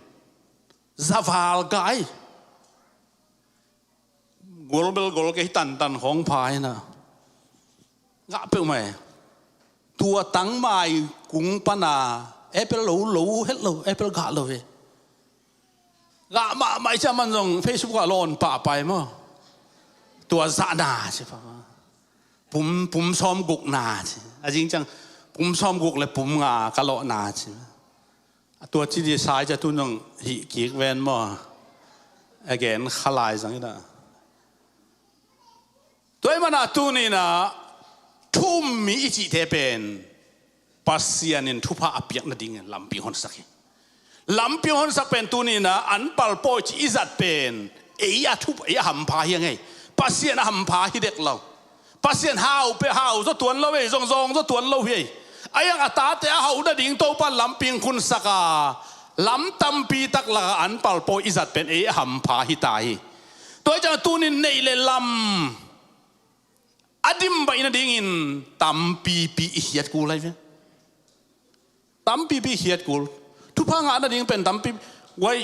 zaval gah ei. Gol bel gol kei, tantan khawng pha hi na. Gah peuhmah ei. Tua tangmai kung pana apple lo, lo het lo, apple gah lo hi. Gah mahmah ei ci a, aman zong Facebook ah lawn pahpah ei maw. Tua zahna ci pah. Pum, pum sawm gukna ci. A zing ciang pum sawm guk le pum nga ka lawhna ci. A tua ci dih sai ci a, tun zong hih kik ven maw. Again, khalai zang hi na. Tua ahih manin ah tuni-in ah thu um mi i cihte pen Pasian in thupha a piak nadingin lampi hong honsak hi. Lampi hong honsak pen tuni-in ah an palpawi cih i zat pen ei a thup, ei a hampha hi a ngei. Pasian a hampha hi dek lo. Pasian hau pen hau zaw tuan lo ei, zong zong zaw tuan lo hi ei. A iang a tate a hauh nading Topan lampi hong honsak a, lam tampi tak lakah an palpawi i zat pen ei a hampha hi ta hi. Tua hi ciang tuni-in neih le lam a dim baih nadingin tampipi i khiat kul lai ve. Tampipi i khiat kul. Thupha ngah nading pen tampi, wai,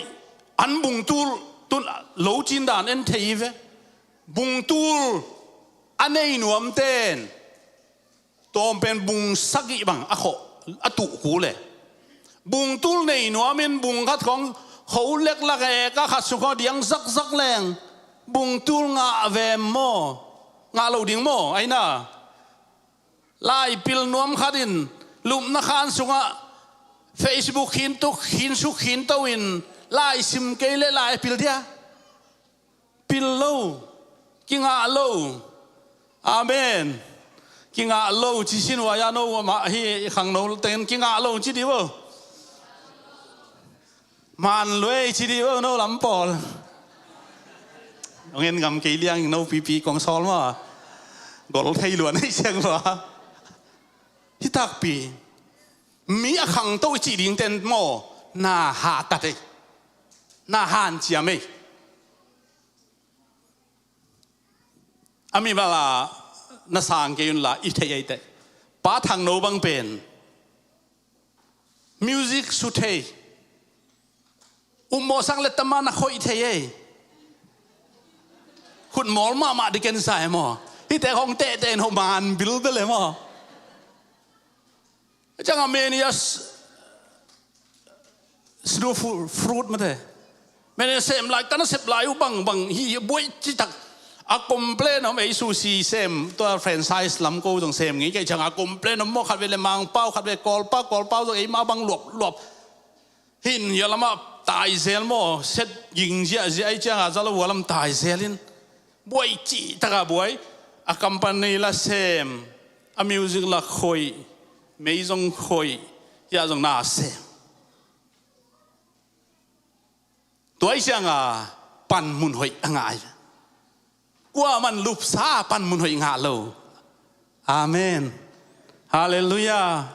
an bungtul, tun lo cin dan en thei hi ve. Bungtul a nei nuamten tawm pen bung sagih bang a khawh, a tuh kul e. Bungtul nei nuamin bung khat khawng kho leklak e, ka khat sung khawng diang zakzak leng bungtul ngah vem maw? Ngah lo ding maw? Aina. Lai pil nuam khat in lupna khan sungah Facebook khin tuk, khin suk, khin to in lai sim kei leh lai pil dia. Pil lo, kingah lo. Amen. Kingah lo ci sin uh a, no mah hi khangno tengin kingah lo ci dih vo. Man luai ci dih vo, no lam pawl. Hong en ngam kei liang, no pipi kong sawl maw. Gol thei luan ei siang maw. Hi takpi. Mi a khangto i cih dingten maw, na hahkat ei. Na hanciam ei. A mimal a na sang kei un la, i thei ei teh. Pa Thangno bang pen music su thei. Upmawh sang le tama na khoih thei ei. Khutmawl mahmah dih ken sa ei maw. Hihte khawng tehteh in hawh man bilbel ei maw. Ciangah mania s-, snu fu-, fruit mate. Mania sem lai, ka nasep lai uh bangbang hi, hi buai citak. A complain om ei sushi sem, tua franchise lam ko zong sem ngei kei ciangah a complain om maw, khat vei le Mangpau, khat vei Kawlpau, Kawlpau zong ei mah bang luapluap. Hin hia lamah taizel maw, set ging ziahziah ei ciangah za lo hua lam taizel in. Buai cih takah buai, a company la sem, a music la khoih, mei zong khoih, hia zong na sem. Tua i siangah panmun hoih a ngah hi. Kuaman lupsa panmun hoih ngah lo. Amen. Halleluiah.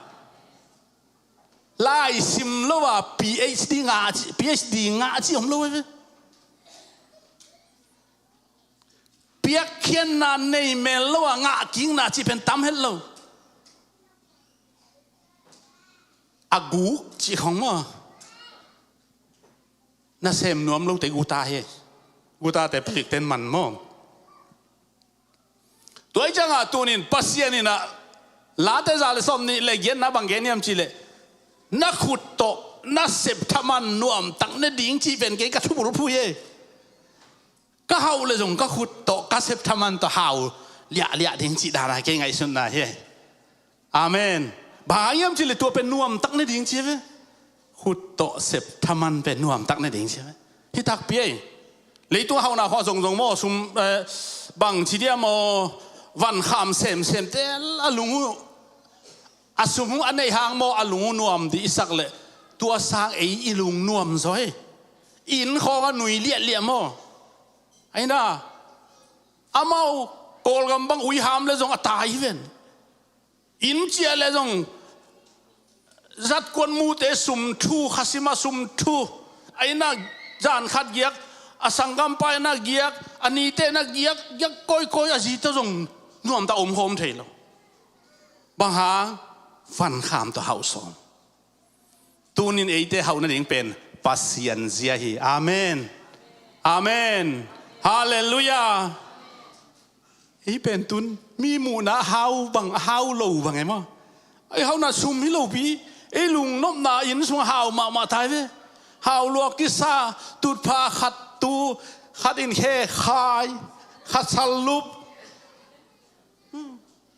Lai sim lo a PhD ngah ci, PhD ngah ci om lo ve. Piakkhiatna nei mel lo a ngahkikna cih pen tam het lo. A guk cih khong maw? Na sem nuam lote guta hi. Gutate palikten man maw? Tua hi ciangah tunin Pasian in ah Late za le sawm nih le giatna bang gen hiam cihleh, na khut tawh na sep thaman nuamtak ne ding cih pen kei ka thubulphuh hi. Ka hauh le zong ka khut tawh ka sep thaman tawh hau liahliah ding cih dana kei ngaihsutna hi. Amen. Bang hang hiam cihleh tua pen nuamtak ne ding ci ve. Khut tawh sep thaman pen nuamtak ne ding ci ve. Hi takpi ei. Leitung a hauhna khawng zongzong maw, sum, eh, bang ci diam maw, van kham semsemte a lung uh, a sum uh a neih hang maw, a lung uh nuam dih i sak leh, tua sang ei i lung nuam zaw hi. Inn khawng a nui liahliah maw. Aina, amau Kawlgam bang uiham le zong a tai hi ven. Inn ciah le zong zatkuan mute sum thu, khasima sum thu. Aina zan khat giak, a sanggampa ina giak, a nite ina giak, giak kawikawi a zi tawh zong nuamtak om khawm thei lo. Bang hang? Van kham tawh hauh sawm. Tunin eite hauh nading pen Pasian zia hi. Amen. Amen. Halleluiah. Ei pen tun mi muhna hau bang, hau lo bang e maw? Ei hauhna sum hi lopi, ei lungnopna inn sung hau mahmah tai ve. Hau lua kisa, tutpha khat tu, khat in khe khai, khat sallup.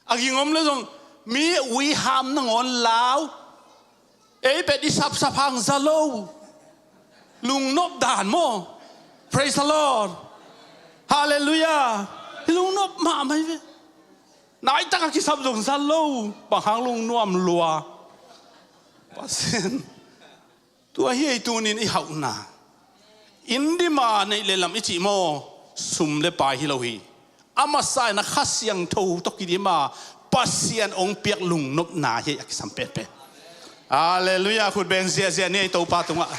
A ging om le zong mi uiham nangawn lau. Ei pet i sapsap hang za lo. Lungnop dan maw? Praise the Lord. Halleluiah. I lungnop mahmah hi ve. Naitak a kisap zong za lo. Bang hang? Lungnuam lua. Pasian. Tua hi ei tunin i hauhna. Inn dima neih le lam i cih maw, sum le pai hi lo hi. A masa in a Kha Siangtho tawh kidima Pasian hong piak lungnopna hi a kisam penpen. Halleluiah. Khut beng ziahziah ni ei Topa tungah.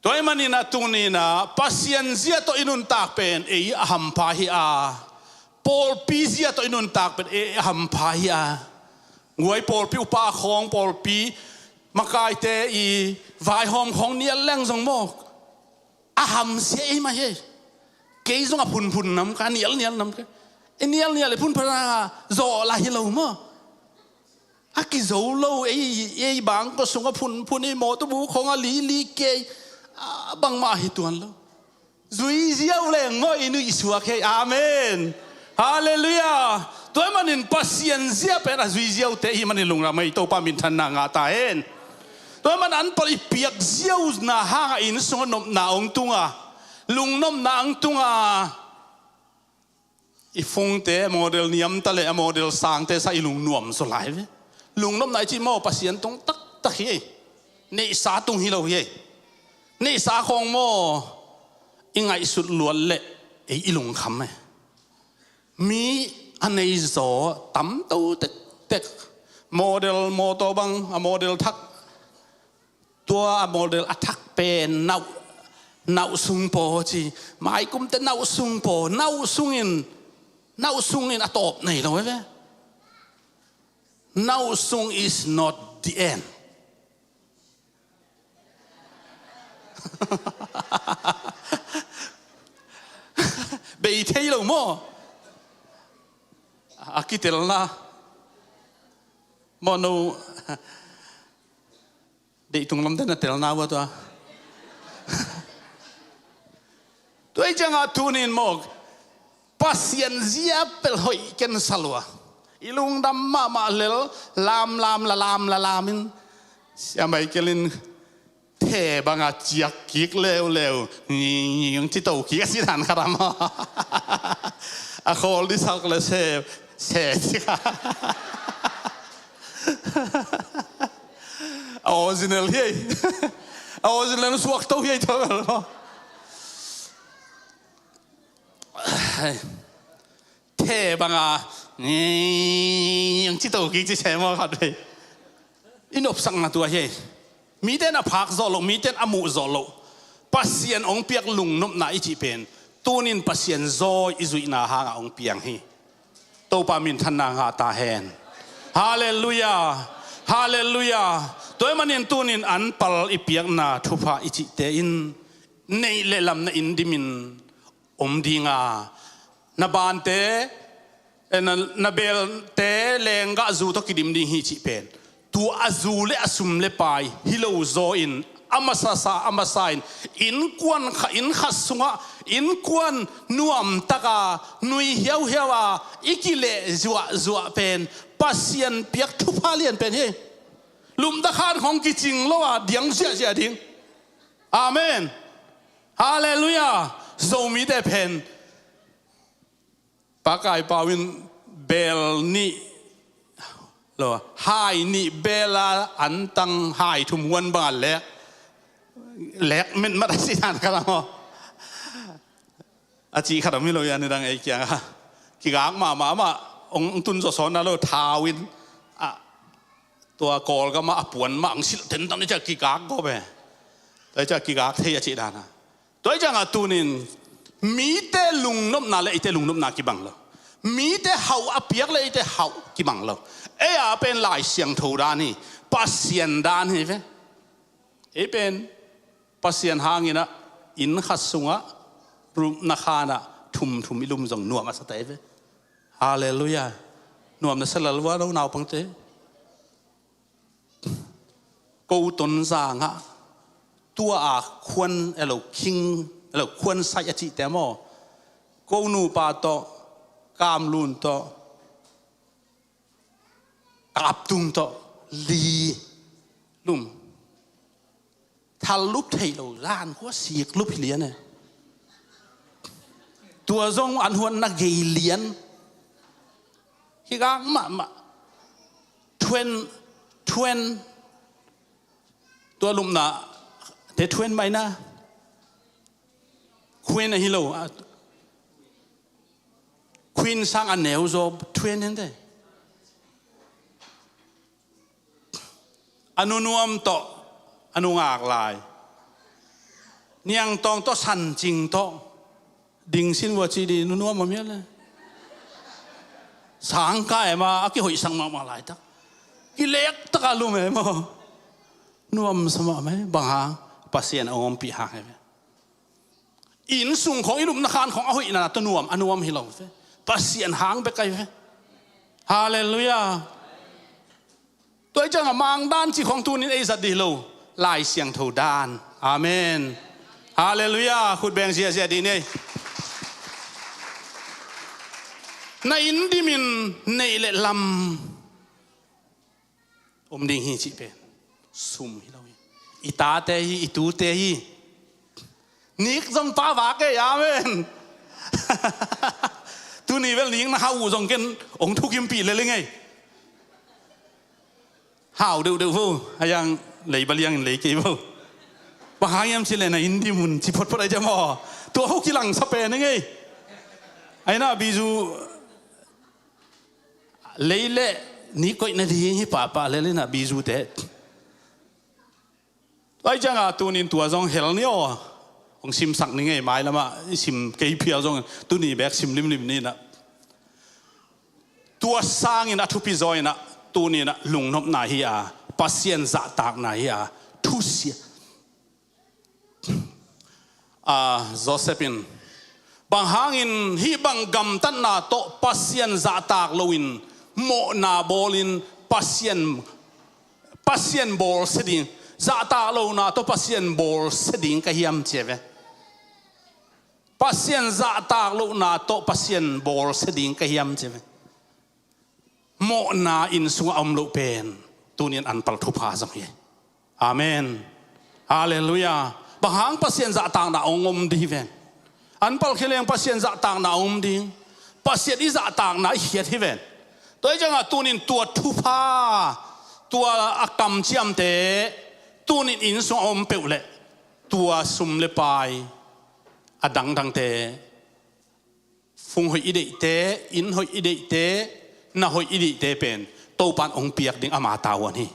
Tua ahih manin a tunin a Pasian zia tawh i nuntak pen ei a hampha hi a, pawlpi zia tawh i nuntak pen ei a hampha hi a. Guai pawlpi upa khawng, pawlpi makaite i vaihawm khawng nial leng zong maw, a hamsia ei mah hi. Kei zong a phunphun nam ka, nialnial nam ka. I nialnial i phunphun a zawh lah hi lo maw? A kizo lo, ei, ei bangkua sung a phunphun, ei mawtaw bu khawng a lili kei, a bangmah hi tuan lo. Zui ziau leng maw i nuihsuak hi. Amen. Halleluiah. Tua ahih manin Pasian zia pen a zui ziaute ahih manin lungdam ei, Topa minthanna ngah ta hen. Tua ahih manin an pal i piak ziauna hangah inn sungah nopna hong tunga, lungnopna hong tunga. I phungte model niamta le a model sangte sa i lungnuam zaw lai ve. Lungnopna i cih maw Pasian tung taktak hi ei. Neihsa tung hi lo hi ei. Neihsa khawng maw i ngaihsut luat leh ei i lungkham e. Mi a nei zaw tamto tektek. Model mawtaw bang a model thak. Tua a model a thak pen nauh, nauh sung paw ci. Maikumte nauh sung paw, nauh sungin, nauh sungin a tawp nei lo ve. Nauh sung is not the end. Bei thei lo maw? A kitelna maw no? Deihtung lamte na telna uh a tua. Tua hi ciangah tunin maw, Pasian zia pel hoih ken sa lua. I lungdam mahmah lel, lamlam la lam la lam in. Sia Michael in the banga ciak kik leuleu. Ngi ci to kik a si dan khat a maw. A khawl disak le se, se cik a. A original hi ei. A original suak to hi ei tua bel maw. The banga ngi ci to kik ci se maw khat vei. I nopsakna tua hi ei. Mite in a phak zawh loh, mite in a muh zawh loh. Pasian hong piak lungnopna i cih pen tunin Pasian zawi i zuihna hangah hong piang hi. Topa minthanna ngah ta hen. Halleluiah. Halleluiah. Tua ahih manin tunin anpal i piakna thupha i cihte in neih le lam na inn dimin om dinga, na bante, eh, na, na belte lenggah zu tawh kidim ding hi cih pen tua a zu le a sum le pai hi lo zaw in a masa sa a masa in innkuan kha, inn khat sungah innkuan nuamtaka nui hiauhiau a i kileh zuahzuah pen Pasian piak thupha lian pen hi. Lupna khan khong kicing lo a diang ziahziah ding. Amen. Halleluiah. Zomite pen Pakai Pau in bel nih lo, hai nih bel a antang hai thum huan bang a lek, lek metmat a si dan kha lam aw. A cih khat om hi lo, a nidang ei kiangah kigak mahmah mah, hong tun zawh sawn na lo, thau in, a, tua Kawlgam ah a puan mah hong silh tentan i ciah kigak gawp e. Tua i ciah kigak thei a cih dan a. Tua i ciangah tunin mite lungnopna le eite lungnopna kibang lo. Mite hauh a piak le eite hauh kibang lo. Ei a pen Lai Siangtho dan hi. Pasian dan hi ve. Ei pen Pasian hangin ah inn khat sungah, lupna khanah thumthum i lum zong nuam a sa ta ei ve. Halleluiah. Nuam na sa lel ua lo naupangte. Ko Tonzang ah tua a khuan elo, khing elo, khuan saih a cihte maw, ko nupa tawh, kamlun tawh, kaptung tawh li lum. Thal lup thei lo, zan khua sik lup hi lian e. Tua zong an huan na gei lian. Kigak mahmah. Thuan, thuan. Tua lupna te thuan mai na. Khuan ahi lo. Khuan sang a neu zaw thuan hente. A nunuam tawh a nungak lai. Niangtawng tawh, sancing tawh. Dingsin vua ci di nunuam a mial le. Sangka ema a kihoihsak mahmah laitak. Kilektak a lum ema. Nuamsa mahmah e, bang hang? Pasian a hong ompih hang e. Inn sung khong, i lupna khan khong a hoihna tawh nuam a nuam hi lo ve. Pasian hang bek ai ve. Halleluiah. Tua i ciangah Mang dan cih khong tunin ei zat dih lo. Lai Siangtho dan. Amen. Halleluiah. Khut beng ziahziah dih ni. Na inn dimin neih le lam om ding hi cih pen sum hi lo hi. I tate hi, i tute hi. Nik zong pa vak e, amen. Tuni vel nik na hau uh zong ken hong thukimpih lel ing ei. Hau deuhdeuh vo, a yang lei baliangin lei kei vo. Bang hang hiam cih leh na inn dimun ci photphot ai diam aw. Tua ho kilangsa pen ing ei. Ai na bizu lei le nik koih nading hi pahpah lel in a bizute. Tua i ciangah tunin tua zong hel ni aw. Hong simsak ni ngei, mailamah i sim kei phial zong tuni bek sim limlim ni na. Tua sangin a thupi zaw in a, tunin a lungnopna hi a, Pasian zahtakna hi a, thusia. A, Joseph in, bang hangin hih bang gamtatna tawh Pasian zahtak loin mawhna bawlin Pasian, Pasian bawlsia ding, zahtak lohna tawh Pasian bawlsia ding ka hiam ci a ve. Pasian zahtak lohna tawh Pasian bawlsia ding ka hiam ci a ve. Mawhna inn sungah a om loh pen tunin anpal thupha zong hi. Amen. Halleluiah. Bang hang? Pasian zahtakna hong om ding hi ven. Anpal khia leng Pasian zahtakna hong om ding. Pasian i zahtakna i khiat hi ven. Tua i ciangah tunin tua thupha, tua a kamciamte tunin inn sungah a om peuh leh tua sum le pai a dangdangte, fung hoih i deihte, inn hoih i deihte, na hoih i deihte pen Topan hong piak ding ama tavuan hi.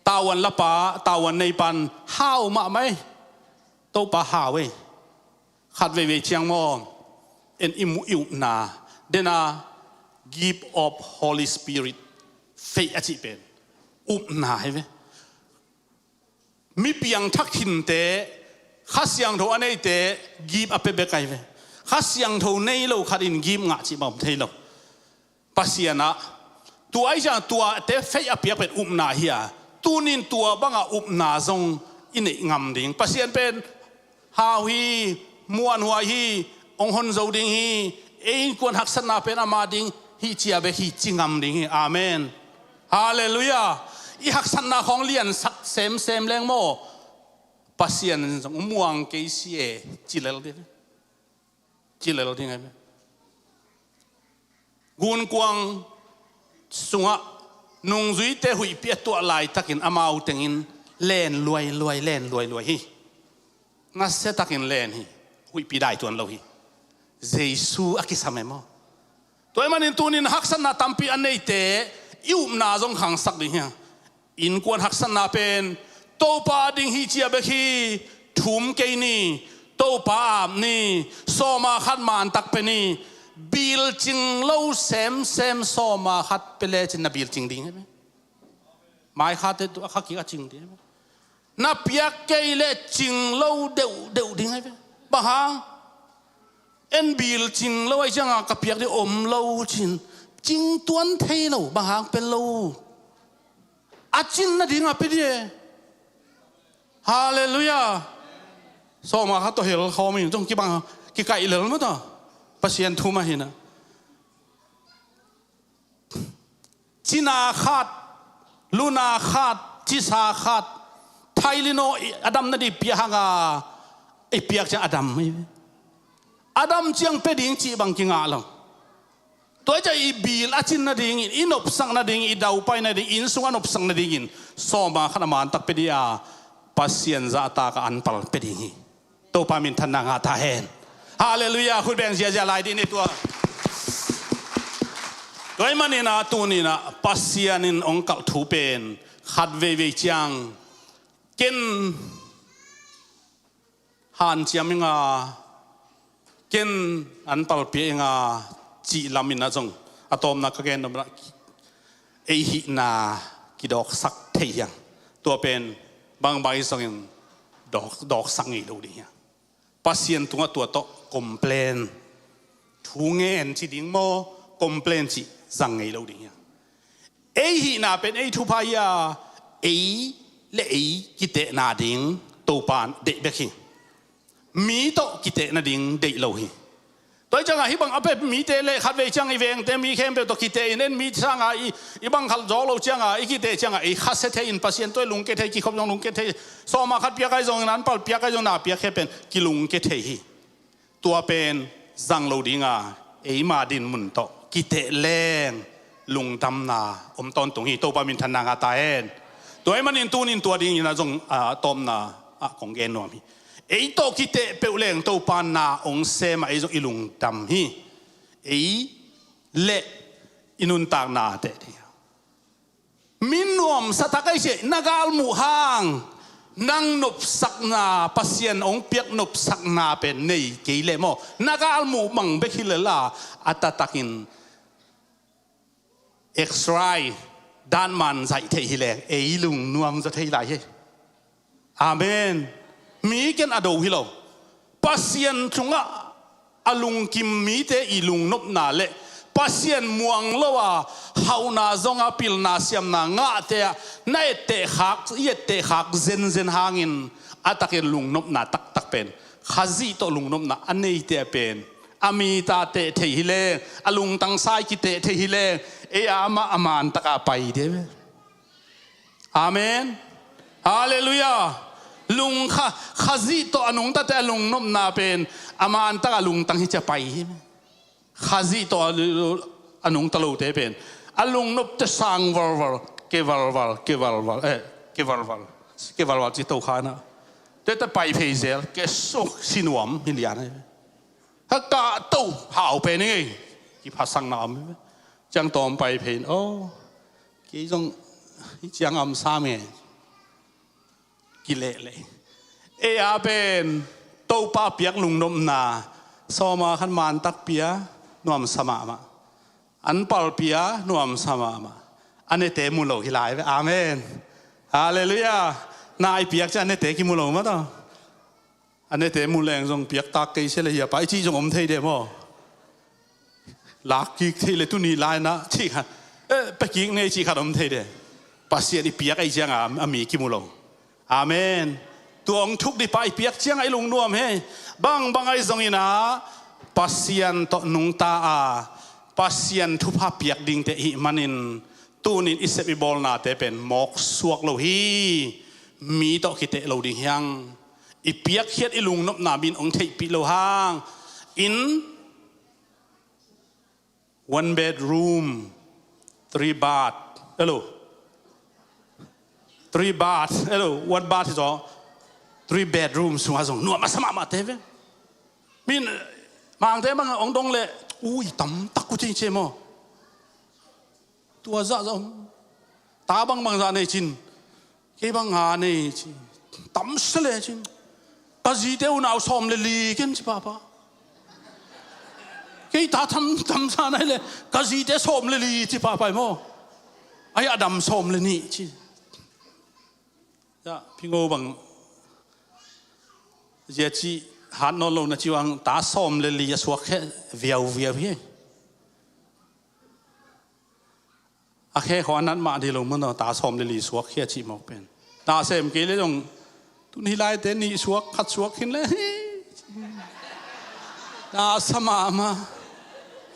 Tavuan lapa, tavuan neipan hau mahmah hi. Topa hau ei. Khat veivei ciang maw, en i mu i upna, dena gift of Holy Spirit, faith a cih pen upna hi ve. Mi piangthak khinte, Kha Siangtho a neite gift a pia bek ahi ve. Kha Siangtho nei lo khat in gift ngah cih bang om thei lo. Pasian ah tua ahi ciang tuate faith a piak pen upna hi a, tunin tua banga upna zong i neih ngam ding. Pasian pen hau hi, muanhuai hi, hong hon zo ding hi, ei innkuan haksatna pen ama ding hi, cia bek hi ci ngam ding hi. Amen. Halleluiah. I haksatna khawng liansak semsem leng maw, Pasian zong muang kei si e, ci lel ding. Ci lel ding ahi ve. Gunkuang sungah nungzuite huihpi a tuah laitakin amau tengin len luailuai, len luailuai hi. Nasiatakin len hi. Huihpi dai tuan lo hi. Jesu a kisam e maw. Tua ahih manin tunin haksatna tampi a neite i upna zong khangsak ding hi a. Innkuan haksatna pen Topa ding hi cia bek hi. Thum kei ni. Topa ap ni. Sawma khat mantak pe ni. Bilcing lo semsem sawma khat pe lecin na bilcing ding hi ve. Maikhate tu a kha kik a cing ding hi ve. Na piak kei le cing lo deuhdeuh ding hi ve. Bang hang? En bilcing lo ahi cianga ka piak ding om lo cin. Cing tuan thei lo, bang hang pe lo. A cin nadinga pe dih e. Halleluiah. Sawma khat tawh hel khawm in zong kibang kikaih lel mah ta. Pasian thu mah hi na. Cina khat, luna khat, cisa khat, thailino a dam nading piak hanga i piak ciang a dam hi. A dam ciang pe ding cih bang kingah lo. Tua hi ciang i bil a cin nadingin, i nopsak nadingin, i daupai nading, inn sung a nopsak nadingin sawma khat a mantak pe dih a, Pasian zahtak a anpal pe ding hi. Topa minthanna ngah ta hen. Halleluiah. Khut beng ziazia lai dih ni tua. Tua ahih manin a tunin a Pasian in hong kalh thu pen khat veivei ciang ken hanciam inga, ken anpal pia inga cih lamin a zong a tawpna ka gen nopna ei hihna kidawksak thei hiang. Tua pen bangbang i zongin dawk, dawksak ngei lo ding hiang. Pasian tungah tua tawh complain, thu ngen ci ding maw, complain cih zang ngei lo ding hiang. Ei hihna pen ei thupha hi a, ei le ei kitehna ding Topa deih bek hi. Mi tawh kiteh nading deih lo hi. Tua hi cianga hih bang a pep mite le khatvei ciang i vengte mi khempeuh tawh kiteh in en mi sanga i, i bang khat zawk lo cianga i kiteh cianga i khasia thei in Pasian tawh i lungke thei, kikhop zong lungke thei, sawma khat piak ahi zongin anpal piak ahi zong na piak khe pen kilungke thei hi. Tua pen zang lo dinga eima dinmun tawh kiteh leng lungdamna om tawntung hi. Topa minthanna ngah ta hen. Tua ahih manin tunin tua dingin a zong a tawpna ah kong gen nuam hi. Ei tawh kiteh peuh leng Topa na hong sem a ei zong i lungdam hi. Ei le i nuntakna teh ding. Min nuamsa tak ahi ciah na galmuh hang nang nopsakna, Pasian hong piak nopsakna pen nei kei leh maw, na galmuh bang bek hi lel a, a taktakin X-ray dan man zaih theih hi leng ei lungnuam zaw thei lai hi. Amen. Mi ken a do hi lo. Pasian cungah a lungkim mite i lungnopna le Pasian muang lo a hauhna zonga pilna siamna ngahte ah na etteh khak, i etteh khak zenzen hangin a takin lungnopna taktak pen Khazih tawh lungnopna a neite a pen a mi ta teh thei hi leng, a lungtang sai kiteh thei hi leng, ei a amah a man taka pai dih. Amen. Halleluiah. Lungkha, Khazih tawh a nungtate a lungnopna pen a man taka lungtang hi cia pai hi. Khazih tawh a, a nungta lote pen a lungnopte sang valval, ke valval, ke valval, eh, ke valval, ke valval ci to khana. Tete pai phei zel, ke suk sinuam hi lian hi. Ha kah to hau pen i ngei. Kiphasakna om hi. Ciang tawm pai phei in, oh, kei zong hi ciang om sam e. Kileh leh. Ei a pen Topa piak lungnopna, sawma khat mantak pia, nuamsa mahmah. An pal pia, nuamsa mahmah. A nete mu lo hi lai ve. Amen. Halleluiah. Na i piak ciang a nete kimu lo mah tawh. A nete mu leng zong piak tak kei sia le hia pa i cih zong om thei de maw? Lak kik thei le tuni laina cih khat, eh, pia kik nei cih khat om thei de. Pasian i piak ahi cianga a mi kimu lo. Amen. Tua hong thuk dih pa i piak cianga i lungnuam hi. Bangbang ahi zongin ah Pasian tawh nungta a, Pasian thupha piak dingte i hih manin tunin i sep i bawlnate pen mawk suak lo hi. Mi tawh kiteh lo ding hiang. I piakkhiat i lungnopna min hong theihpih lo hang in one bedroom, three bath. Hello. Three bath. Hello. One bath is all. Three bedroom sungah zong nuam a sa mahmah te ve. Min, Mangte bang hong dong le, ui, tam tak ku cing ce maw. Tua zahzah om. Ta bangbang zah nei cin. Kei bang nga nei ci. Tam se le cin. Ka zite unau sawm le li ken ci papa. Kei ta tam, tam sa nai le. Ka zite sawm le li ci papa i maw. Ai a dam sawm le nih ci. Ya, pingo bang. Zia ci hat nawn lo na ci wang ta sawm le li a suak khe viau viau hi. A khe khawh a nat mah dih lo maw, ta sawm le li suak khia cih mawk pen. Ta sem kei le zong tun hi laite nih suak khat suak khin le. Ta sa mahmah.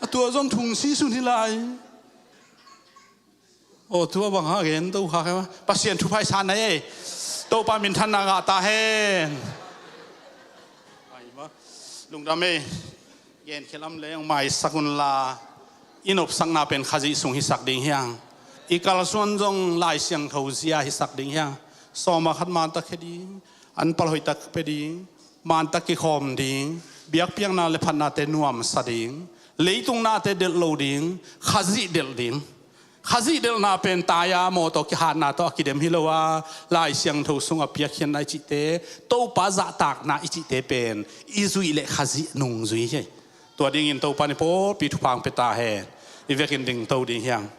A tua zong thung si sun hi lai. Aw tua bang ha gen to kha kha. Pasian thupha i sa nai ei. Topa minthanna ngah ta hen. Lungdam ei. Gen khialam leng maisak unla i nopsakna pen Khazih sung hisak ding hiang. I kalsuan zong Lai Siangtho zia hisak ding hiang. Sawma khat mantak khia ding, an pal hoihtak pia ding, mantak kikhawm ding, biakpiakna le phatnate nuamsa ding, leitung nate delh lo ding, Khazih delh ding. Khazih delhna pen taya maw tawh kihatna tawh a kidem hi lo a, Lai Siangtho sungah piakkhiatna i cihte, Topa zahtakna i cihte pen i zuih le Khazih nungzui hi. Tua dingin Topa ni pawlpi thupha hong pia ta hen. I vekin dingto ding hiang.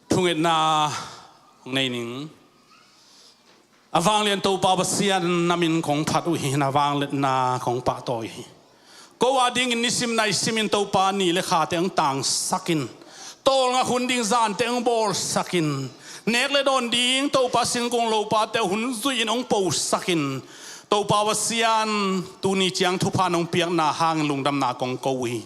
Thungetna hong nei ning. A vanglian Topa Pasian na min kong phat uh hi, na vangliatna kong pahtawi hi. Ko a dingin nisim nai simin Topa ni le khate hong tangsakin, tawlngak hun ding zante hong bawlsakin, nek le dawn ding Topa singkung lopate hun zuihin hong posakin, Topa Pasian tuni ciang thupha nong piakna hangin lungdamna kong ko uh hi.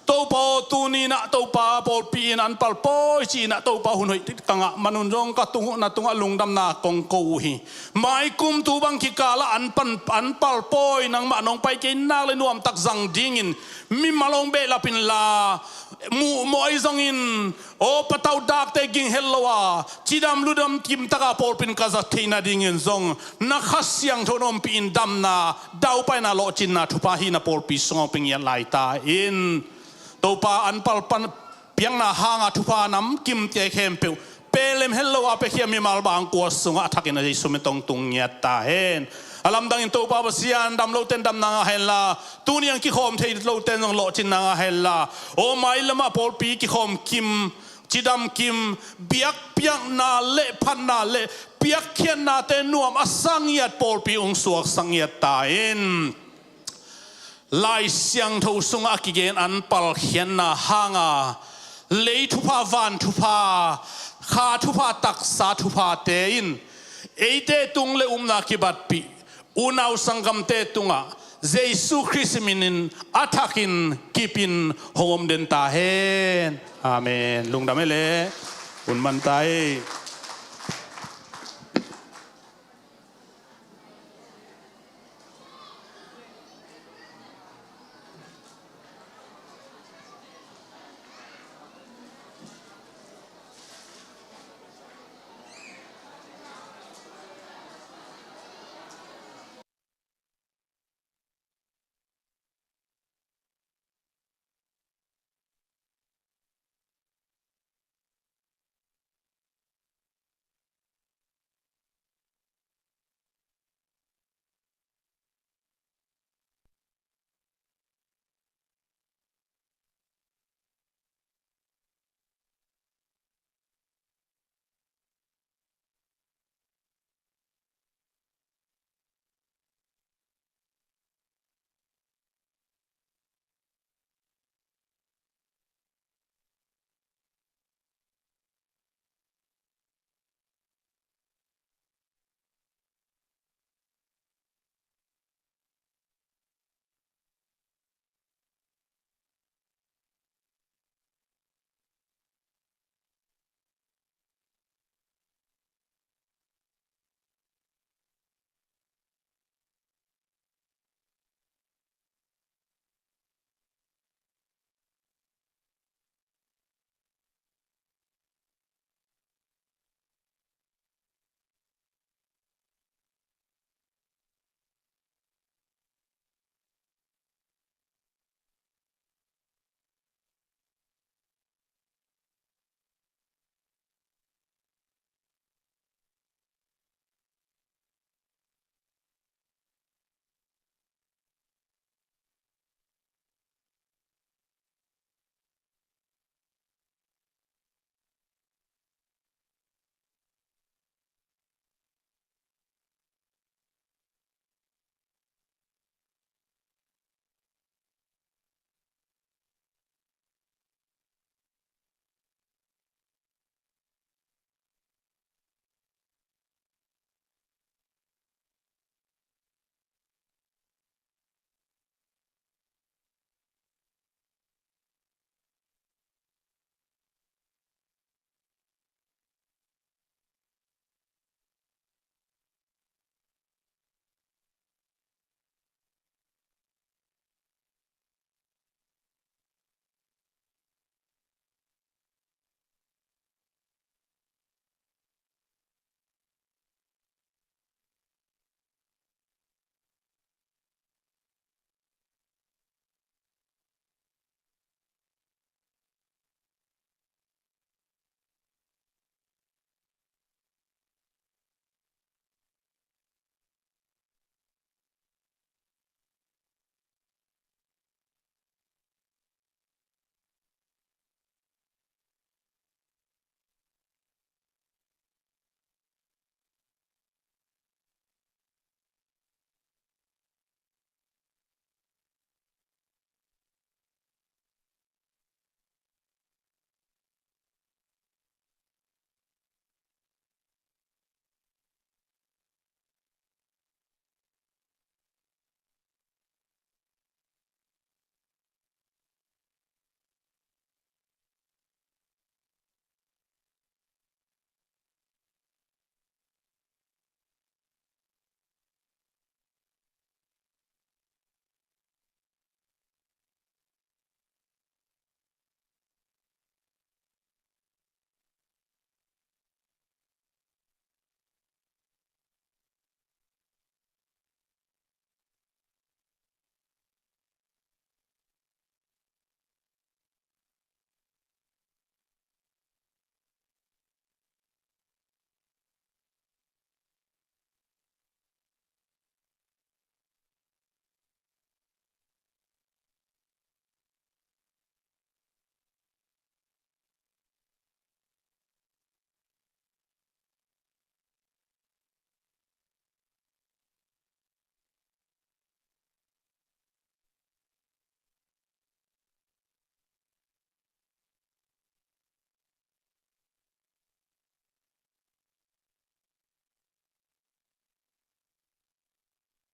Topa aw, tuni-in ah Topa pawlpi in an palpawi ci-in ah Topa hun hoih ka ngah manun zong ka tung uh na tungah lungdamna kong ko uh hi. Maikum tu bang kikalah an pan, an palpawi nangmah nong pai kei nak le nuamtak zang dingin mimal hong behlap inla, muhmawh ahi zongin aw patau dakte ging het lo a, cidam ludam kimtaka pawlpi in ka zat theih nadingin zong na Kha Siangtho in ompih in damna, daupaina, lawhcinna thupha hih na pawlpi sungah hong pia ngiat lai ta in. Topa an palpan piakna hanga thupha nam kimte khempeuh pelem het lo a piakhia mimal bang kua sungah a thakin a Jesu min tawh hong tung ngiat ta hen. A lamdangin Topa Pasian dam lote in damna ngah henla, tuni ang kikhawm thei lote in zong lawhcinna ngah henla, aw mailamah pawlpi kikhawm kim, cidam kim, biakpiakna le phatna le piakkhiatnate nuam a sa ngiat pawlpi hong suaksak ngiat ta in. Lai Siangtho sungah a kigen an palkhiatna hanga lei thupha, van thupha, kha thupha, taksa thuphate in eite tung le upna kibatpih unau sanggamte tungah Jesu Khrist minin a thakin kipin hong om den ta hen. Amen. Lungdam e le. Un man ta e.